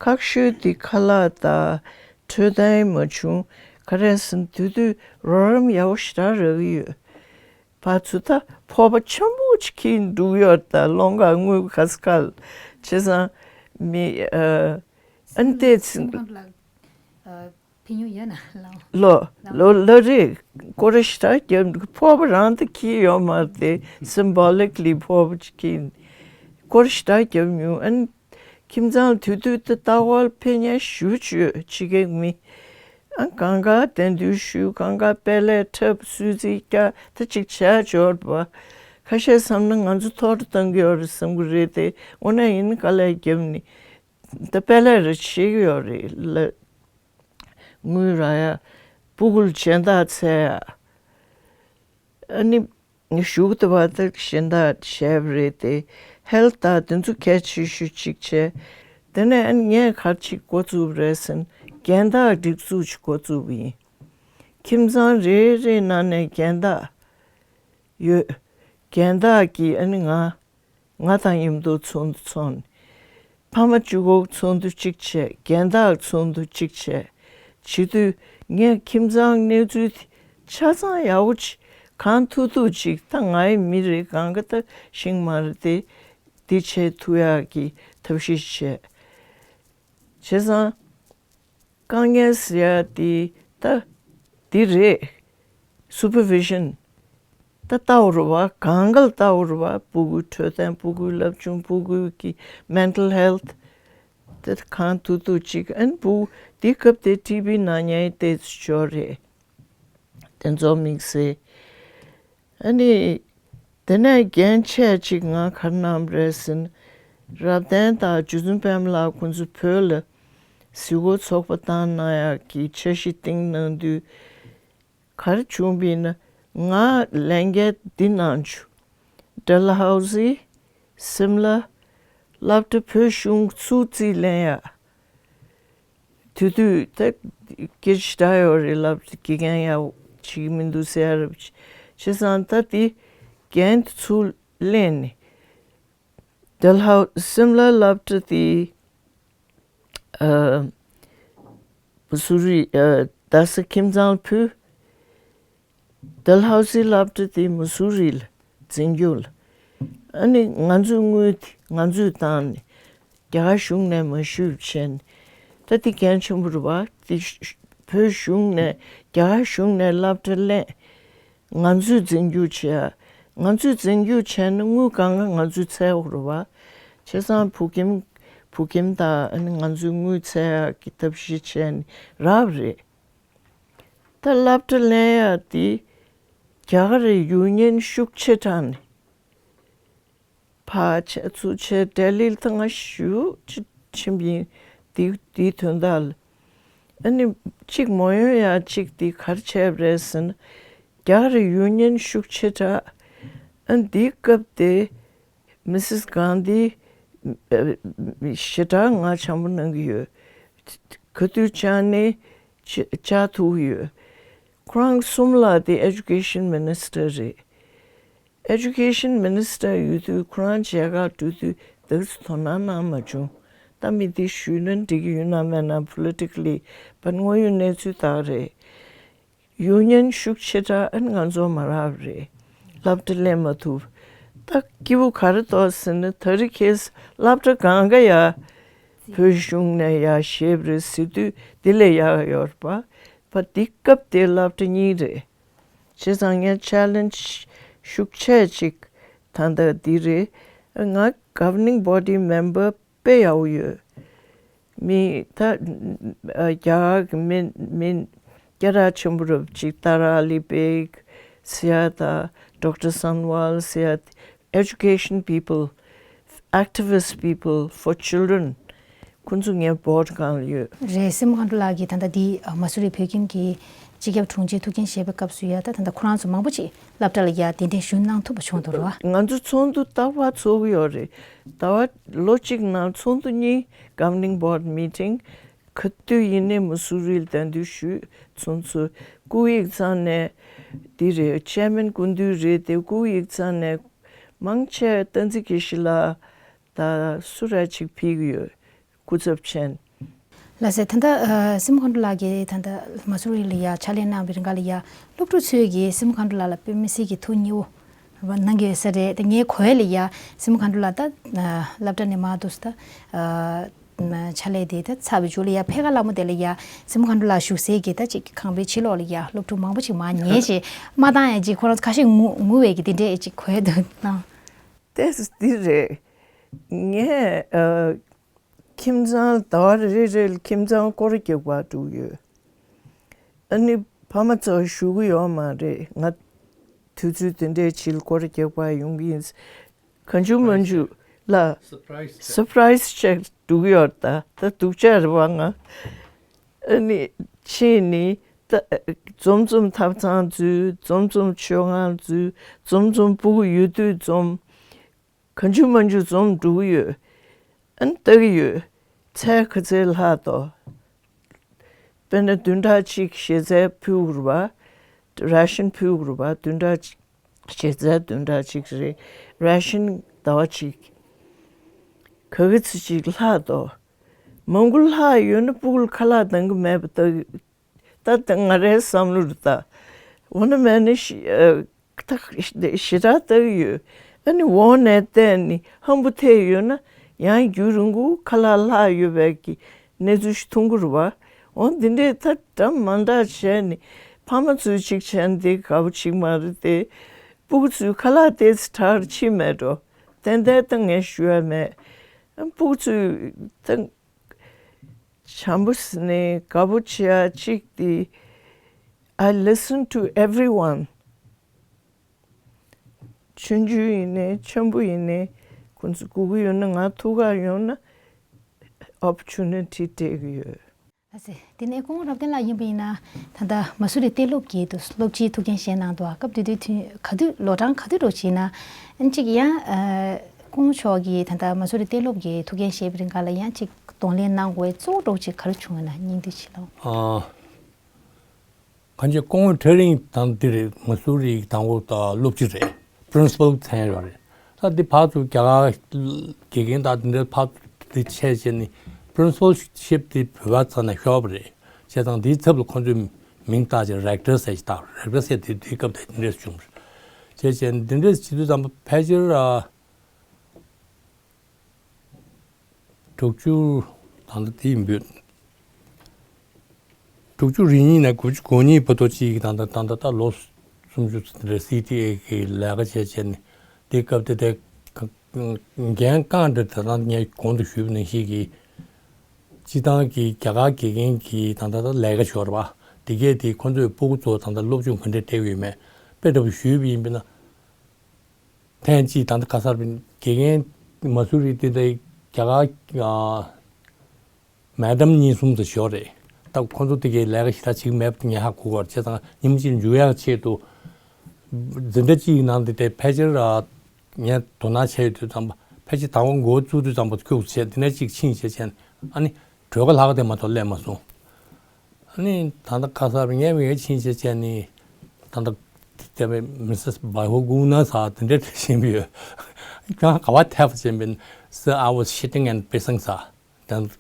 ཁག་ཤོས་དེ་ཁ་ལག་དང་འཕྲོད་བསྟེན་མ་བྱུང་། ག་རེ་ཟེར་ན་དེ་དུས་རོགས་རམ་ཡག་པོ་ཞེ་དྲག་རག་གི་ཡོད། ཕར་ཚུར་ད་ཕོར་པ་ཆེན་པོ་ཅིག་འཁྱེར་འགྲོ་གི་ཡོད། ད་སློང་ག་དངུལ་ག་ས་ག་ལ། བྱས་ཙང་མི་ཨ་ཨ་ནི་ཏོག་ཙམ་སེམས་ཁམས་ལ་ཨ་ཕན་ཡོན་ཡོད་ན་ལགས། ལོ་ལོ་ལོ་རེ་སྐོར་ར་ཞེ་དྲག་བརྒྱབ་འདུག་ཕོར་པ་རང་ད་འཁྱེར་ཡོད་མ་རེད་དེ། སིམ་བོ་ལིག་ལི་ཕོར་པ་ཅིག་འཁྱེར། སྐོར་ར་ཞེ་དྲག་བརྒྱབ་མྱོང་། ཨ་ནི་ཁྱིམ་ཚང་དེ་དུས་ད་ལྟ་བར་ཕེབས་མཁན་ཞེ་པོ་ཅིག་ཡོད། ཕྱི་རྒྱལ་མི། ཨ་གང་ག་གདན་འདྲེན་ཞུ། གང་ག་དཔལ་ལས་འཁྲབ། གསོལ་ཚིགས་རྒྱག་ད་ཅིག་བྱས་འབྱོར་བ། ཁ་ཤས་བསམ་ན་ང་ཚོ་ཐོར་བཏང་གི་ཡོད་རེད་བསམ་གི་རེད་དེ། འོ་ན་ཡིན་ན་དཀའ་ལས་བརྒྱབ་ནི། ད་དཔལ་ལས་རེ་བྱེད་ཀྱི་ཡོད་རེད་ལ། དངུལ་རག་ཡ། སྤུ་གུ་ལ་སྦྱིན་བདག་འཚོལ་ཡ། ཨ་ནི་གཞུག་ཏུ་བ་ད་སྦྱིན་བདག་བྱས་པ་རེད་དེ། ཧེལ་ཐི་དང་དེ་ཚོ་གལ་ཆེ་ཤོས་གཅིག་བྱས། དེ་ནས་ཨ་ནི་ངས་ག་རེ་ཅིག་འགོ་བཙུགས་པ་རེད་ཟེར་ན། རྒན་བདག་སྒྲིག་འཛུགས་ཅིག་འགོ་བཙུགས་པ་ཡིན། ཁྱིམ་ཚང་རེ་རེའི་ནང་ནས་རྒན་བདག་ཡོད། རྒན་བདག་གིས་ཨ་ནི་ང་ང་དང་མཉམ་དུ་ཚོགས་འདུ་ཚོགས་ནས། ཕ་མ་གཅིག་པོ་ཚོགས་འདུ་གཅིག་བྱས། རྒན་བདག་ཚོགས་འདུ་གཅིག་བྱས། བྱེད་དུས་ངས་ཁྱིམ་ཚང་གནས་ཚུལ་དེ་ཆ་ཚང་ཡག་པོ་ཅིག་གང་ཐུབ་ཐུབ་ཅིག་ད་ང་ཡི་མི་རེད། གང་ག་ད་ཤེས་མ་རེད་དེ། འདི་བྱེད་ཐུབ་ཡག་གི་ཐབས་ཤེས་བྱས། བྱས་ཙང་། དཀའ་ངལ་ཟེར་ཡ་དེ་ད་འདི་རེད། སུ་པར་བི་ཤན་ད་ལྟ་བུ་རེད་བ། གང་ག་ལ་ལྟ་བུ་རེད་བ། སྤུ་གུའི་འཕྲོད་བསྟེན། སྤུ་གུའི་སློབ་སྦྱོང་། སྤུ་གུའི་གི་མེན་ཊལ་ཧེལ་ཐི། ད་གང་ཐུབ་ཐུབ་ཅིག་ཨ་ནི་སྤུ་གུ་དེ་སྐབས་དེ་ཊི་བི་ན་མཁན་ཏོག་ཙམ་ཅིག་ཡོད་རེད། དེ་ཚོ་དམིགས་བསལ། ཨ་ནི། དེ་ནས་འགན་ཆེ་ཅིག་ང་ག་རེ་གནང་བ་རེད་ཟེར་ན། རབ་བརྟན་དང་རྗེ་བཙུན་པད་མ་ལགས་ཁོང་ཚོ་བོད་ལ་གཟིགས་སྐོར་ཚོགས་པ་བཏང་གནང་ཡག་གི་འཆར་གཞི་བཏིང་གནང་དུས། ག་རེ་བྱུང་བ་ཡིན་ན། ང་ལས་འགན་འདི་གནང་བྱུང་། ཌལ་ཧོ་སི། སིམ་ལ། སློབ་གྲྭ་བོད་གཞུང་ཚུར་རྩིས་ལེན་ཡག་དེ་དུས་ད་སྐད་ཆ་འདྲ་ཡོད་རེད། སློབ་གྲྭ་དགེ་རྒན་ཡག་བྱེད་ཀྱི་མི་འདུག་ཟེར་ཡ་རབས་ཆེ། བྱས་ཙང་ད་དེ་འགན་དེ་ཚུར་ལེན་ནས། ཌལ་ཧོ། སིམ་ལ་སློབ་གྲྭ་དེ་ཨ་མ་སུ་རི། ཨ་རྡ་ས་ཁྱིམ་ཚང་ཕུལ། ཌལ་ཧོ་སི་སློབ་གྲྭ་དེ་མ་སུ་རི་ལ་འཛིན་སྐྱོང་ལ། ཨ་ནི་ང་ཚོའི་དངུལ་དེ་ང་ཚོས་བཏང་ནས། རྒྱ་གར་གཞུང་ནས་མ་ཞུས་པ་བྱས་ནས། ད་དེ་འགན་ཆེན་པོ་རེད་བ། དེ་བོད་གཞུང་ནས། རྒྱ་གར་གཞུང་ནས་སློབ་གྲྭ་ལེན། ང་ཚོས་འཛིན་སྐྱོང་བྱེད་ཡ། ང་ཚོས་འཛིན་སྐྱོང་བྱས་ན་དངུལ་གང་ག་ང་ཚོས་འཚོལ་དགོས་རེད་བ། བྱས་ཙང་བོད་ཁྱིམ། བོད་ཁྱིམ་དང་ཨ་ནི་ང་ཚོའི་དངུལ་འཚོལ་ཡག་གི་ཐབས་ཤེས་བྱས་ནས་རག་པ་རེད། ད་སློབ་གྲྭ་ལེན་ཡག་དེ་རྒྱ་གར་ཡུ་ནི་ཡན་ཤུགས་ཆེ་དྲགས་ནས་ཕར་བྱས་ཚུར་བྱས། ལྡི་ལི་ལ་ད་ང་ཞེ་པོ་ཅིག་ཕྱིན་པ་ཡིན། དེ་དེའི་དོན་དག་ལ། ཨ་ནི་གཅིག་མ་ཡོང་ཡག་གཅིག་དེ་ག་རེ་བྱས་པ་རེད་ཟེར་ན། རྒྱ་གར་ཡུ་ནི་ཡན་ཤུགས་ཆེ་དྲགས། ཨ་ནི་དེའི་སྐབས་དེ་མི་སིས་གྷན་དྷི་ཞེ་དྲག་ང་བྱམས་པོ་གནང་གི་ཡོད། ག་དུས་བཅར་ནའི་བཅར་ཐུབ་ཀྱི་ཡོད། ཁོ་རང་གསུམ་ལ་དེ་ཨེ་ཌུ་ཀེ་ཤན་མི་ནི་སི་ཊར་རེད། ཨེ་ཌུ་ཀེ་ཤན་མི་ནི་སི་ཊར་ཡོད་དུས་ཁོ་རང་མཇལ་ཁ་འགྲོ་དུས་དེ་ཚོ་དོ་སྣང་གནང་མ་བྱུང་། ད་མི་དེ་ཞུས་ན་འགྲིག་གི་ཡོད་ན་མེད་ན། པོ་ལི་ཊི་ཀ་ལི་བ་དངོས་ཡོད་གནས་ཚུལ་དག་རེད། ཡུ་ནི་ཡན་ཤུགས་ཆེ་དྲགས། ཨ་ནི་ང་ཚོ་མ་རག་པ་རེད། སློབ་གྲྭ་ལེན་མ་ཐུབ། ད་སྐྱིད་པོ་ག་རེ་འདུག་ཟེར་ན། དེ་རིང་ཁ་སང་སློབ་གྲྭ་གང་ག་ཡ་ བོད་གཞུང་ནས་ཡར་བཞེས་པ་རེད་ཟེར་དུས་འདི་ལས་ཡག་ཡོད་རེད་པ། ཕ་འདི་སྐབས་དེ་སློབ་གྲྭ་གཉིས་རེད། བྱས་ཙང་ངས་ཆེ་ལེན་ཇི་ཤུགས་ཆེ་ཅིག་ད་ལྟ་འདི་རེད། ང་governing body member དཔེ་ཡག་པོ་ཡོད། མི་ད་རྒྱ་གར་གི་མི་མི་སྐད་གྲགས་ཆེན་པོ་རབ་ཅིག་ཏཱ་ར་ཨ་ལི་བྷེག་ཟེར་ཡ་ད་Doctor Sanwal ཟེར་ཡ། Education people, activist people for children ཁོང་ཚོ་ངའི་བྷོ་ཌི་སྒང་ལ་ཡོད། རེད། སྲིད་མོ་མཁའ་འགྲོ་ལགས་ཀྱིས་ད་ལྟ་འདི་མ་སུ་རི་བོད་ཁྱིམ་གྱི་སྤྱི་ཁྱབ་དྲུང་ཆེ་ཐུགས་འགན་བཞེས་པའི་སྐབས་སུ་ཡ་ད་ད་ལྟ་ཁོ་རང་ཚོ་མང་པོ་ཅིག་སློབ་གྲྭ་ལ་ཡ་གདན་འདྲེན་ཞུ་གནང་ཐུབ་པ་བྱུང་འདུག་རེད་བ། ང་ཚོ་ཚོགས་འདུ་ལྟ་བ་ཚོགས་ཀྱི་ཡོད་རེད། ལྟ་བ་ལོ་གཅིག་ནང་ཚོགས་འདུ་གཉིས་governing board meeting ག་དུས་ཡིན་ནའི་མ་སུ་རི་ལ་གདན་འདྲེན་ཞུས། ཚོགས་འདུ་སྐུ་ཡིག་ཚང་ནས་འདི་རེད། ཆེར་མེན་སྐུ་མདུན་རེད་དེ་སྐུ་ཡིག་ཚང་ནས་མང་ཆེ་བསྟན་འཛིན་དགེ་བཤེས་ལགས་ད་སུ་ར་ཅིག་ཕེབས་ཀྱི་ཡོད། སྐུ་ཚབ་ཆེན། ལགས་སེ། ད་ལྟ་ཨ་སྲིད་མོ་མཁའ་འགྲོ་ལགས་ཀྱིས་ད་ལྟ་མ་སུ་རི་ལ་ཡ་ཕྱག་ལས་གནང་བའི་རིང་ག་ལ་ཡ་སློབ་ཕྲུག་ཚོས་ཀྱིས་སྲིད་མོ་མཁའ་འགྲོ་ལགས་ལ་དཔེ་མི་སྲིད་ཀྱི་ཐུགས་མཉེས་པོ་གནང་གི་ཡོད་ས་རེད། ད་ངའི་གོ་བ་ལ་ཡ་སྲིད་མོ་མཁའ་འགྲོ་ལགས་ད་ཨ་སློབ་གྲྭ་ནས་མར་འདུག་སེ་ད་ཨ་ཕྱག་ལས་དེ་ད་ཚར་བའི་མཇུག་ལ་ཡ་ཕ་གི་ལྷ་མོ་དེ་ལ་ཡ་སྲིད་མོ་མཁའ་འགྲོ་ལགས་བཞུགས་སའི་གི་ད་ཅིག་ཁང་པའི་ཕྱི་ལོགས་ལ་ཡ་སློབ་ཕྲུག་མང་པོ་ཅིག་མར་ཉལ་བྱས་མ་བཏང་ཡ་ཅིག་ཁོ་རང་ཚོ་ཁ་ཤས་ངུ་ངུ་བའི་གི་དེ་འདྲས་ཅིག་གོ་བ་འདུག་ན། ཏོག་ཙམ་འདི་རེད། ངས་ཨ། ཁྱིམ་ཚང་ཟླ་བ་རེ་རེ་ལ་ཁྱིམ་ཚང་སྐོར་རྒྱག་པར་འགྲོ་གི་ཡོད། ཨ་ནི་ཕ་མ་ཚོ་བཞུགས་ཀྱི་ཡོད་མ་རེད། ང་དུས་ཚོད་དེ་འདྲའི་ཕྱིར་སྐོར་རྒྱག་པར་ཡོང་གི་ཡིན། གང་བྱུང་མང་བྱུང་ལ་surprise check འགྲོ་གི་ཡོད། ད་ད་སྡུག་ཅག་རེད་པ་ང་། ཨ་ནི་ཕྱིན་ནི་ད་འཛོམས་འཛོམས་ཐབ་ཚང་འཛུལ། འཛོམས་འཛོམས་མཆོད་ཁང་འཛུལ། འཛོམས་འཛོམས་སྤུ་གུ་ཡོད་དུས་འཛོམས། གང་བྱུང་མང་བྱུང་འཛོམས་འགྲོ་གི་ཡོད། ཨ་ནི་ལྟ་གི་ཡོད། ཚལ་ག་ཚོད་ལྷག་འདུག་དཔེར་ན་བདུན་ཕྲག་གཅིག་ཞལ་ཚལ་ཕུལ་དགོས་རེད་པ། ར་ཤན་ཕུལ་དགོས་རེད་པ། བདུན་ཕྲག་གཅིག་ཞལ་ཚལ་བདུན་ཕྲག་གཅིག་རེད། ར་ཤན་ཟླ་བ་གཅིག་ག་གི་ཚོད་ཅིག་ལྷག་འདུག་མང་པོ་ལྷག་ཡོད་ན་སྤུ་གུ་ལ་ཁ་ལག་འདང་གི་མེད་པ་ལྟ། ད་ལྟ་ང་རའི་བསམ་བློ་རུ་ད། འོ་ན་མེད་ན་ཞི་ཨ་ད་ཞེ་དྲག་ལྟ་གི་ཡོད། ཨ་ནི་འོག་ནས་བལྟས་ནི་ཧམ་པོ་ཐེབས་ཡོད་ན་ཡང་རྒྱུན་རིང་པོ་ཁ་ལག་ལྷག་ཡོད་པའི་གི་གནས་ཚུལ་ཞིག་མཐོང་གི་རེད་པ། འོ་འདི་འདྲས་ད་འདྲ་མ་འདྲ་བྱས་ནི་ཕ་མ་ཚོས་གཅིག་བྱས་ནི་དེ་དགའ་པོ་ཅིག་མ་རེད་དེ། སྤུ་གུ་ཚོས་ཁ་ལག་ཏོག་ཙམ་དྲག་རུ་ཕྱིན་མེད་འགྲོ། ཏན་ཏན་ད་ངས་ཞུ་ཡ་མེད། སྤུ་གུ་ཚོས་ད། བྱམས་པོ་ཟེར་ནས་དགའ་པོ་བྱེད་ཡ་གཅིག་དེ། I listen to everyone. ཆུང་ཆུང་ཡིན་ནའི་ཆེན་པོ་ཡིན་ནའི་ཁོང་ཚོ་སྒུག་གི་ཡོད་ན་ང་ཐུག་ག་ཡོང་ན་opportunity སྤྲད་གི་ཡོད། ལགས་སེ། དེ་ནས་སྐུ་ངོ་རབ་བརྟན་ལགས་ཡིན་པ་ཡིན་ན་ད་ལྟ་མ་སུ་རི་གཏན་སློབ་ཀྱི་དུ་སློབ་སྤྱིའི་ཐུགས་འགན་བཞེས་གནང་འདུག་སྐབས་དེ་དུས་དུས་ག་དུས་ལོ་གྲངས་ག་དུས་འགྲོ་བྱས་ན་ཨ་ནི་གཅིག་ཡང་ཨ་སྐུ་ངོ་མཆོག་གིས་ད་ལྟ་མ་སུ་རི་གཏན་སློབ་ཀྱི་ཐུགས་འགན་བཞེས་པའི་རིང་ག་ལ་ཡང་གཅིག་གདོང་ལེན་གནང་དགོས་པའི་གཙོ་བོ་འདྲ་བོ་ཅིག་ག་རེ་བྱུང་ཡོད་ན་སྙིང་བསྡུས་བྱེད་ལོ། ཨ། གང་ཅི་སྐུ་ངོ་ཊེ་རིང་དང་འདི་རེད། མ་སུ་རི་དང་པོ་དང་སློབ་སྤྱི་རེད། པི་རིན་སི་པལ་མཚན་ཡོད་རེད། ད་འདི་ཕར་ཚུར་རྒྱ་གར་དགེ་རྒན་དང་འདི་འདྲ་ཕར་ཚུར་འདི་བྱས་བྱས་ནི་པི་རིན་སི་པལ་ཤིབ་འདི་བོད་པ་ཚོ་ནས་ཤོར་བ་རེད། བྱས་ཙང་འདིའི་ཚབ་ལ་ཁོང་ཚོས་མིང་བཏགས་བྱས་རེག་ཊར་ཟེར་ཞིག་བཏགས། རེག་ཊར་ཟེར་དེ་དུས་སྐབས་དེ་འདི་འདྲས་བྱུང་བ་རེད། བྱས་བྱས་འདི་འདྲས་བྱེད་དུས་ཙམ་པ་ཕལ་ཆེར་ཨ། དྲུག་ཅུ། ད་ལྟ་དེ་ཡིན་པས། དྲུག་ཅུ་རེ་གཉིས་ནས་དགུ་བཅུ་གོ་གཉིས་བར་དུ་ཅིག་ད་ལྟ་ད་ལྟ་ད་ལོ་སུམ་ཅུ་རེ་སི་ཊི་ཨེ་གི་ལས་ཀ་བྱས་བྱས་ནས་དེ་སྐབས་དེ་དེ་འགན་རྐང་འདྲ་ད་ལྟ་ངས་གོང་དུ་ཞུས་པ་ནང་བཞིན་གྱི་སྤྱི་བཏང་གི་རྒྱ་གར་དགེ་རྒན་གྱི་ད་ལྟ་ད་ལས་ཀ་ཞོར་བ་དེ་གས་དེ་ཁོ་ཚོའི་སྤུ་གུ་ཚོ་ད་ལྟ་སློབ་སྦྱོང་ག་འདྲས་སྤྲད་ཡོད་མེད་དཔེ་འདྲ་པོ་ཞུས་པ་ཡིན་པས་ན། ཐེངས་གཅིག་ད་ལྟ་ཁ་སར་དགེ་རྒན་མ་སུ་རི་དེ་འདྲའི་རྒྱ་གར་མེ་ཌམ་གཉིས་གསུམ་ཙམ་ཞོག་རེད། ད་ཁོ་ཚོ་དེ་གའི་ལས་ཀ་ཞེ་དྲག་བྱེད་ཀྱི་མེད་པ་དེ་ངས་ཧ་གོ་གི་ཡོད་རེད། བྱས་ཙང་ཉིན་གཅིག་མཇུག་ཡག་ཆེད་དུ་འཛིན་གྲྭ་གཅིག་གི་ནང་དེ་དེ་ཕལ་ཆེར་ངས་དོ་སྣང་བྱས་ཡོད་དུས་ཙམ་པ་ཕལ་ཆེར་ཟླ་བ་འགོ་བཙུགས་དུས་ཙམ་པ་ཁྱུག་བྱས་དེ་ནས་གཅིག་ཕྱིན་བྱས་བྱས་ནས་ཨ་ནི་གྲོས་ཁ་ལྷག་དེ་མ་གཏོགས་སླེབས་མ་སོང་། ཨ་ནི་ད་ལྟ་ཁ་སར་ངས་ངས་ཕྱིན་བྱས་བྱས་ནི་ད་ལྟ་དེ་བས་མི་སིས་བྷའི་ཧོ་གུ་ན་ས་དེ་འདྲ་དྲི་བཞིན་པ་ཡོད། ཁྱོད་ག་བ་ཐེབས་བཞིན་པ་ཡིན། So I was shitting and pissing ས། Then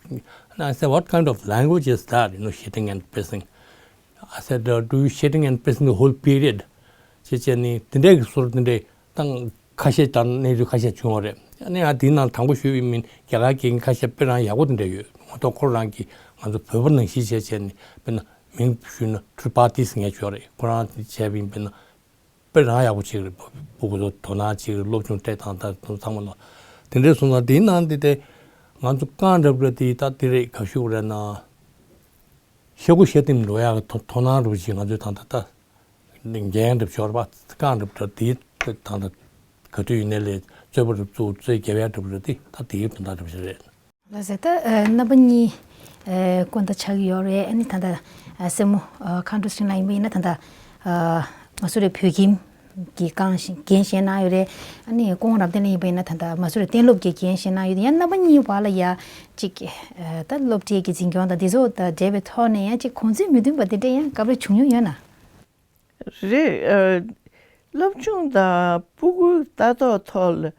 I said, "What kind of language is that? You know, shitting and pissing." I said, "Uh, do you shitting and pissing the whole period?" བྱས་བྱས་ནི་དེ་འདྲའི་གི་ཟུར་དེ་འདྲའི་དང་ཁ་ཤས་དང་གནས་ཚུལ་ཁ་ཤས་བྱུང་བ་རེད། ཨ་ནི་ཡང་དེའི་ནང་དང་པོ་ཞུས་པའི་མིན་རྒྱ་གར་སྐད་ཁ་ཤས་དཔེ་རང་ཡག་པོ་དེ་འདྲ་ཡོད། ངོ་ཐོག་ཁོ་རང་གིས་ང་ཚོ་བོད་པ་ནང་བཞིན་བྱས་བྱས་ནས་དཔེར་ན་མིང་ཞུས་ན་ཏྲི་པ་ཏི་ཟེར་མཁན་ཅིག་ཡོད་རེད། ཁོ་རང་བྱས་པའི་དཔེར་ན་དཔེ་རང་ཡག་པོ་ཅིག་རེད། ཕྲུ་གུ་ཚོ་དོ་སྣང་ཅིག་རེད། སློབ་སྦྱོང་སྤྲད་སྟངས་དང་དེ་ཚང་མ་ལ། དེ་འདྲའི་སོང་ཙང་དེའི་ནང་དེ་དེ་ང་ཚོ་རྐང་འདྲ་པོ་རེད། དེ་ད་དེ་རེད། ག་ཞུ་དགོས་རེད་ན། ཤ་ཁུ་ཤ་ལྟེམ་འགྲོ་ཡག་གི་དོ་དོ་སྣང་འདྲ་པོ་ཅིག་ང་ཚོའི་ད་ལྟ་ད་འགན་འདྲ་པོ་ཅིག་ཡོད་རེད་པ། རྐང་འདྲ་པོ་འདྲ་དེའི་ད་ལྟ་ག་དུས་ཡིན་ནའི་ལས་རྩོད་པ་འདྲ་པོ་བཙུགས་རྩོད་རྒྱབ་ཡག་འདྲ་པོ་འདྲ་དེ་ད་དེའི་དོན་དག་འདྲ་པོ་ཅིག་རེད། ལགས་སོ། ད་ཨ་རྣམ་པ་གཉིས་ཨ་སྐུ་ཟླ་ཆགས་ཀྱི་ཡོད་རེད། ཨ་ནི་ད་ལྟ་ཨ་སྲས་མོ་ཨ་མཁའ་འགྲོ་ཚེ་རིང་ལགས་ཡིན་པ་ཡིན་ན་ད་ལྟ་ཨ་མ་སུ་རི་བོད་ཁྱིམ་གྱི་རྐང་བཞེས་འགན་བཞེས་གནང་ཡོད་རེད། ཨ་ནི་སྐུ་ངོ་རབ་བརྟན་ལགས་ཡིན་པ་ཡིན་ན་ད་ལྟ་མ་སུ་རི་གཏན་སློབ་ཀྱི་འགན་བཞེས་གནང་ཡོད་རེད། ཡང་རྣམ་པ་གཉིས་བར་ལ་ཡ་གཅིག་ཨ་ད་སློབ་གྲྭའི་གི་འཛིན་སྐྱོང་དང་འདི་ཚོ་དང་འབྲེལ་བའི་ཐོག་ནས་ཡང་གཅིག་གོ་འཛོལ་མི་མཐུན་པ་དེ་འདྲ་ཡང་སྐབས་རེ་བྱུང་མྱོང་ཡོད་ན། རེད། ཨ་སློབ་སྦྱོང་དང་སྤུ་གུ་ལྟ་རྟོག་ཐོག་ལ་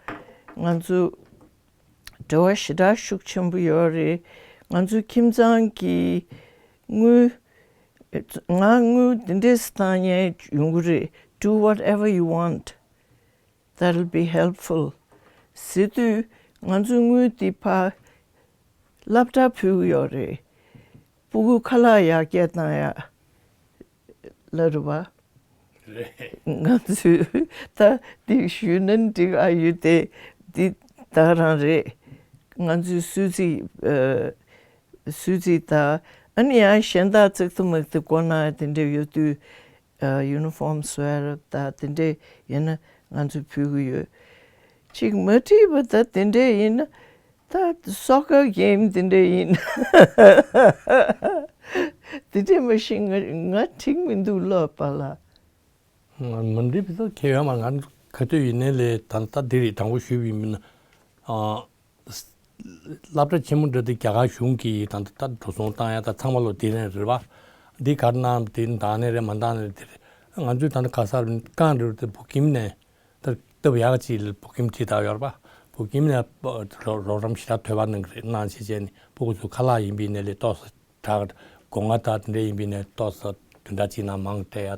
ང་ཚོ་འབྲེལ་བ་ཞེ་དྲག་ཤུགས་ཆེན་པོ་ཡོད་རེད། ང་ཚོའི་ཁྱིམ་ཚང་གི་དངུལ། ང་དངུལ་འདི་འདྲས་བཏང་མཁན་ཡོང་གི་རེད། Do whatever you want, that'll be helpful ཟེར་དུས་ང་ཚོའི་དངུལ་འདི་ཕར་སློབ་གྲྭར་ཕུལ་གྱི་ཡོད་རེད། སྤུ་གུ་ཁ་ལག་ཡར་རྒྱས་བཏང་ཡག་ལ་རེད་བ། རེད། ང་ཚོས་ད་འདི་ཞུས་ན་འགྲིག་ཨ་ཡོད་དེ། འདི་ད་རང་རེད། ང་ཚོའི་གསོལ་ཚིགས་ཨ་གསོལ་ཚིགས་དང་ཨ་ནི་ཡང་གཞན་དག་ཙིག་ཏུ་མིག་ཏུ་བསྐོར་གནང་དེ་འདྲ་ཡོད་དུས་ཨ་uniform བཟོ་ཡ་དང་དེ་འདྲ་ཡིན་ན་ང་ཚོས་ཕུལ་གྱི་ཡོད། ཅིག་མ་འགྲིག་པ་ད་དེ་འདྲ་ཡིན་ན། ད་སོ་ཀར་གེམ་དེ་འདྲ་ཡིན། དེ་འདྲ་མ་ཤེས། ང་ང་འགྲིག་མི་འདུག་ལོ་པ་ལ། ང་མ་འགྲིག་པ་ད་ཁྱེད་ཡོད་མ། ང་ག་དུས་ཡིན་ནའི་ལས་ད་ད་འདི་རེད། དང་པོ་ཞུས་པ་ཡིན་ན། ཨ་སློབ་གྲྭ་ཆེན་མོ་འདྲ་དེ་རྒྱ་གར་གཞུང་གིས་ད་ད་ད་འགྲོ་སོང་བཏང་ཡ་ད་ཚང་མ་ལོ་དེ་ནས་རེད་བ། འདི་གར་གནང་དེ་འདང་ནས་རེད་མ་འདང་ནས་དེ་རེད། ང་ཚོས་ད་ད་ག་ས་རུ་རྐང་འདྲ་དེ་བོད་ཁྱིམ་ནས། ད་སྟབས་ཡག་ཅིག་ལ་བོད་ཁྱིམ་དེ་དག་ཡོད་རེད་པ། བོད་ཁྱིམ་ནས་རོགས་རམ་ཞེ་དྲག་དོ་ཕོག་གནང་གི་རེད། གནང་བྱས་བྱས་ནས་སྤུ་གུ་ཚོ་ཁ་ལག་ཡིན་པའི་ནས་ལས་ཏོག་ཙམ་དྲག་སྒོ་ང་དང་དེ་འདྲ་ཡིན་པའི་ནས་ཏོག་ཙམ་བདུན་ཕྲག་གཅིག་ནང་མང་སྤྲད་ཡ་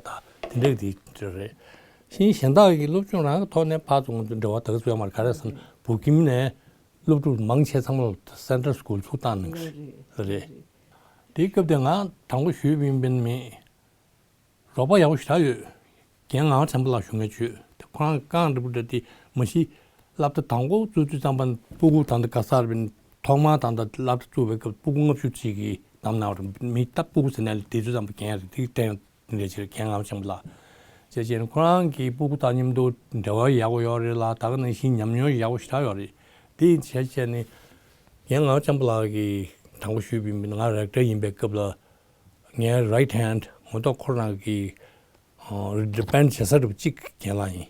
དང་དེ་འདྲ་དེ་རེད། གཞན་གཞན་དག་གི་སློབ་སྦྱོང་རང་གི་ཐོག་ནས་ཕར་ཚུར་ང་ཚོ་འབྲེལ་བ་དག་ཚོད་ཡོད་མ་རེད། ག་རེ་ཟེར་ན་བོད་ཁྱིམ་ནས་སློབ་ཕྲུག་མང་ཆེ་ཚང་མ་ལ་སེན་ཊར་སི་ཀུལ་ཚུར་བཏང་གནང་གི་རེད། རེད། དེའི་སྐབས་དེ་ང་དང་པོ་ཞུས་པ་ཡིན་པས་མེད། རོགས་པ་ཡག་པོ་ཞེ་དྲག་ཡོད། རྒན་ངག་དབང་བྱམས་པ་ལགས་ཞུ་མཁན་བྱོས། དེ་ཁོ་རང་རྐང་འདྲ་པོ་འདྲ་དེ་མ་གཞི་སློབ་གྲྭ་དང་པོ་བཙུགས་དུས་ཙམ་པ་སྤུ་གུ་ད་ལྟ་ག་ས་རེད། ཐོག་མར་ད་ལྟ་སློབ་གྲྭ་བཙུགས་པའི་སྐབས་སྤུ་གུ་ལྔ་བཅུ་ཅིག་གིས་བདམས་གནང་བ་རེད། མི་ད་སྤུ་གུ་ཟེར་ནའི་དེ་དུས་ཙམ་པ་རྒན་རེད། དེ་བསྟན་དེ་འདྲ་ཕྱིར་རྒན་ངག་དབང་བྱམས་པ་ལགས་བྱས་བྱས་ནས་ཁོ་རང་གི་སྤུ་གུ་དང་མཉམ་དུ་འབྲེལ་བ་ཡག་པོ་ཡོད་རེད་ལ། ད་ག་ནང་བཞིན་ཉམས་མྱོང་ཡག་པོ་ཞེ་དྲག་ཡོད་རེད། དེ་བྱས་བྱས་ནས་རྒན་ངག་དབང་བྱམས་པ་ལགས་ཀྱིས་དང་པོ་ཞུས་པ་ཡིན་པས་ང་རེག་ཊར་ཡིན་པའི་སྐབས་ལ། ངའི་རའིཊ་ཧེན་ཌི་ངོ་ཐོག་ཁོ་རང་གི་ཨ་རི་པེན་ཊི་བྱེད་ས་འདྲ་པོ་གཅིག་རྒན་ལགས་ཡིན།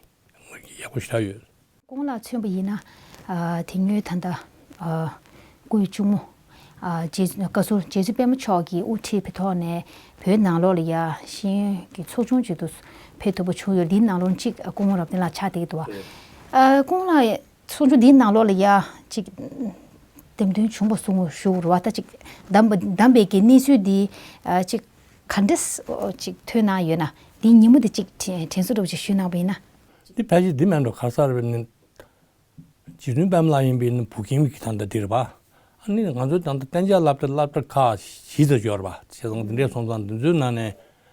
ཡག་པོ་ཞེ་དྲག་ཡོད། སྐུ་ངོ་ལགས་མཚོན་པ་ཡིན་ན་ཨ་དེ་སྔོན་ད་ལྟ་ཨ་སྐུའི་གཅུང་མོ་ཨ་རྗེ་བཀའ་ཟུར་རྗེ་བཙུན་པད་མ་མཆོག་གིས་དབུ་ཁྲིད་པའི་ཐོག་ནས་བོད་ནང་ལོགས་ལ་ཡ་ཤེས་ཡོན་གྱི་ཚོགས་ཆུང་ཅིག་ཏུ་ཕེབས་ཐུབ་པ་བྱུང་ཡོད། འདིའི་ནང་ལོགས་གཅིག་སྐུ་ངོ་རབ་བརྟན་ལགས་ཆགས་བསྡད་ཀྱི་འདུག་བ། ཨ་སྐུ་ངོ་ལགས། ཚོགས་ཆུང་འདིའི་ནང་ལོགས་ལ་ཡ་གཅིག་འདེམས་ཐོན་བྱུང་བ་སོང་ཞུ་རུ་བ། ད་གཅིག་བདམས་པ་བདམས་པའི་གི་གནས་ཚུལ་འདི་ཨ་གཅིག་ག་འདྲས་གཅིག་ཐོན་གནང་ཡོད་ན། འདིའི་ཉིན་མོ་འདི་གཅིག་དྲན་དྲན་གསོ་འདྲ་བོ་ཅིག་ཞུས་གནང་བ་ཡིན་ན། འདི་ཕལ་ཆེར་འདི་མིན་འགྲོ། ག་ས་རེད་ནི་རྗེ་བཙུན་པད་མ་ལགས་ཡིན་པའི་ནི་བོད་ཁྱིམ་གྱི་ད་ལྟ་འདི་རེད་པ། ཨ་ནི་ང་ཚོའི་ད་ལྟ་གཏན་འཇགས་སློབ་གྲྭ་སློབ་གྲྭ་ཁག་བཞི་ཙམ་ཡོད་རེད་པ། བྱས་ཙང་འདི་འདྲས་སོང་ཙང་འདི་ཚོའི་ནང་ནས་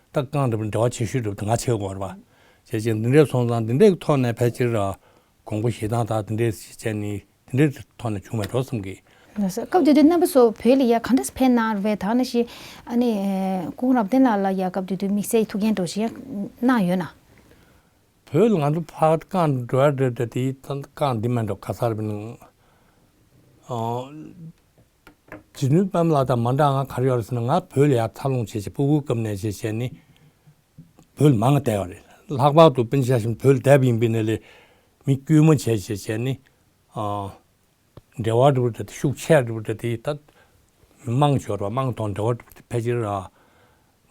ད་རྐང་འདྲ་པོ་འབྲེལ་བ་ཆེ་ཤོས་འདྲ་པོ་ད་ང་བྱེད་དགོས་རེད་པ། བྱས་ཙང་འདི་འདྲས་སོང་ཙང་འདི་འདྲས་ཀྱི་ཐོག་ནས་ཕལ་ཆེར་དགོངས་པ་བཞེས་སྟངས་དང་དེ་འདྲས་བྱས་ནས་དེ་འདྲས་ཐོག་ནས་བྱུང་བའི་འགྲོ་བསམ་གི། ལགས་སོ། སྐབས་དེ་དུས་རྣམ་པ་ཚོ་བོད་ལ་ཡ་ག་འདྲས་ཕེབས་གནང་རེད་པས། ད་ནི་ཞིག་ཨ་ནི་སྐུ་ངོ་རབ་བརྟན་ལགས་ལ་ཡ་སྐབས་དེ་དུས་དམིགས་བསལ་ཐུགས་འགན་འགྲོ་ཞིག་གནང་ཡོད་ན། བོད་ལ་ང་ཚོ་ཕར་རྐང་འགྲོ་ཡ་འདྲ་འདྲ་དེ་ད་རྐང་འདི་མ་འགྲོ་ག་ས་རེད་པས། རྗེ་བཙུན་པད་མ་ལགས་དང་མ་འདྲ་ང་ག་རེ་ཡོད་རེད་ཟེར་ན། ང་བོད་ལ་ཡ་འཚར་ལོངས་བྱས་བྱས་སྤུ་གུའི་སྐབས་ནས་བྱས་བྱས་ནི་བོད་ལ་མང་བསྡད་ཡོད་རེད། ལྷག་པར་དུ་དཔེར་ན་ཆ་བཞག་ན་བོད་ལ་བསྡད་པ་ཡིན་པའི་ནས་ལས་མི་དཀྱུས་མ་བྱས་བྱས་བྱས་ནི། འབྲེལ་བ་འདྲ་པོ་དེ་ཤུགས་ཆེ་འདྲ་པོ་དེ་ད་མི་མང་ཤོར་བ་མང་དང་འབྲེལ་བ་འདྲ་པོ་དེ་ཕལ་ཆེར་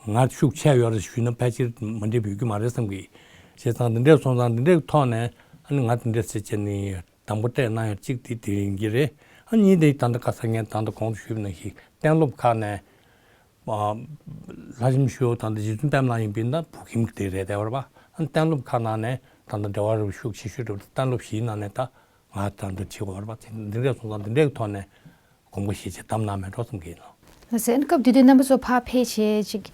ང་ཤུགས་ཆེ་ཡོད་རེད་ཞུས་ན་ཕལ་ཆེར་མ་འགྲིག་པ་ཡོད་ཀྱི་མ་རེད་བསམ་གི། བྱས་ཙང་འདི་འདྲས་སོང་ཙང་འདི་འདྲས་ཐོག་ནས་ཨ་ནི་ང་འདི་འདྲས་ཟེར་བྱས་ནས་དང་པོ་སྤྲད་གནང་ཡ་གཅིག་དེ་དེ་ཡིན་གྱི་རེད། ཨ་གཉིས་དེ་ད་ལྟ་ག་ས་ངས་ད་ལྟ་གོང་དུ་ཞུས་པ་ནང་བཞིན་གཏན་སློབ་ཁག་ནས་ཨ་ལྷ་ཆེན་ཞུ་ད་ལྟ་རྗེ་བཙུན་པད་མ་ལགས་ཡིན་པས་ན་བོད་ཁྱིམ་གྱི་དེ་རེད་བསྡད་པ་རེད་པ། ཨ་གཏན་སློབ་ཁག་ནང་ནས་ད་ལྟ་འབྲེལ་བ་རུ་ཤུགས་ཆེ་ཤོས་འདྲ་པོ་གཏན་སློབ་བཞིའི་ནང་ནས་ད། ང་ད་འདི་བྱེད་དགོས་རེད་པ། དེ་འདི་འདྲས་སོང་ཙང་འདི་འདྲས་ཀྱི་ཐོག་ནས་དགོངས་པ་བཞེས་བྱས་གདམས་གནང་མེད་འགྲོ་བསམ་གྱི་ཡིན་ལགས། ལགས་སེ། ཨ་ནི་སྐབས་དེ་དུས་རྣམ་པ་ཚོ་ཕར་ཕེབས་བྱས་ཅིག་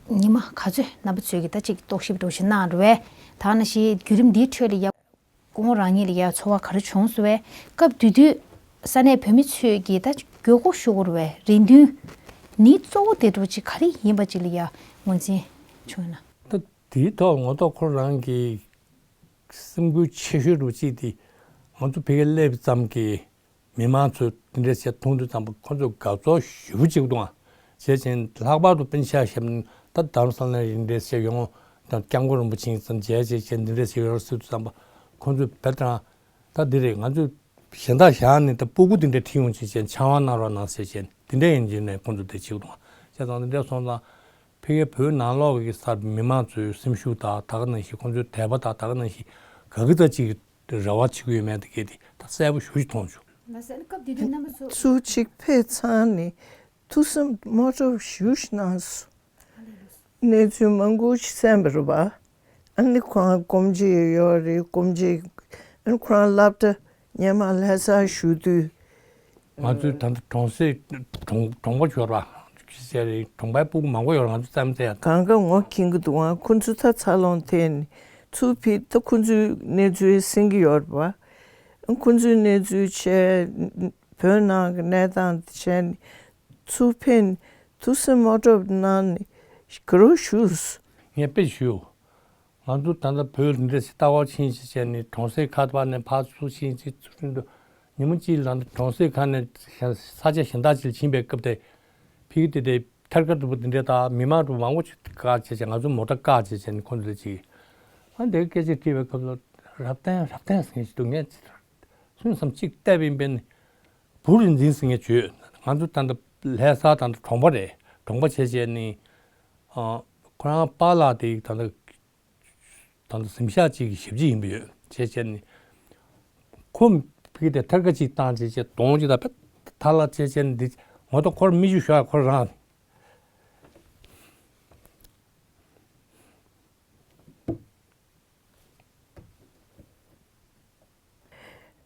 ཉི་མ་ག་ཚོད་རྣམ་པ་ཚོས་ཀྱིས་ད་ཅིག་རྟོག་ཞིབ་འདྲ་བོ་ཞིག་གནང་རེད་པས། ད་ནང་བཞིན་བརྒྱུད་རིམ་འདིའི་ཁྲོད་ལ་ཡ་སྐུ་ངོ་རང་ཉིད་ལ་ཡ་ཚོར་བ་ག་རེ་བྱུང་སོང་བས། སྐབས་དེ་དུས་ས་གནས་བོད་མི་ཚོས་ཀྱིས་ད་མགྱོགས་པོ་ཞུ་དགོས་རེད་པས། རེ་འདུན་ནི་གཙོ་བོ་དེ་འདྲ་བོ་ཅིག་ག་རེ་ཡིན་པ་ཅིག་ལ་ཡ་ངོས་འཛིན་བྱུང་ཡོད་ན། ད་དེའི་ཐོག་ངོ་ཐོག་ཁོ་རང་གི་སེམས་འགུལ་ཆེ་ཤོས་འདྲ་བོ་ཅིག་དེ། ང་ཚོ་ཕ་གིར་སླེབས་ཙམ་གྱི་མི་མང་ཚོས་འདི་འདྲས་བྱས་མཐོང་དུས་ཙམ་པ་ཁོ་ཚོས་དགའ་ཚོར་ཞེ་པོ་བྱེད་ཀྱི་འདུག་ཨང་། བྱས་ཙང་ལྷག་པར་དུ་དཔེར་ན་ཆ་བཞག་ན་ད་རྡ་རམ་ས་ལ་ནས་འདི་འདྲས་བྱས་ཡོང་། ད་སྐྱབས་མགོན་རིན་པོ་ཆེ་ཚང་མཇལ་བྱས་བྱས་འདི་འདྲས་བྱས་ཡོང་ཟེར་དུས་ཙམ་པ་ཁོ་ཚོས་བེ་ཏྲང་ད་འདི་རེད། ང་ཚོས་གཞན་དག་བཞག་ནས་ད་སྤུ་གུ་འདི་འདྲས་ཁྲིད་ཡོང་བྱས་བྱས་ཕྱག་དབང་གནང་རོགས་གནང་ཟེར་བྱས་འདི་འདྲས་ཡིན་གྱི་ནས་ཁོ་ཚོས་དེ་བྱེད་ཀྱི་འདུག་ཨང་། བྱས་ཙང་འདི་འདྲས་སོང་ཙང་། ཕ་གིའི་བོད་ནང་ལོགས་ཀྱི་སར་མི་མང་ཚོའི་སེམས་ཤུགས་དང་ད་ག་ནང་བཞིན་ཁོང་ཚོའི་དད་པ་དང་ད་ག་ནང་བཞིན་ག་གི་ཙམ་ཅིག་རེ་བ་བྱེད་ཀྱི་ཡོད་མེད་དེ་གས་དེ་ད་གསལ་པོ་ཞེ་པོ་ཅིག་མཐོང་བྱུང་། ལགས་སེ། ཨ་ནི་སྐབས་དེ་དུས་རྣམ་པ་ཚོ། ཚུར་གཅིག་ཕེབས་ཚར་ནས་ཐུགས་སེམས་མ་སྐྱོ་ཞེ་པོ་ཅིག་གནང་སོང་། གནས་ཚུལ་མང་པོ་ཞིག་གསན་པ་རེད་པ། ཨ་ནི་ཁོ་རང་སྐོམ་བྱེད་ཡོད་རེད། སྐོམ་བྱེད། ཨ་ནི་ཁོ་རང་སློབ་གྲྭ་སྔོན་མ་ལྷ་སར་བཞུགས་དུས། ང་ཚོའི་ད་ལྟ་གྲོང་གསེབ་གྲོང་གྲོང་པ་ཡོད་རེད་པ། ཅི་ཟེར་རེད། གྲོང་པའི་སྤུ་གུ་མང་པོ་ཡོད་རེད། ང་ཚོ་བསམ་ཚེ་ཡ། གང་ག་ངོ་མཁྱེན་གྱི་འདུག་ཨང་། ཁོ་ཚོ་ད་འཚར་ལོངས་ཐེབས་ནས་ཚུར་ཕེབས། ད་ཁོ་ཚོའི་གནས་ཚུལ་གསན་གྱི་ཡོད་རེད་པ། ཁོ་ཚོའི་གནས་ཚུལ་བྱས། བོད་ནང་གི་གནས་སྟངས་དེ་བྱས་ནས་ཚུར་ཕེབས་ནས་ཐུགས་སེམས་མ་སྐྱོ་གནང་ནས་དགའ་རབ་བཞུགས། ངས་དཔེ་ཞུ། ང་ཚོ་ད་ལྟ་བོད་འདི་འདྲ་ཞིག་ལྟ་བར་ཕྱིན་ཞིག་བྱས་ནས་གྲོང་གསེབ་ཁག་ཏུ་ཕར་ནས་ཕར་ཚུར་ཕྱིན་ཞིག་ཚུར་ཕྱིན་དུས་ཉིན་མོ་གཅིག་ལ་ད་གྲོང་གསེབ་ཁག་ནས་ས་ཆ་གཞན་དག་ཅིག་ལ་ཕྱིན་པའི་སྐབས་དེ། ཕ་གི་དེ་དེ་ཐར་ཀ་འདྲ་པོ་དེ་འདྲ་དང་མི་མང་འདྲ་པོ་མང་པོ་ཅིག་བཀག་བྱས་བྱས། ང་ཚོ་མོ་ཊ་བཀག་བྱས་བྱས་ནས་ཁོང་ཚོ་ལ་ཅིག་ཨ་འདི་སྐད་ཆ་དྲིས་པའི་སྐབས་ལ་རབ་བརྟན་རབ་བརྟན་ཟེར་མཁན་ཞིག་འདུག་ངས་སུན་སམ་གཅིག་བལྟས་པ་ཡིན་པས་ནི་བུ་རིག་འཛིན་ཟེར་མཁན་བྱོས། ང་ཚོ་ད་ལྟ་ལྷ་ས་ད་ལྟ་གྲོང་པ་རེད། གྲོང་པ་བྱས་བྱས་ནི། ཨ། ཁོ་རང་པཱ་ལགས་དེ་ད་ལྟ་ད་ལྟ་གཟིམ་ཤག་ཅིག་གི་ཞབས་ཕྱི་ཡིན་པ་ཡོད་བྱས་བྱས་ནི། ཁོ་ཕ་གི་དེ་ཐར་ཀ་ཅིག་བཏང་བྱས་བྱས་གདོང་ཅིག་ད་ཕེབས་ཐ་ལ་བྱས་བྱས་ནི་འདི་ངོ་ཐོག་ཁོར་མིག་ཆུ་ཤོར་ཡ་ཁོ་རང་།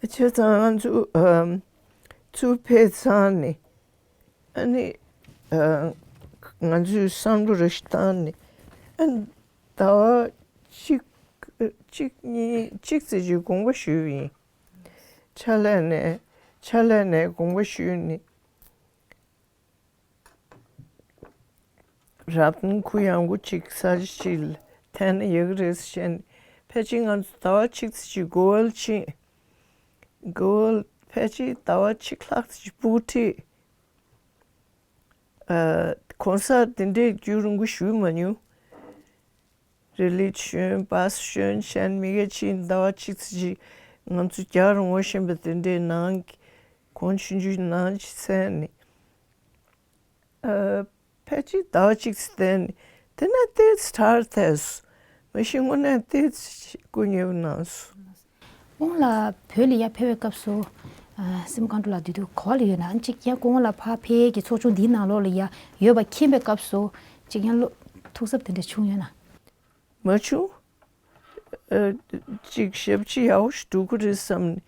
བྱས་ཙང་ང་ཚོ་ཨམ་ཚུར་ཕེབས་ཚར་ནས་ཨ་ནི་ཨ་ང་ཚོས་བསམ་བློ་རེ་ཞིག་བཏང་ནས་ཨ་ནི་ཟླ་བ་གཅིག་གཅིག་གཉིས་གཅིག་ཙམ་ཅིག་དགོངས་པ་ཞུས་ཡིན། ཕྱག་ལས་ནས་ཕྱག་ལས་ནས་དགོངས་པ་ཞུས་ནས། རབ་བརྟན་གུ་ཡངས་པོ་ཅིག་ས་ཆ་ཅིག་ལ་འཐེན་ན་ཡག་གི་རེད་ཟེར་བྱས་ནས། ཕལ་ཆེར་ང་ཚོ་ཟླ་བ་གཅིག་ཙམ་ཅིག་གོ་བལ་ཕྱིན། གོ་བལ་ཕལ་ཆེར་ཟླ་བ་གཅིག་ལྷག་ཙམ་ཅིག་སྤུ་གུ་ཁྲིད། ཨ། གང་ཟག་དེ་འདྲས་རྒྱུན་རིང་པོ་བཞུགས་མ་མྱོང་། རི་ལི་ཞོན་བྷ་སི་ཞོན་བྱས་ནས་མི་སྒེར་ཕྱིན་ཟླ་བ་གཅིག་ཙམ་ཅིག་ང་ཚོ་རྒྱག་རིང་པོ་ཕྱིན་པ་དེ་འདྲའི་ནང་གི་གོང་ཆུང་ཆུང་ནང་ཅིག་ཚན་ནས། ཨ། ཕལ་ཆེར་ཟླ་བ་གཅིག་ཙམ་བསྡད་ནས་དེ་ནས་ཏོག་ཙམ་དྲག་ཐལ་སོང་། མ་གཞི་དངོས་གནས་ཏོག་ཙམ་སྐུ་ཉེ་པོ་གནང་སོང་། དབང་ལགས་བོད་ལ་ཡར་ཕེབས་པའི་སྐབས་སུ། ཨ། སྲིད་སྐྱོང་མཁའ་འགྲོ་ལགས་དེ་དུས་ག་པར་ལ་ཡོད་ན། ཨ་ནི་གཅིག་ཡང་སྐུ་ངོ་ལགས་ཕར་ཕེབས་ཀྱི་ཚོགས་ཆུང་འདིའི་ནང་ལོགས་ལ་ཡ་ཡོད་པ་མཁྱེན་པའི་སྐབས་སུ་གཅིག་ཡང་བློ་ཐུགས་འཚབ་དེ་འདྲ་བྱུང་ཡོད་ན། མ་བྱུང་། ཨ། ཅིག་ཞབས་ཕྱི་ཡག་པོ་ཞིག་སྒྲུབ་ཀྱི་རེད་བསམ་ནས།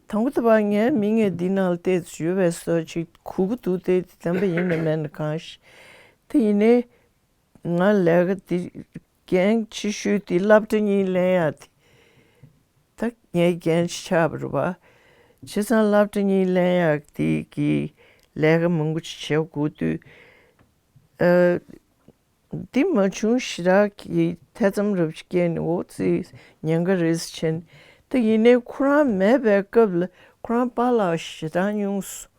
དང་པོ་དེ་བ་ངའི་མིང་ངས་འདི་ནང་ལ་བལྟས་ཡོད་པའི་བཟོ་ཅིག་གོ་གི་འདུག་སྟེ། དེ་བདེན་པ་ཡིན་ནམ་མིན་ནམ་གང་ཤེས། དེ་ཡིན་ནའི་ང་ལས་ཀ་འདི་འགན་ཆེ་ཤོས་དེ་སློབ་གྲྭ་གཉིས་ལེན་ཡག་དེ། ད་ངའི་འགན་ཆགས་པ་རེད་པ། བྱས་ཙང་སློབ་གྲྭ་གཉིས་ལེན་ཡག་དེ་གི་ལས་ཀ་མང་པོ་ཅིག་བྱེད་དགོས་དུས། ཨ། འདི་མ་བྱུང་ཞེ་དྲག་གི་ཐེ་ཚོམ་རབ་ཅིག་སྐྱེས་ནས། འོ་ཙི་ཉེན་ཁ་རེད་ཟེར་བྱས་ནས། ད་ཡིན་ནའི་ཁོ་རང་མེད་པའི་སྐབས་ལ་ཁོ་རང་པཱ་ལགས་ཞེ་དྲག་བསྙུང་སོང་།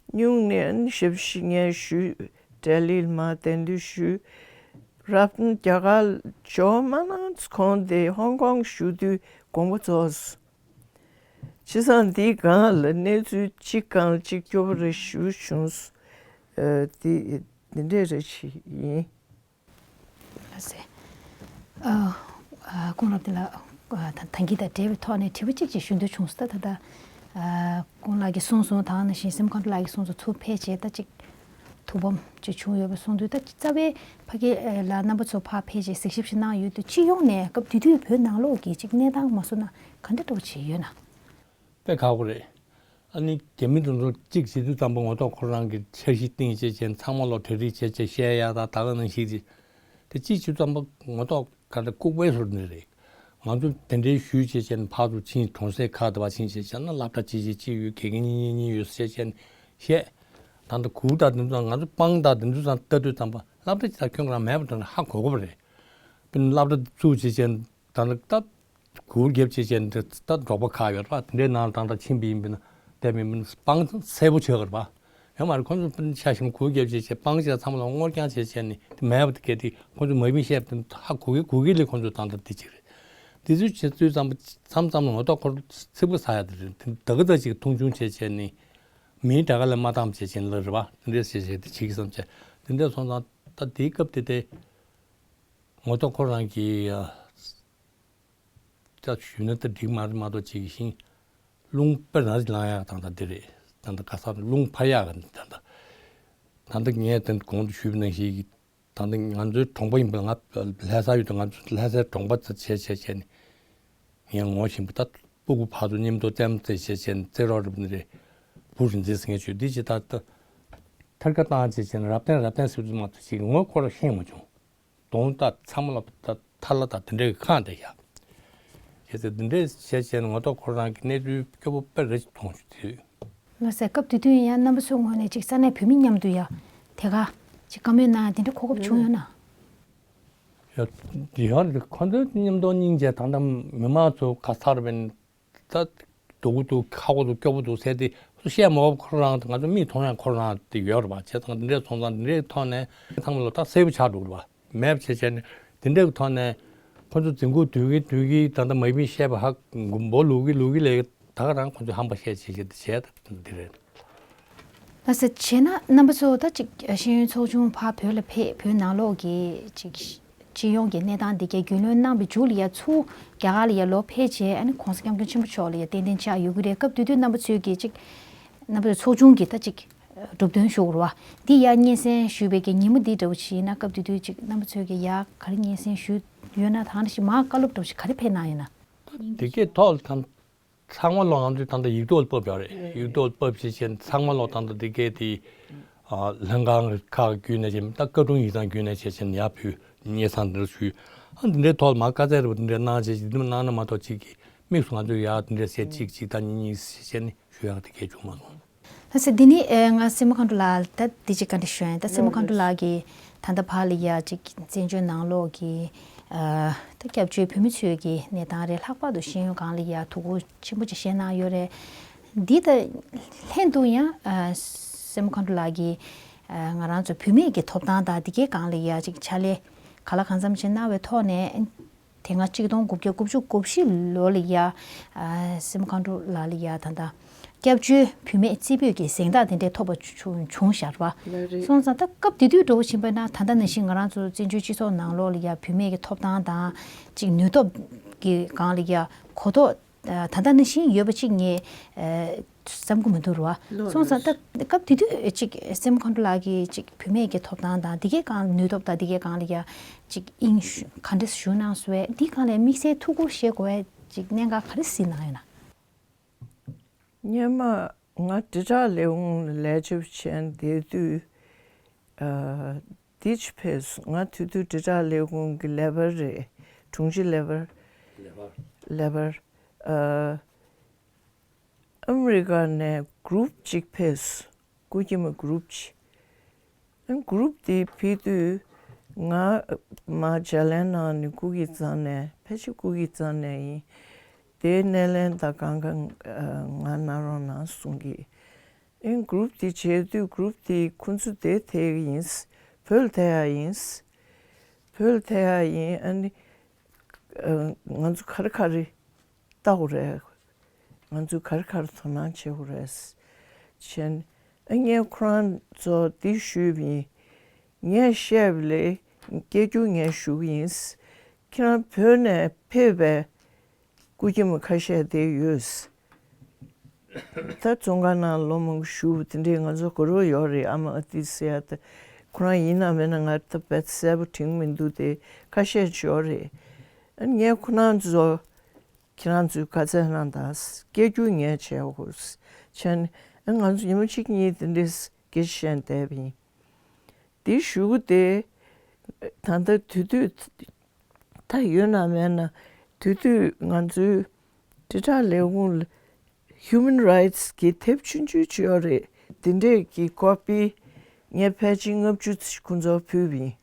བསྙུང་ནས་ཨ་ནི་ཞབས་ཕྱི་ངས་ཞུས། ལྡི་ལི་ལ་མར་གདན་འདྲེན་ཞུས། རབ་བརྟན་རྒྱ་གར་ལ་འབྱོར་མ་གནང་། ཁོང་དེ་ཧོང་ཀོང་བཞུགས་དུས་དགོངས་པ་རྫོགས་སོང་། བྱས་ཙང་འདིའི་སྒང་ལ་གནས་ཚུལ་གཅིག་སྒང་ལ་གཅིག་སྐྱོ་པོ་རེ་ཞེ་པོ་བྱུང་སོང་། ཨ། དེ་འདི་འདྲས་རེ་ཞིག་ཡིན། ལགས་སེ། ཨ། ཨ། སྐུ་ངོ་རབ་བརྟན་ལགས། ཨ། ད་ད་གིན་དང་འབྲེལ་བའི་ཐོག་ནས་དྲི་བ་གཅིག་ཅིག་ཞུ་འདོད་བྱུང་སོང་། ད་ད་ལྟ། ཨ། སྐུ་ངོ་ལགས་ཀྱིས་གསུངས་སོང་། ད་ག་ནང་བཞིན་སྲིད་སྐྱོང་མཁའ་འགྲུལ་ལགས་ཀྱིས་གསུངས་སོང་། ཚུར་ཕེབས་བྱས་ད་ཅིག་ ཐུགས་ཕམ་ཅིག་བྱུང་ཡོད་པ་གསུངས་དུས། ད་རྩ་བའི་ཕ་གི་ལ་རྣམ་པ་ཚོ་ཕར་ཕེབས་བྱས་གཟིགས་ཞིབ་ཞིག་གནང་ཡོད་དུས། སྤྱི་ཡོངས་ནས་སྐབས་དེ་དུས་བོད་ནང་ལོགས་ཀྱི་ཅིག་གནས་སྟངས་མ་སོང་ན་ག་འདྲ་འདྲ་བོ་ཅིག་ཡོད་ན། དཔེ་ཁག་པོ་རེད། ཨ་ནི་རྒྱ་མི་དེ་ཚོ་གཅིག་བྱེད་དུས་ཙམ་པ་ངོ་ཐོག་ཁོ་རང་གི་འཆར་གཞི་བཏིང་བྱས་བྱས་ཚང་མ་ལོ་གྲ་སྒྲིག་བྱས་བྱས་བཤད་ཡག་དང་ད་ག་ནང་བཞིན་རེད། དེ་གཅིག་བྱེད་དུས་ཙམ་པ་ངོ་ཐོག་ག་འདྲ་ལྐུགས་པའི་ཟུར་ནས་རེད། ང་ཚོ་དེ་འདྲའི་ཞུས་བྱས་བྱས་ནས་ཕར་ཚུར་ཕྱིན། གྲོང་གསེབ་ཁག་དེ་བར་ཕྱིན་བྱས་བྱས་ན་སློབ་གྲྭ་གཅིག་གཅིག་གཅིག་ཡོད། དགེ་རྒན་གཉིས་གཉིས་ཡོད་ཟེར་བྱས་ནས་བཤད། ད་ལྟ་གུར་དང་དེ་ཚོ་ང་ཚོ་སྤང་དང་དེ་ཚོ་ཚང་ལྟ་དུས་ཙམ་པ་སློབ་གྲྭ་གཅིག་དང་ཁྱོན་ནས་མེད་པ་དེ་འདྲ་ཧ་གོ་གི་རེད། དཔེར་ན་སློབ་གྲྭ་བཙུགས་བྱས་བྱས་ནས་ད་ལྟ་ད་གུར་རྒྱབ་བྱས་བྱས་ནས་ད་འབྲོག་པ་ཁག་ཡོད་རེད་པ། དེ་འདྲའི་ནང་ལ་ད་ལྟ་ཕྱིན་པ་ཡིན་པ་ན་དེ་མིན་པ་ན་སྤང་གསལ་པོ་ཆགས་ཀྱི་རེད་པ། ཡོད་མ་རེད། ཁོང་ཚོ་ཆ་བཞག་ན་གུར་རྒྱབ་བྱས་བྱས་སྤང་བྱས་ཚང་མ་ལ་སྔོ་རྐྱང་བྱས་བྱས་ནས་དེ་མེད་པ་དེ་གས་དེ་ཁོང་ཚོ་མ་ཡིན་བཤད་པ་དེ་ཧ་གོ་གི་གོ་གི་ལས་ཁོང་ཚོ་ད་ལྟ་དེ་གཅིག་རེད། དེ་ཚོ་བྱེད་དུས་ཙམ་པ་མཚམས་མཚམས་ལ་ངོ་ཐོག་ཁོ་རང་ཚིག་པ་ཟ་ཡག་དེ་རེད། དེ་ད་ག་ད་ཅིག་མཐོང་ཆུང་བྱས་བྱས་ནས་མིའི་དགྲ་ཁ་ལ་མ་བཏང་བྱས་བྱས་ནས་ལ་རེད་པ། དེ་འདྲས་བྱས་བྱས་དེ་བྱེད་ཀྱི་བསམ་བྱས། དེ་འདྲས་སོང་ཙང་ད་དེའི་སྐབས་དེ་དེ་ངོ་ཐོག་ཁོ་རང་གིས་ད་ཞུས་ན་ད་འགྲིག་མ་རེད་མ་གཏོགས་ཅིག་ཤིང་རླུང་དཔེ་རང་ལངས་ཡག་དང་ད་འདི་རེད། ད་ད་ག་ས་རླུང་འཕར་ཡག་གི་ད་ད་ད་ད་ངས་ད་གོང་དུ་ཞུས་པ་ནང་བཞིན་གྱི་ད་ལྟ་ང་ཚོའི་གྲོང་པ་ཡིན་པ། ང་ལྷ་ས་ཡོད་དུས་ང་ཚོ་ལྷ་སའི་གྲོང་པ་ཚོ་བྱས་བྱས་བྱས་ནས་ངས་ངོ་ཤེས་པ། ད་སྤུ་གུ་ཕར་ཚུར་མཉམ་དུ་རྩེད་མོ་རྩེ་བྱས་བྱས་ནས་རྩེད་རོགས་རེད་པ། འདི་རེད། བུ་རིག་འཛིན་ཟེར་མཁན་ཚོས་འདི་ཅི་ད་ལྟ་ཐར་ཀ་བཏང་བྱས་བྱས་ནས་རབ་བརྟན་རབ་བརྟན་ཟེར་དུས་མ་གཏོགས་ཅིག་ངོ་ཁོ་རང་ཤེས་མ་བྱུང་། གདོང་ད་ཚང་མ་ལ་ད་ཐ་ལ་ད་དེ་འདྲའི་གི་ཁེངས་བསྡད་ཤག་བྱས་ཙང་འདི་འདྲས་བྱས་བྱས་ནས་ངོ་ཐོག་ཁོ་རང་གི་གནས་ཚུལ་སྐྱོ་པོ་དཔེ་རེ་ཞིག་མཐོང་བྱུང་། དུས། ལགས་སེ། སྐབས་དེ་དུས་ཡང་རྣམ་པ་ཚོའི་ངོས་ནས་ཅིག་ས་གནས་བོད་མི་མཉམ་དུ་ཡ་དེ་ག་ཅིག་བཀའ་མོལ་གནང་ཡ་དེ་འདྲ་གོ་སྐབས་བྱུང་ཡོད་ན། ཡ་དེ་ཡང་ཁོ་ཚོའི་མཉམ་དུ་སྙིང་རྗེ། ད་ལྟ་མི་མང་ཚོ་ག་ཚར་བས་ད་སྡུག་པོ་འདུག་ཁག་པོ་འདུག་སྐྱོ་པོ་འདུག་ཟེར་ཏེ་སུ་བཤད་མ་དགོས་པ་ཁོ་རང་ང་ཚོ་མིག་མཐོང་ཡང་ཁོ་རང་དེ་ཡོད་རེད་པ། བྱས་ཙང་འདི་འདྲས་སོང་ཙང་འདི་འདྲས་ཐོག་ནས་ཚང་མ་ལོ་ད་གསལ་པོ་ཆགས་འགྲོ་གི་རེད་པ། མེད་པ་བྱས་བྱས་ནས་དེ་འདྲའི་ཐོག་ནས་ཁོ་ཚོ་རྫིང་ཁུག་དུས་ཀྱི་དུས་ཀྱི་ད་ལྟ་མ་ཡིན་བཤད་པ་ཧ་མགོ་ལུག་གི་ལུག་གི་ལས་ད་ག་རང་ཁོ་ཚོ་ཧམ་པ་བཤད་བྱས་བྱས་དེ་བྱས་ད་འདི་རེད། ལགས་སེ། བྱས་ན་རྣམ་པ་ཚོ་ད་ཅིག་ཤེས་ཡོན་ཚོགས་ཆུང་ཕར་བོད་ལ་ཕེབས། བོད་ནང་ལོགས་ཀྱི་ཅིག་སྤྱི་ཡོངས་ཀྱི་གནས་སྟངས་འདི་གའི་རྒྱུས་ལོན་གནང་བའི་མཇུག་ལ་ཡ་ཚུར་རྒྱ་གར་ལ་ཡ་ལོག་ཕེབས་བྱས། ཨ་ནི་༸གོང་ས་༸སྐྱབས་མགོན་ཆེན་པོ་མཆོག་ལ་ཡ་གདན་འདྲེན་བྱས་ཡོད་ཀྱི་རེད། སྐབས་དེ་དུས་རྣམ་པ་ཚོས་ཀྱི་ཅིག་རྣམ་པ་ཚོའི་ཚོགས་ཆུང་གི་ད་ཅིག་གྲུབ་དོན་ཞུ་དགོས་རེད་པ། འདི་ཡ་སྙན་སེང་ཞུས་པའི་གི་ཉིན་མོ་འདི་འདྲ་བོ་ཞིག་ཡིན་ན། སྐབས་དེ་དུས་ཅིག་རྣམ་པ་ཚོས་ཀྱི་ཡ་ག་རེ་སྙན་སེང་ཞུས་ཡོད་ན། ད་ནི་ཞིག་མར་བཀའ་སློབ་འདྲ་བོ་ཞིག་ག་རེ་ཕེབས་གནང་ཡོད་ན། དེ་གའི་ཐོག་ལ་ད་ཚང་མ་ལོ་ང་ཚོས་ད་ལྟ་ཡིག་ཐོག་ལ་ཕབ་ཡོད་རེད། ཡིག་ཐོག་ལ་ཕབ་བྱས་བྱས་ཚང་མ་ལོ་ད་ལྟ་འདི་གའི་དེ་ལྷན་ཁང་ཁག་བརྒྱུད་ནས་བྱས། ད་བཀའ་དྲུང་ཡིག་ཚང་བརྒྱུད་ནས་བྱས་བྱས་ཡར་བོད་སྙན་སེང་འདི་འདྲ་ཞུས། ཨ་འདི་འདྲའི་ཐོག་ལ་མར་བཀའ་སྩལ་རེད་པ། འདི་འདྲ་གནང་བྱས་བྱས་འདི་མ་གནང་ན་མ་གཏོགས་ཅིག་གི་དམིགས་སུ་ང་ཚོས་ཡར་འདི་འདྲ་ཟེར་གཅིག་གཅིག་དང་གཉིས་གཉིས་ཟེར་བྱས་ནས་ཞུ་ཡག་དེ་གས་བྱུང་མ་སོང་། ལགས་སེ། འདི་ནི་ཨེ་ང་སྲས་མོ་མཁའ་འགྲོ་ལགས་ད་འདི་ཅིག་བཀའ་འདྲི་ཞུ་ཡ་ཡིན། ད་སྲས་མོ་མཁའ་འགྲོ་ལགས་ཀྱིས་ད་ལྟ་བར་ལ་ཡ་ཅིག་བཙན་བྱོལ་ནང་ལོགས་ཀྱི་ཨ་ད་སྐྱབས་བཅོལ་བོད་མི་ཚོའི་གི་གནས་སྟངས་རེད། ལྷག་པར་དུ་ཤེས་ཡོན་སྒང་ལ་ཡ་ཐུགས་ཁུར་ཆེན་པོ་ཅིག་བཞེས་གནང་ཡོད་རེད། འདི་ད་ལྷན་དུ་ཡང་ཨ་སྲས་མོ་མཁའ་འགྲོ་ལགས་ཀྱིས་ཨ་ང་རང་ཚོ་བུད་མེད་ཀྱི་ཐོབ་ཐང་དང་འདི་གའི་སྒང་ལ་ཡ་ཅིག་ཕྱག་ལས་གང་ལ་གང་འཚམ་ཅིག་གནང་བའི་ཐོག་ནས། དེ་སྔ་གཅིག་སྟོང་དགུ་བརྒྱ་དགུ་བཅུ་གོ་བཞི་ལོ་ལ་ཡ་ཨ་སྲས་མོ་མཁའ་འགྲོ་ལགས་ལ་ཡ་ད་ལྟ་སྐྱབས་བཅོལ་བུད་མེད་རྩེ་ཕུད་ཀྱི་གཟེངས་རྟགས་དེ་འདྲ་ཐོབ་པ་བྱུང་བྱུང་ཤག་རེད་པ། ལགས་རེད། སོང་ཙང་ད་སྐབས་དེ་དུས་འདྲ་བོ་ཕྱིན་པ་ན་ད་ལྟ་ནང་བཞིན་ང་རང་ཚོ་བཙན་བྱོལ་སྤྱི་ཚོགས་ནང་ལོགས་ལ་ཡ་བུད་མེད་ཀྱི་ཐོབ་ཐང་དང་ཅིག་ནུས་སྟོབས་ཀྱི་སྒང་ལ་ཡ་གོ་རྟོགས་ད་ལྟ་ནང་བཞིན་ཡོད་པ་ཅིག་ངས་ཨ་བསམ་གྱི་མི་འདུག་རེད་པ། ལགས་སོང་ཙང་ད་སྐབས་དེ་དུས་ཅིག་སྲས་མོ་མཁའ་འགྲོ་ལགས་ཀྱིས་ཅིག་བུད་མེད་ཀྱི་ཐོབ་ཐང་དང་འདི་གའི་སྒང་ནུས་སྟོབས་དང་འདི་གའི་སྒང་ལ་ཡ་ཅིག་དབྱིངས་ཞུ་ག་འདྲ་ཞུ་གནང་སོང་བས། འདི་སྒང་ལ་དམིགས་བསལ་ཐུགས་ཁུར་བཞེས་དགོས་པའི་ཅིག་གནད་འགག་ག་རེ་གཟིགས་གནང་ཡོད་ན། སྔོན་མ་ང་དྲིལ་བསྒྲགས་ལས་ཁུངས་ལ་ལས་བྱེད་བྱས་བསྡད་དུས་ཨ་འདི་ཅིག་ཕེབས་སོང་། ང་དེ་དུས་དྲིལ་བསྒྲགས་ལས་ཁུངས་ཀྱི་ལས་འཕར་རེད། དྲུང་ཆེ་ལས་འཕར། ལས་འཕར། ལས་འཕར། ཨ། ཨ་མི་རི་ཀ་ནས་གུ་རུབ་ཅིག་ཕེབས། སྐུ་སྐྱེ་མ་གུ་རུབ་ཅིག་ཨ་གུ་རུབ་དེ་ཕེབས་དུས་ང་མར་ལྗགས་ལན་གནང་ནས་སྐུ་སྒེར་རྩ་ནས་ཕལ་ཆེར་སྐུ་སྒེར་རྩ་ནས་ཡིན། དེའི་སྣེ་ལེན་དང་གང་ག་ང་གནང་རོགས་གནང་གསུང་གི་ཨ་གུ་རུབ་དེ་བྱས་དུས་གུ་རུབ་དེ་ཁོ་ཚོ་དེ་ཐད་ཀྱི་ཡིན། བོད་ལ་ཐད་ཡག་ཡིན། བོད་ལ་ཐད་ཡག་ཡིན། ཨ་ནི་ང་ཚོ་ག་རེ་ག་རེ་ལྟ་དགོས་རེད། ང་ཚོས་ག་རེ་ག་རེ་དོ་སྣང་བྱེད་དགོས་རེད། བྱས་ནས་ཨ་ངས་ཁོ་རང་ཚོ་འདི་ཞུས་པ་ཡིན། ངས་བཤད་པ་ལས་སྐད་སྒྱུར་ངས་ཞུ་གི་ཡིན། ཁྱེད་རང་བོད་ནས་ཕེབས་པའི་སྐུ་སྐྱེ་མ་ཁ་ཤས་དེ་ཡོད། ད་བཙོན་ཁང་ནང་ལོ་མང་པོ་བཞུགས་པ་དེ་འདྲའི་ང་ཚོ་གོ་རོགས་ཡོད་རེད། ཨ་མ་ཨ་ཏི་ཟེར་ཡ་ད་ཁོ་རང་ཡིན་ན་མིན་ན་ང་ད་བེད་གསལ་པོ་དྲན་མི་འདུག་དེ་ཁ་ཤས་ཡོད་རེད། ཨ་ངས་ཁོ་རང་ཚོ་ཁྱེད་རང་ཚོས་ག་ཚད་གནང་དང་སྐད་སྒྱུར་ངས་བྱས་འོ་བྱས་ནས་ཨ་ང་ཚོ་ཉི་མ་གཅིག་གཉིས་དེ་འདྲའི་སྐད་ཆ་བཤད་བསྡད་པ་ཡིན། དེའི་གཞུག་གུ་དེ་ད་ལྟ་དུས་དུས་ད་ཡོད་ན་མེད་ན་དུས་དུས་ང་ཚོའི་དྲིལ་བསྒྲགས་ལས་ཁུངས་ལ་Human Rights གི་དེབ་ཆུང་ཆུང་ཅིག་ཡོད་རེད། དེ་འདྲས་ཀྱི་ཀོ་པི་ངས་ཕལ་ཆེར་ལྔ་བཅུ་ཙམ་ཁོང་ཚོར་ཕུལ་བ་ཡིན།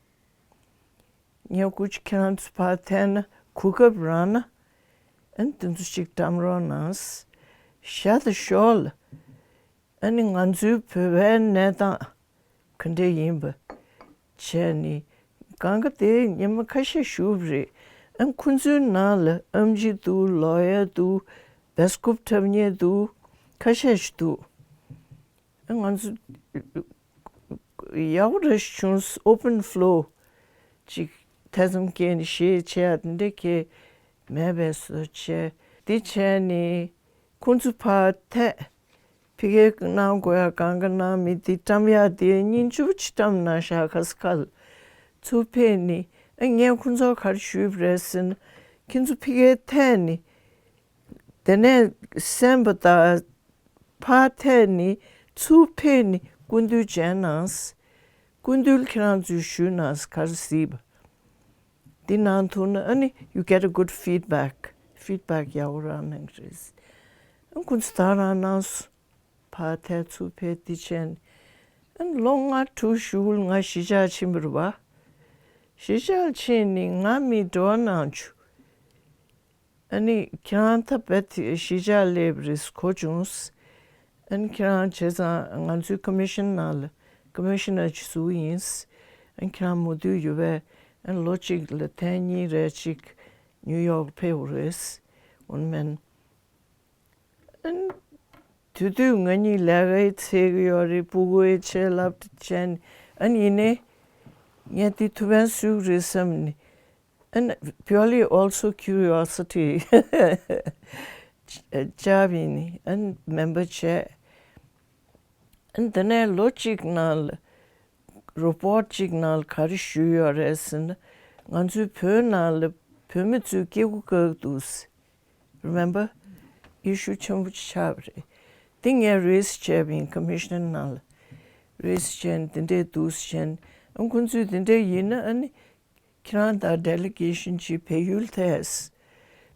ངས་སྐུ་མཁྱེན་ཁྱེད་རང་ཚོ་ཕར་ཐད་ན་གོ་སྐབས་རག་ན་ཨ་ནི་དེ་ཚོ་ཅིག་བཀྲམ་རོགས་གནང་། ཞར་དང་ཞོར་ལ་ཨ་ནི་ང་ཚོའི་བོད་པའི་གནས་སྟངས་ག་འདྲས་ཡིན་པ་བྱས་ནས་གང་ག་དེ་ཉི་མ་ཁ་ཤས་བཞུགས་པ་རེད། ཨ་ཁོ་ཚོའི་ནང་ལ་ཨེམ་ཆི་འདུག་ལོ་ཡར་འདུག་བེ་སི་ཀུབ་འཁྲབ་མཁན་འདུག་ཁ་ཤས་ཤིག་འདུག་ང་ཚོ་ཡག་པོ་རེ་བྱུང་། Open floor ཅིག་ཐེ་ཚོམ་སྐྱེས་ནས་གཞས་བྱས་ཡ་དེ་འདྲ་གས་མེད་པའི་བཟོ་བྱས། དེ་བྱས་ནས་ཁོང་ཚོ་ཕར་ཐད་ཕ་གིར་གནང་དགོས་ཡ་གང་ག་གནང་མི་དེ་བཀྲམ་ཡ་དེ་སྙིང་རྗེ་པོ་ཅིག་བཀྲམ་གནང་ཤག་ཁ་ས་ཁ་ལ་ཚུར་ཕེབས་ནས་ཨ་ངས་ཁོང་ཚོར་ག་རེ་ཞུས་པ་རེད་ཟེར་ན་ཁྱེད་ཚོ་ཕ་གིར་ཐད་ནས། དེ་ནས་གསན་པ་དང་ཕར་ཐད་ནས་ཚུར་ཕེབས་ནས་སྐུ་མདུན་མཇལ་གནང་། སྐུ་མདུན་ཁྱེད་རང་ཚོས་ཞུས་གནང་ག་རེ་གཟིགས་པ་འདི་གནང་ཐུབ་ན་ཨ་ནི་you get a good feedback. Feedback ཡག་པོ་རང་གནང་གི་རེད། ཨ་ཁོ་ཚོ་ད་རང་གནང་སོང་། ཕར་ཐད་ཚུར་ཕེབས་དེ་བྱས་ནས་ཨ་ནི་ལོ་ལྔ་དྲུག་གཞུག་ལ་ང་གཞིས་ཆགས་ཕྱིན་པ་རེད་པ། གཞིས་ཆགས་ཕྱིན་ནས་ང་མི་འགྲོ་གནང་བྱུང་། ཨ་ནི་ཁྱེད་རང་ད་བེད་གཞིས་ཆགས་སླེབས་རེད་གོ་བྱུང་། ཨ་ནི་ཁྱེད་རང་བྱས་ཙང་ང་ཚོའི་ཀོ་མི་ཤན་ནང་ལ་ཀོ་མི་ཤ་ནར་ཅིག་བཟོས་ཡིན། ཨ་ནི་ཁྱེད་རང་མུ་མཐུད་ཡོད་པས་ཨ་ནི་ལོ་གཅིག་ལ་ཐེངས་གཉིས་རེ་ཅིག་ནིའུ་ཡོག་ཕེབས་རེད། འོན་མེན། ཨ་ནི་དུས་དུས་ང་གཉིས་ལས་ཀའི་ཚེ་གི་ཡོད་རེད། ཕྲུ་གུའི་ཆེད་ལབ་བྱས་ནས་ཨ་ནི་ཡིན་ནའི་ངས་དེ་ཐུགས་ཕན་གསོས་ཀྱི་རེད་བསམ་ནས། And purely also curiosity བཅར་བ་ཡིན། And member བྱས། And དེ་ནས་ལོ་གཅིག་ནང་ལ་རི་པོར་ཊི་གཅིག་ནང་ལ་ག་རེ་ཞུས་ཡོད་རེད་ཟེར་ན་ང་ཚོའི་བོད་ནང་ལ་བོད་མི་ཚོས་སྐྱེ་སྒོ་བཀག་འདུག Remember? ཨི་ཤུ་ཆེན་པོ་ཆགས་པ་རེད། དེ་ངས་རེ་ཛི་བྱས་པ་ཡིན། ཀོ་མི་ཤ་ནར་ནང་ལ་རེ་ཛི་བྱས་ནས་དེ་འདྲས་འདུག་བྱས་ནས་ཨ་ཁོང་ཚོས་དེ་འདྲས་ཡིན་ན་ཨ་ནི་ཁྱེད་རང་དང་ཌེ་ལི་གེ་ཤན་ཅིག་བལ་ཡུལ་ཐད།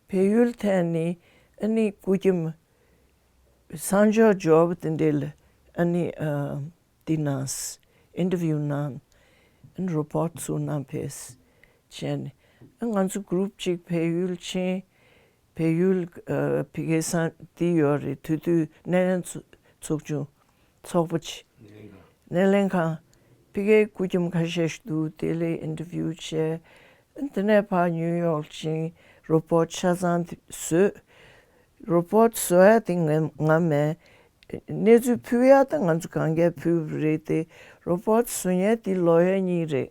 བལ་ཡུལ་ཐད་ནས་ཨ་ནི་སྐུ་མཁྱེན་གསང་མཆོག་ཇོ་བོ་དེ་འདྲས་ལ་ཨ་ནི་ཨ་དེ་གནང་། ཨིན་ཊར་བིའུ་གནང་། ཨ་ནི་རི་པོར་ཊི་ཚུར་གནང་ཕེབས་བྱས་ནས་ཨ་ང་ཚོ་གུ་རུབ་ཅིག་བལ་ཡུལ་ཕྱིན། བལ་ཡུལ་ཨ་ཕ་གི་སང་དེ་ཡོད་རེད། དུས་དུས་སྣེ་ལེན་ཚོ་ཚོགས་ཆུང་ཚོགས་པ་ཆེ། སྣེ་ལེན་ཁང་། ཕ་གིའི་སྐུ་མཁྱེན་ཁ་ཤས་ཤིག་འདུག་དེ་ལ་ཨིན་ཊར་བིའུ་བྱས། དེ་ནས་ཕར་ནིའུ་ཡོག་ཕྱིན། རི་པོར་ཊི་ཆ་ཚང་དེ་བཟོས། རི་པོར་ཊི་བཟོ་ཡ་དེ་ང་ང་མེད། གནས་ཚུལ་ཕུལ་ཡ་ད་ང་ཚོ་གང་གས་ཕུལ་བ་རེད་དེ། རི་པོར་ཊི་བཟོ་མཁན་དེ་ལོ་ཡར་གཉིས་རེད།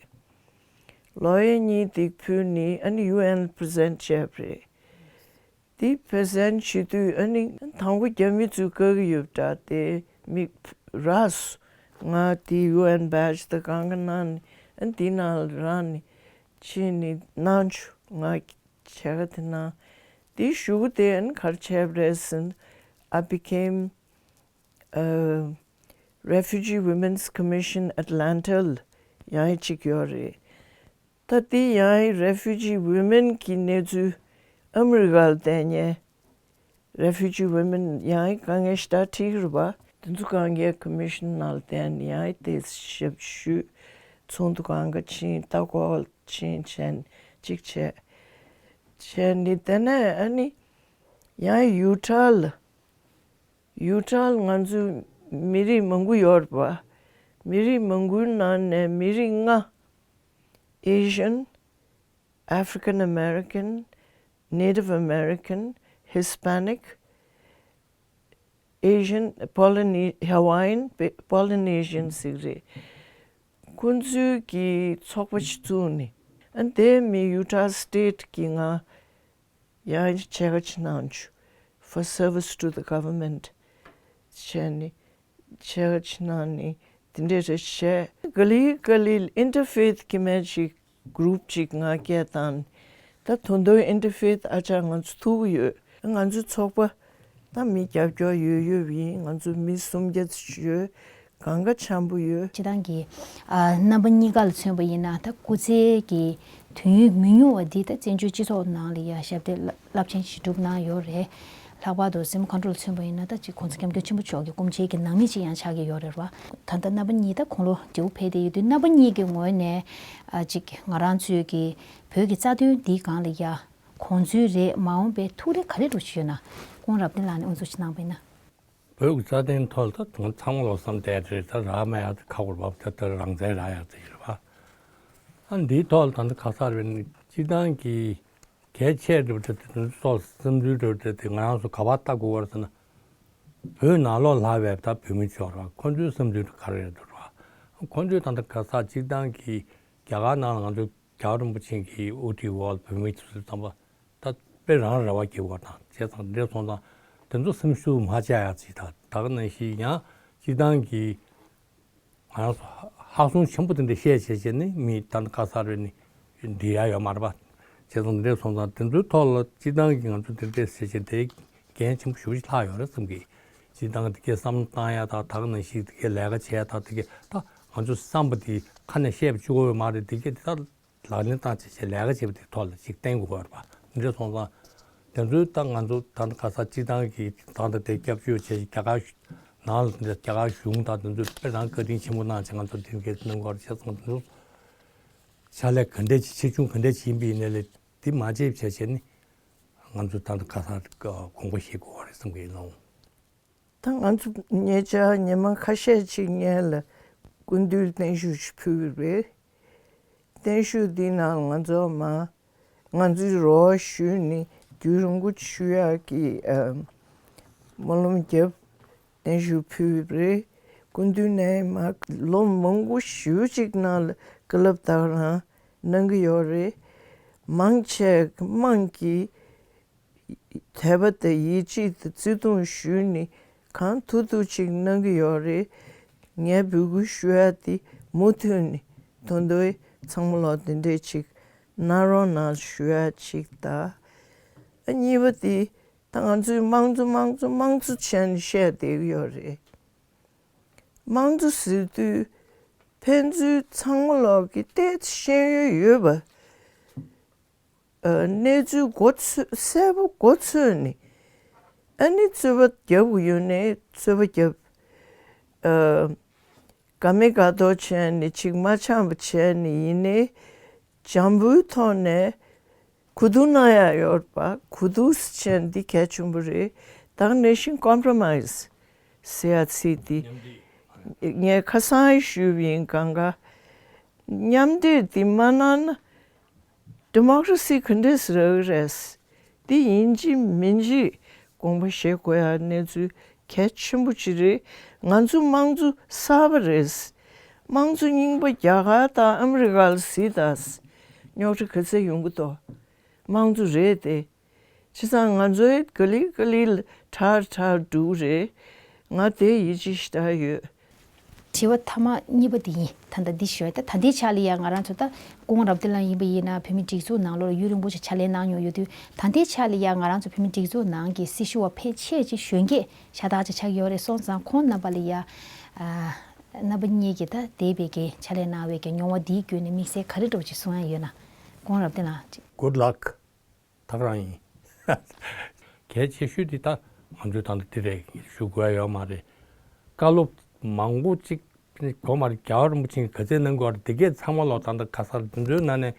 ལོ་ཡར་གཉིས་དེ་ཕུལ་ནས་ཨ་ནི་ཡུ་ཨེན་པི་རི་ཛེན་ཊི་བྱས་པ་རེད། དེ་པི་རི་ཛེན་ཊི་བྱེད་དུས་ཨ་ནི་དང་པོ་རྒྱ་མི་ཚོས་བཀག་གི་ཡོད་པ་འདྲ། དེ་མི་རག་སོང་། ང་དེ་ཡུ་ཨེན་བེ་ཇི་དང་གང་ག་གནང་ནས་ཨ་ནི་དེ་ནང་ལ་རག་ནས་ཕྱིན་ནས་གནང་བྱུང་། ང་བྱ་དགའ་དེ་གནང་། དེའི་གཞུག་གུ་དེ་ཨ་ནི་ག་རེ་བྱས་པ་རེད་ཟེར་ན། I became a Refugee Women's Commission Atlanta ལ་ཡང་ཡི་གཅིག་ཡོད་རེད། ད་དེ་ཡང་ཡི་Refugee Women གི་གནས་ཚུལ་ཨ་མི་རི་ཀ་ལ་བསྟན་མཁན་Refugee Women ཡང་ཡི་དཀའ་ངལ་ཞེ་དྲག་འཕྲད་ཀྱི་རེད་པ། དེ་ཚོ་གང་གའི་ཀོ་མི་ཤན་ནང་ལ་བསྟན་ནས་ཡང་ཡི་དེ་ཞབས་ཞུས། ཚོགས་འདུ་གང་ག་ཕྱིན། ལྟ་སྐོར་ཕྱིན་བྱས་ནས་གཅིག་བྱས། བྱས་ནས་དེ་ནས་ཨ་ནི་ཡང་ཡི་ཡུ་ཊ་ལ། ཡུ་ཊ་ལ་ང་ཚོ་མི་རིགས་མང་པོ་ཡོད་རེད་པ། མི་རིགས་མང་པོའི་ནང་ནས་མི་རིགས་ལྔ། Asian, African American, Native American, Hispanic, Asian, Polyne- Hawaiian, Polynesian ཟེར་གྱི་རེད། ཁོང་ཚོའི་གི་ཚོགས་པ་ཞིག་བཙུགས་ནས་ཨ་དེ་མི་ཡུ་ཊ་སི་ཊེཊ་གི་ང་ཡང་ཕྱེད་ཀ་ཅིག་གནང་བྱུང་། For service to the government. བྱས་ནས་བྱས་ཅི་གནང་ནས་དེ་འདྲས་རེ་བྱས། ག་ལེ་ག་ལེ་ཨིན་ཊར་ཕེ་ཐི་ཀྱི་མེད་ཅིག་གུ་རུབ་ཅིག་ང་སྐད་བཏང་ནས། ད་དོན་དུ་ཨིན་ཊར་ཕེ་ཐི་ཨ་ཅག་ང་ཚོ་ཐུག་གི་ཡོད། ང་ཚོའི་ཚོགས་པ་ད་མི་རྒྱབ་སྐྱོར་ཡོད་ཡོད་ཡིན། ང་ཚོ་མི་སུམ་བརྒྱ་ཙམ་ཡོད། གང་ག་འཆམ་པོ་ཡོད། སྤྱི་བཏང་གི་ཨ་རྣམ་པ་གཉིས་ཀ་ལ་མཚོན་པ་ཡིན་ན། ད་སྐུ་ཚེ་གི་དུས་ཡུན་མི་ཉུང་བ་འདི་ད་བཙན་བྱོལ་སྤྱི་ཚོགས་ནང་ལ་ཡ་ཞབས་འདེགས་རླབས་ཆེན་ཞིག་བསྒྲུབས་གནང་ཡོད་རེད། ལྷག་པར་དུ་སྲིད་མོ་མཁའ་འགྲོ་ལ་མཚོན་པ་ཡིན་ན། ད་ཅིག་གོང་ཚད་རྒྱ་ཁྱོན་ཆེན་པོ་ཅིག་གི་སྐུ་མཆེད་ཀྱི་ནང་མི་ཅིག་ཡང་ཆགས་ཀྱི་ཡོད་རེད་བ། ད་ལྟ་རྣམ་པ་གཉིས་ད་དགུང་ལོ་བརྗེ་པོ་ཕེབས་བསྡད་ཡོད་དུས། རྣམ་པ་གཉིས་ཀྱི་ངོས་ནས་ཨ་ཅིག་ང་རང་ཚོའི་གི་བོད་ཀྱི་རྩ་དོན་འདིའི་སྒང་ལ་ཡ་དགོངས་ཚུལ་རེད། མ་འོངས་པའི་ཐུགས་རེ་ག་རེ་འདྲ་ཞིག་ཡོད་ན། སྐུ་ངོ་རབ་བརྟན་ལགས་ནས་དབུ་འཛུགས་ཅིག་གནང་བ་ཡིན་ན། བོད་ཀྱི་རྩ་དོན་ཐོག་ལ་ད་ང་ཚང་མ་ལོག་བསམ་བསྡད་རེད། ད་རག་མ་ཡག་དེ་ཁ་བོར་བབ་ད་ད་རང་བཙན་རག་ཡག་དེ་ཡིན་རེད་བ། ཨ་འདིའི་ཐོག་ལ་ད་ལྟ་ག་ས་རེད་ནི་སྤྱི་བཏང་གི་གལ་ཆེ་འདྲ་བོ་དེ་དེ་ཚོ་སོགས་བསམ་ཚུལ་འདྲ་བོ་དེ་དེ་ང་རང་ཚོ་ག་པར་ལྟ་དགོས་པ་རེད་ཟེར་ན། བོད་ནང་ལོགས་ལྷག་པའི་ད་བོད་མི་ཚོ་རེད་བ། ཁོ་ཚོའི་བསམ་ཚུལ་དེ་ག་རེ་རེད་འདུག་རེད་བ། ཁོ་ཚོས་ད་ལྟ་ག་ས་སྤྱི་བཏང་གི་རྒྱ་གར་ནང་ལ་ང་ཚོ་རྒྱལ་བ་རིན་པོ་ཆེ་གི་དབུ་ཁྲིད་འོག་ལ་བོད་མི་ཚོ་ཚང་མ་ད་དཔེ་རང་རེ་བ་སྐྱེ་བ་དང་བྱས་ཙང་འདྲ་སོང་ཙང་། དེ་ཚོ་སེམས་ཤུགས་མ་ཆག་ཡག་ཅིག་དང་། ད་ག་ནང་བཞིན་ཡང་སྤྱི་བཏང་གི་ང་རང་ཚོ་ཧ་ཧ་གསུང་ཆེན་པོ་དེ་འདྲ་བཤད་བྱས་བྱས་ནས་མི་ད་ལྟ་ག་ས་རེད་ནི་འགྲིག་ཡག་ཡོད་མ་རེད་པ། བྱས་ཙང་འདྲ་སོང་ཙང་དེ་ཚོའི་ཐོག་ལ་སྤྱི་བཏང་གི་ང་ཚོ་དེ་འདྲ་བྱས་བྱས་དེ་འགན་ཆེན་པོ་ཞེ་པོ་ཅིག་ལྷག་ཡོད་རེད་བསམ་གི། སྤྱི་བཏང་གི་དེ་གའི་བསམ་བློ་བཏང་ཡག་དང་། ད་ག་ནང་བཞིན་དེ་གའི་ལས་ཀ་བྱས་དང་། དེ་གའི་ད་ང་ཚོ་བསམ་པ་དེ་ཁ་ནས་བཤད་པ་གཅིག་པོ་ཡོད་མ་རེད། དེ་གའི་དེ་ད་ལག་ལེན་བསྟར་བྱས་བྱས་ལས་ཀ་བྱེད་པ་དེའི་ཐོག་ལ་ཅིག་བརྟེན་དགོས་པ་རེད་པ། འདྲ་སོང་ཙང་དེ་ཚོའི་ད་ང་ཚོ་ད་ལྟ་ག་ས་སྤྱི་བཏང་གི་ད་ལྟ་དེ་སྐྱབས་བཅོལ་བྱས་རྒྱ་གར་ནང་ལ་འདི་རྒྱ་གར་གཞུང་དང་དེ་ཚོས་དཔེ་རང་བཀའ་དྲིན་ཆེན་པོ་གནང་བྱས་ང་ཚོ་དེ་གའི་གནང་དགོས་རེད། བྱས་ཙང་དེ་ཚོ་ཕྱག་ལས་ག་འདྲས་ཅིག་ཆེ་ཆུང་ག་འདྲས་ཅིག་ཡིན་པ་ཡིན་ནའི་ལས་དེ་མ་བརྗེད་བྱས་བྱས་ནས་ང་ཚོ་ད་ལྟ་ག་ས་དགོངས་པ་བཞེས་དགོས་པ་རེད་བསམ་གི་ཡིན་ནོ། ད་ང་ཚོ་ཉེ་ཆར་ཉི་མ་ཁ་ཤས་ཅིག་སྔོན་ལ་སྐུ་མདུན་བརྟན་བཞུགས་ཤིག་ཕུལ་བ་རེད། བརྟན་བཞུགས་འདི་ནང་ང་ཚོ་མ་ང་ཚོའི་རོགས་ཞུས་ནས་རྒྱུན་རིང་པོ་ཞུ་ཡག་གི་ཨ་སྨོན་ལམ་བརྒྱབ། བརྟན་བཞུགས་ཕུལ་བ་རེད། སྐུ་མདུན་ནས་མ་ལོ་མང་པོ་ཞེ་པོ་ཅིག་ནང་ལ་བཀའ་སློབ་ད་ག་རང་གནང་གི་ཡོད་རེད། མང་ཆེ་དམངས་ཀྱིས་དད་པ་དང་ཡིད་ཆེས་དང་བརྩི་མཐོང་ཞུས་ནས་གང་ཐུབ་ཐུབ་ཅིག་གནང་གི་ཡོད་རེད། ངས་འབོད་སྐུལ་ཞུ་ཡག་དེ་མུ་མཐུད་ནས་དོན་དུ་ཚང་མ་ལོག་དེ་འདྲས་ཅིག་གནང་རོགས་གནང་ཞུ་ཡག་ཅིག་ད། ཨ་གཉིས་པ་དེ་ད་ང་ཚོས་དམངས་གཙོ་དམངས་གཙོ་དམངས་གཙོ་བྱས་ནས་བཤད་བསྡད་ཀྱི་ཡོད་རེད། དམངས་གཙོ་ཟེར་དུས་ཕན་ཚུན་ཚང་མ་ལོག་གི་ཏོག་ཙམ་ཤེས་ཡོན་ཡོད་པ། ཨ་གནས་ཚུལ་མགོ་ཚོས་གསལ་པོ་མགོ་ཚོས་ནས་ཨ་ནི་རྩོད་པ་རྒྱབ་དགོས་ཡོད་ནའི་རྩོད་པ་རྒྱབ། ཨ་དགའ་མི་དགའ་མདོག་བྱས་ནས་ཅིག་མ་འཆམ་པ་བྱས་ནས་ཡིན་ནའི་འཇམ་པོའི་ཐོག་ནས་གོ་བསྡུར་གནང་ཡག་ཡོད་པ། གོ་བསྡུར་བྱས་ནས་འདི་གལ་ཆེན་པོ་རེད། ད་ག་ནང་བཞིན་ཀོམ་པྲོ་མའིས་ཟེར་ཡག་ཚིག་འདི་མཉམ་འབྲེལ། ངས་ཁ་སང་ཞུས་པ་ཡིན། གང་ག་མཉམ་འབྲེལ་འདི་མ་གནང་ན་ཌི་མོ་ཀྲ་སི་ག་འདྲས་རག་གི་རེད། འདི་ཡིན་གཅིག་མིན་གཅིག་དགོངས་པ་བཞེས་དགོས་ཡག་གནས་ཚུལ་གལ་ཆེན་པོ་ཅིག་རེད། ང་ཚོ་དམངས་གཙོ་གསར་པ་རེད། དམངས་གཙོ་རྙིང་པ་རྒྱ་གར་དང་ཨ་མི་རི་ཀ་ལ་གཟིགས་དང་། རྙོག་དྲ་ག་ཚད་ཡོང་གི་འདུག་དམངས་གཙོ་རེད་དེ། བྱས་ཙང་ང་ཚོའི་ག་ལེ་ག་ལེ་ལ་དྲག་དྲག་འགྲོ་གི་རེད། ང་དེ་ཡིད་ཆེས་ཞེ་དྲག་ཡོད། དྲི་བ་མཐའ་མ་གཉིས་པ་འདི་ཡིན། ད་ལྟ་འདི་ཞུ་ཡ། ད་ད་ལྟའི་ཆ་ལ་ཡ་ང་རང་ཚོ་ད་སྐུ་ངོ་རབ་བརྟན་ལགས་ཡིན་པ་ཡིན་ན་བོད་མིའི་སྒྲིག་འཛུགས་ནང་ལོགས་ལ་ཡུན་རིང་པོ་ཞིག་ཕྱག་ལས་གནང་མྱོང་ཡོད་དུས། ད་ལྟའི་ཆ་ལ་ཡ་ང་རང་ཚོ་བོད་མིའི་སྒྲིག་འཛུགས་ནང་གི་སྲི་ཞུ་བ་ཕལ་ཆེར་ཅིག་གཞོན་སྐྱེས་ཤ་སྟག་ཅིག་ཆགས་ཀྱི་ཡོད་རེད། སོང་ཙང་ཁོང་རྣམ་པ་ལ་ཡ་ཨ་རྣམ་པ་གཉིས་ཀྱིས་ད་འདས་པའི་གི་ཕྱག་ལས་གནང་བའི་གི་མྱོང་བ་འདིའི་བརྒྱུད་ནས་དམིགས་བསལ་ག་རེ་འདྲ་བོ་ཅིག་གསུང་ཡ་ཡོད་ན། སྐུ་ངོ་རབ་བརྟན་ལགས་ཅིག Good luck. ད་ག་རང་ཡིན། གལ་ཆེ་ཤོས་དེ་ད་ང་ཚོས་ད་ལྟ་འདི་རེད་ཞུ་དགོས་ཡ་ཡོད་མ་རེད། བཀའ་སློབ་མང་པོ་ཅིག་གོ་མ་རེད། རྒྱལ་བ་རིན་པོ་ཆེ་གིས་ག་ཚད་གནང་དགོས་རེད། དེ་གས་ཚང་མ་ལོག་ད་ལྟ་ག་ས་རེད། དེ་ཚོའི་ནང་ནས་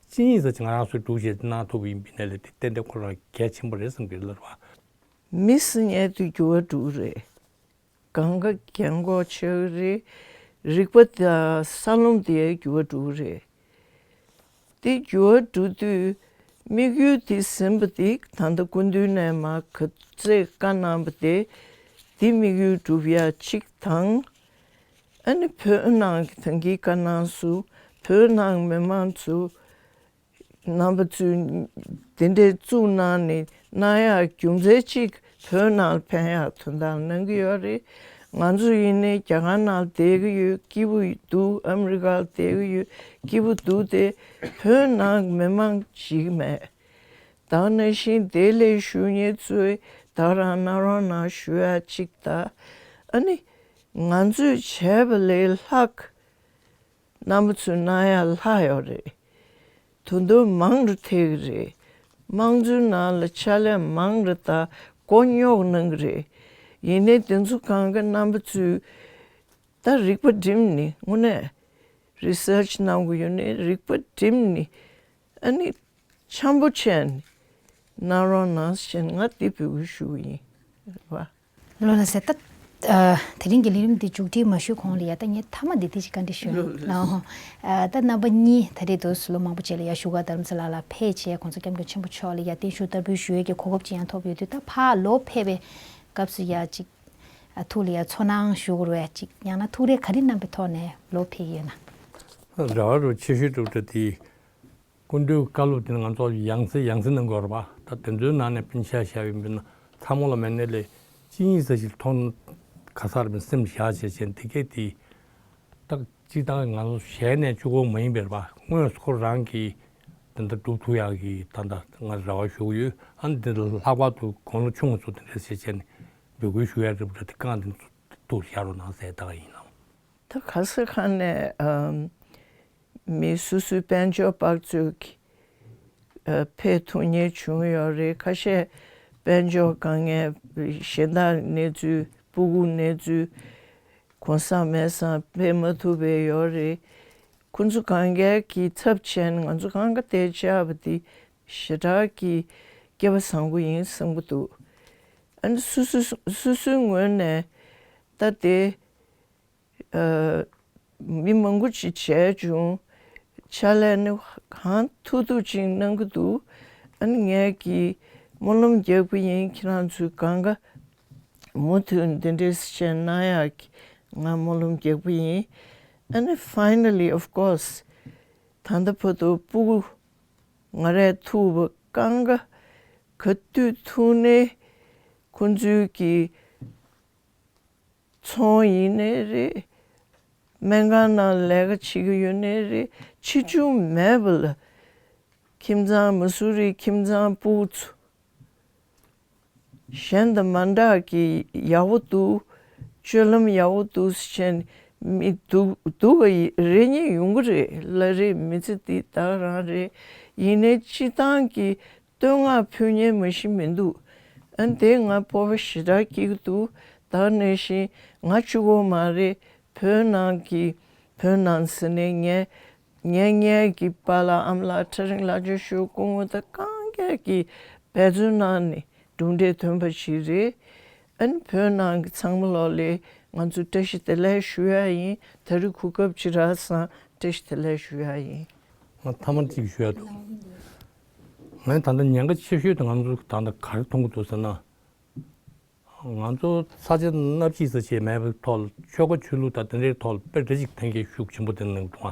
ཅི་ཡིན་ཟེར་ཅིག་ང་རང་ཚོས་སྒྲུབ་བྱེད་གནང་ཐུབ་པ་ཡིན་པ་ཡིན་ན་ལས་དེ་ཏན་ཏན་ཁོ་རང་གལ་ཆེན་པོ་རེད་བསམ་གི་ལར་བ། མི་ཟེར་མཁན་དེ་འགྱུར་བ་འགྲོ་གི་རེད། གང་ག་རྒན་གོག་ཆགས་ཀྱི་རེད། རིག་པ་དང་བསམ་བློ་དེ་འགྱུར་བ་འགྲོ་གི་རེད། དེ་འགྱུར་བ་འགྲོ་དུས་དམིགས་ཡུལ་དེ་ཟིན་པ་དེ་ད་ལྟ་སྐུ་མདུན་ནས་མར་ག་ཚོད་བཀའ་གནང་པ་དེ་དེ་དམིགས་ཡུལ་འགྲུབ་ཡ་གཅིག་དང་། ཨ་ནི་བོད་ནང་གི་ད་གིན་བཀའ་གནང་སོང་། བོད་ནང་མི་མང་ཚོ་རྣམ་པ་ཚོས་དེ་འདྲའི་བཙུགས་གནང་ནས་གནང་ཡག་རྒྱུ་མཚན་གཅིག་ བོད་ནང་ལ་ཕན་ཡག་དོན་དག་གནང་གི་ཡོད་རེད། ང་ཚོ་ཡིན་ནའི་རྒྱ་གར་ནང་བསྡད་ཀྱི་ཡོད། སྐྱིད་པོ་འདུག་ཨ་མི་རི་ཀར་བསྡད་ཀྱི་ཡོད། སྐྱིད་པོ་འདུག་སྟེ། བོད་ནང་མི་མང་ཅིག་མེད། ད་ནང་བཞིན་དེ་ལས་ཞུ་མཁན་ཚོས་ད་རང་གནང་རོགས་གནང་ཞུ་ཡ་གཅིག་དང་། ཨ་ནི་ང་ཚོས་བྱས་པ་ལས་ལྷག་རྣམ་པ་ཚོས་གནང་ཡ་ལྷག་ཡོད་རེད། དོ་དོ་མང་རུ་ཐེག་གི་རེད། དམངས་གཙོའི་ནང་ལ་ཕྱག་ལས་མང་རུ་དང་མགོ་རྙོག་གནང་གི་རེད། ཡིན་ནའི་དེ་ཚོ་གང་ག་རྣམ་པ་ཚོས་ད་རིག་པ་སྒྲིམ་ནས་དངོས་གནས་རི་སར་ཆི་གནང་དགོས་ཡོད་ནའི་རིག་པ་སྒྲིམ་ནས་ཨ་ནི་འཆམ་པོ་བྱས་ནས་གནང་རོགས་གནང་ཞེས་ང་འདི་འབོད་སྐུལ་ཞུ་གི་ཡིན་བ། ལོ་ལ་ཟེར་ད། ཨ། དེ་རིང་གི་ལས་རིམ་འདི་མཇུག་སྒྲིལ་མ་ཞུས་གོང་ལ་ཡ་ད་ངས་མཐའ་མ་འདི་དེ་ཞིག་བཀའ་འདྲི་ཞུ་ཡིན་ལགས། ཨ། ད་རྣམ་པ་གཉིས་ད་རེས་དུས་སུ་ལོ་མང་པོ་རྗེས་ལ་ཡ་བཞུགས་སྒར་རྡ་རམ་ས་ལ་ལ་ཕེབས་བྱས་༸གོང་ས་༸སྐྱབས་མགོན་ཆེན་པོ་མཆོག་ལ་ཡ་བརྟན་བཞུགས་བསྟར་འབུལ་ཞུ་ཡས་ཀྱི་གོ་སྐབས་ཅིག་ཡང་ཐོབ་ཡོད་དུས། ད་ཕར་ལོག་ཕེབས་པའི་སྐབས་སུ་ཡ་ཅིག་ཨ། ཐུགས་ལ་ཡ་ཚོར་སྣང་ཞུ་དགོས་རེད་ཅིག་ཡང་ན་ཐུགས་རེ་ག་རེ་བསྣམས་པའི་ཐོག་ནས་ལོག་ཕེབས་ཡོད་ན། རེ་བ་རུ་ཆེ་ཤོས་གྲུབ་འབྲས་དེ། སྐུ་མདུན་བཀའ་སློབ་དེ་ང་ཚོ་ཡང་སེ་ཡང་སེ་གནང་དགོས་རེད་པ། ད་དེ་ཚོའི་ནང་ནས་སྤུན་ཆ་བཞག་ཡིན་པས་ན་ཚང་མ་ལ་མེད་ནས་ལས་གཅིག་གཉིས་ཙམ་ཞིག་མཐོང་ག་ས་རེད་པས་སེམས་བཞག་བྱས་བྱས་འདི་སྐད་དེ། ད་སྤྱིར་བཏང་ང་ཚོ་ཞལ་ནས་གཅིག་པོ་མ་ཡིན་པས་རེད་པ། དངོས་སུ་ཁོ་རང་གིས་དེ་འདྲ་སྒྲུབ་ཐུབ་ཡག་གི་ད་ལྟ་ང་རེ་བ་ཞུ་གི་ཡོད། ཨ་ནི་འདི་ལྷག་པར་དུ་དགུང་ལོ་ཆུང་ངུ་ཚོ་དེ་འདྲ་བྱས་བྱས་ནས་འབོད་སྐུལ་ཞུ་ཡག་རེད་པ། དེ་རྐང་དེ་ཚོ་ཐུགས་བཞག་རོགས་གནང་ཟེར་ད་ག་ཡིན་ལགས། ད་ག་ས་ག་ནས་ཨམ། མི་སོ་སོའི་དཔལ་འབྱོར་དཔག་ཚོད་ཀྱིས་ཨ། ཕེབས་ཐུབ་མཁན་བྱུང་ཡོད་རེད། ཁ་ཤས་དཔལ་འབྱོར་དཀའ་ངལ་གཞན་དག་གནས་ཚུལ་སྤུ་གུ་གནས་ཚུལ་གོ་ས་མེད་སར་ཕེབས་མ་ཐུབ་པའི་ཡོད་རེད། ཁོ་ཚོ་གང་ག་གི་ཚབ་བྱས་ནས་ང་ཚོ་གང་ག་དེ་བྱས་པ་དེ་ཞེ་དྲག་གི་སྐལ་བ་བཟང་པོ་ཡིན་བསམ་གྱི་འདུག་ཨ་ནི་སོ་སོ་སོ་སོའི་ངོས་ནས་ད་དེ། ཨ། མི་མང་པོ་ཅིག་བྱས་བྱུང་། ཕྱག་ལས་ནི་གང་ཐུབ་ཐུབ་ཅིག་གནང་གི་འདུག་ཨ་ནི་ངས་ཀྱིས་སྨོན་ལམ་རྒྱག་གི་ཡིན། ཁྱེད་རང་ཚོས་གང་ག་མུ་མཐུད་འདི་འདྲས་བྱས་གནང་ཡག་གི་ང་སྨོན་ལམ་རྒྱག་གི་ཡིན། ཨ་ནི་finally, of course, ད་ལྟ་བར་དུ་སྤུ་གུ་ང་རས་ཐུག་པ་གང་ག་ག་དུས་ཐུག་ནའི་ཁོང་ཚོའི་གི་ཚོང་ཡིན་ནའི་རེད། སྨན་ཁང་ནང་ལས་ཀ་བྱེད་ཀྱི་ཡོད་ནའི་རེད། ཆེ་ཆུང་མེད་པ་ལ་ཁྱིམ་ཚང་མ་སུ་རི་ཁྱིམ་ཚང་སྤུ་གུ་ཚོ་གཞན་དང་མ་འདྲ་གི་ཡག་པོ་འདུག་སྤྱོད་ལམ་ཡག་པོ་འདུག་ཟེར་བྱས་ནས་མི་སྡུག་སྡུག་ག་རེ་གཉིས་ཡོང་གི་རེད། ལ་རེད། མི་ཚེ་འདི་ད་ག་རང་རེད། ཡིན་ནའི་སྤྱིར་བཏང་གི་བསྟོད་བསྔགས་ཕུལ་མཁན་མ་གཞི་མི་འདུག་ཨ་ནི་དེ་ང་སྤོབས་པ་ཞེ་དྲག་སྐྱེ་གི་འདུག་ད་ག་ནང་བཞིན་ང་གཅིག་པོ་མ་རེད། བོད་ནང་གི་བོད་ནང་ཟེར་ནས་ངས་ངས་ངའི་གི་པཱ་ལགས་ཨ་མ་ལགས་ཁྲ་རིང་ལགས་ཇོ་ཤུ་སྐུ་ངོ་དང་གང་གས་ཀྱི་འབད་བརྩོན་གནང་ནས་གྲུབ་འབྲས་ཐོན་པ་ཞིག་རེད། ཨ་ནི་བོད་ནང་གི་ཚང་མ་ལོག་ལས་ང་ཚོ་བཀྲ་ཤིས་བདེ་ལེགས་ཞུ་ཡ་ཡིན། ད་རེས་གོ་སྐབས་ཅིག་རག་སོང་། བཀྲ་ཤིས་བདེ་ལེགས་ཞུ་ཡ་ཡིན། ང་མཐའ་མར་གཅིག་ཞུ་ཡ་འདུག་ངས་ད་ལྟ་ཉེན་ཁ་ཆེ་ཤོས་དེ་ང་ཚོ་ད་ལྟ་ག་རེ་མཐོང་གི་འདུག་ཟེར་ན། ང་ཚོ་ས་ཆ་སྣ་གཅིག་ཙམ་ཞིག་མེད་པའི་ཐོག་ལ་ཆོལ་ཁ་ཆོས་ལུགས་དང་དེ་འདྲའི་ཐོག་ལ་དཔེ་རེ་ཞིག་ཐན་སྐྱེད་ཤུགས་ཆེན་པོ་དེ་གནང་འདུག་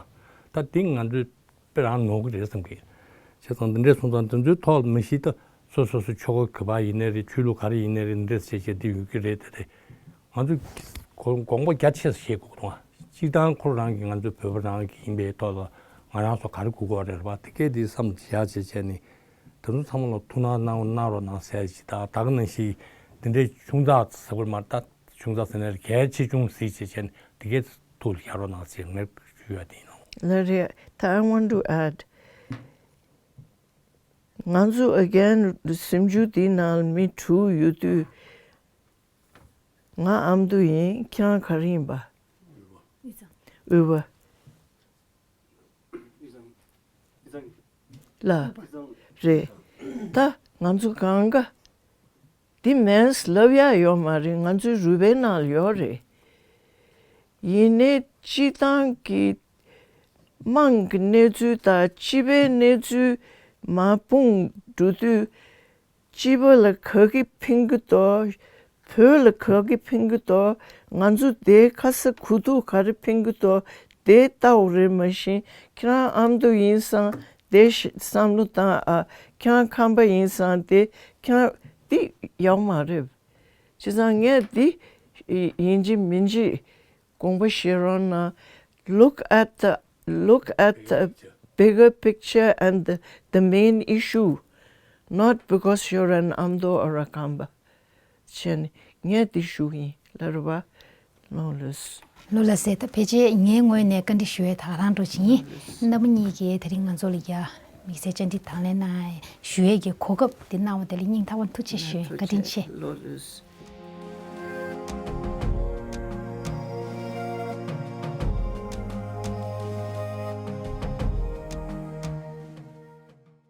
ད་འདི་ང་ཚོས་དཔེ་རང་ནོར་གི་རེད་བསམ་གི། བྱས་ཙང་འདི་འདྲའི་སོང་ཙང་འདི་ཚོའི་ཐོག་ལ་མི་ཤི་ད་སོ་སོ་སོ་ཆོལ་ཁ་ག་པར་ཡིན་ནའི་རེད། ཆོས་ལུགས་ག་རེ་ཡིན་ནའི་རེད། འདི་འདྲ་བྱས་བྱས་འདི་ཡོང་གི་རེད། དེ་རེད། ང་ཚོས་དགོངས་པ་རྒྱ་ཆེ་ས་བཞེས་དགོས་འདུག་སྤྱིར་བཏང་ཁོ་རང་གིས་ང་ཚོའི་བོད་པ་རང་གི་ཡིན་པའི་ཐོག་ལ་ང་རང་ཚོ་ག་རེ་དགོས་ཀྱི་རེད་པ། དེ་སྐད་འདི་བསམ་བཞག་བྱས་བྱས་ནས། དེ་ཚོ་ཚང་མ་ལ་ཐུགས་སྣང་གནང་གནང་རོགས་གནང་ཟེར་ཞིག་དང་། ད་ག་ནང་བཞིན་འདི་འདྲའི་ཆུང་ཙག་ཟེར་དགོས་མ་རེད། ད་ཆུང་ཙག་ཟེར་ན་གལ་ཆེ་ཆུང་ཟེར་བྱས་བྱས་ནས་འདི་གའི་ཐུགས་ལ་བཞག་རོགས་གནང་ཟེར་ངས་ཞུ་ཡ་དེ་ཡིན་ནོ། ལགས་རེད། ད་I want to add, ང་ཚོ་again སེམས་ཤུགས་འདི་ནང་མི་དྲུག་ཡོད་དུས། ང་ཨ་མདོ་ཡིན། ཁྱེད་རང་ག་རེ་ཡིན་པ། དབུས་པ། ལ། རེད། ད་ང་ཚོ་གང་ག་འདི་མིན་ལབ་ཡ་ཡོད་མ་རེད། ང་ཚོའི་རུས་པའི་ནང་ལ་ཡོད་རེད། ཡིན་ནའི་སྤྱིར་བཏང་གི་དམངས་ཀྱི་གནས་ཚུལ་དང་སྤྱི་པའི་གནས་ཚུལ་མར་སྤུངས་འགྲོ་དུས། སྤྱི་པ་ལ་ག་གི་ཕན་གི་འདུག་བོད་ལ་ག་གི་ཕན་གི་འདུག་ང་ཚོ་དེའི་ཁ་ས་གོ་ཐུག་ག་རེ་ཕན་གི་འདུག་དེ་ལྟ་བུ་རེད། མ་གཞི་ཁྱེད་རང་ཨ་མདོ་ཡིན་ཙང་དེ་བསམ་བློ་བཏང་ཨ། ཁྱེད་རང་ཁམས་པ་ཡིན་ཙང་དེ་ཁྱེད་རང་འདི་ཡག་མ་རེད། བྱས་ཙང་ངས་འདི་ཡིན་གཅིག་མིན་གཅིག་དགོངས་པ་བཞེས་རོགས་གནང་། Look at the, look at the bigger picture and the, the main issue, not because you're an Amdo or a Kamba. བྱས་ནས་ངས་འདི་ཞུ་ཡིན་ལབ་རེད་པ། ལོ་ལོས། ལོ་ལ་ཟེར་ད་ཕལ་ཆེར་ངའི་ངོས་ནས་བཀའ་འདྲི་ཞུ་ཡས་ད་ག་རང་འགྲོ་བཞིན་ཡིན། རྣམ་པ་གཉིས་ཀྱིས་དེ་རིང་ང་ཚོ་ལ་ཡ་དམིགས་བསལ་བཅར་འདྲི་དང་ལེན་གནང་ཞུ་ཡས་ཀྱི་གོ་སྐབས་འདི་གནང་བ་དེ་ལ་སྙིང་ཐག་པ་ཐུགས་རྗེ་ཆེ་ཞུ་ཡིན། བཀའ་དྲིན་ཆེ། ལོ་ལོས།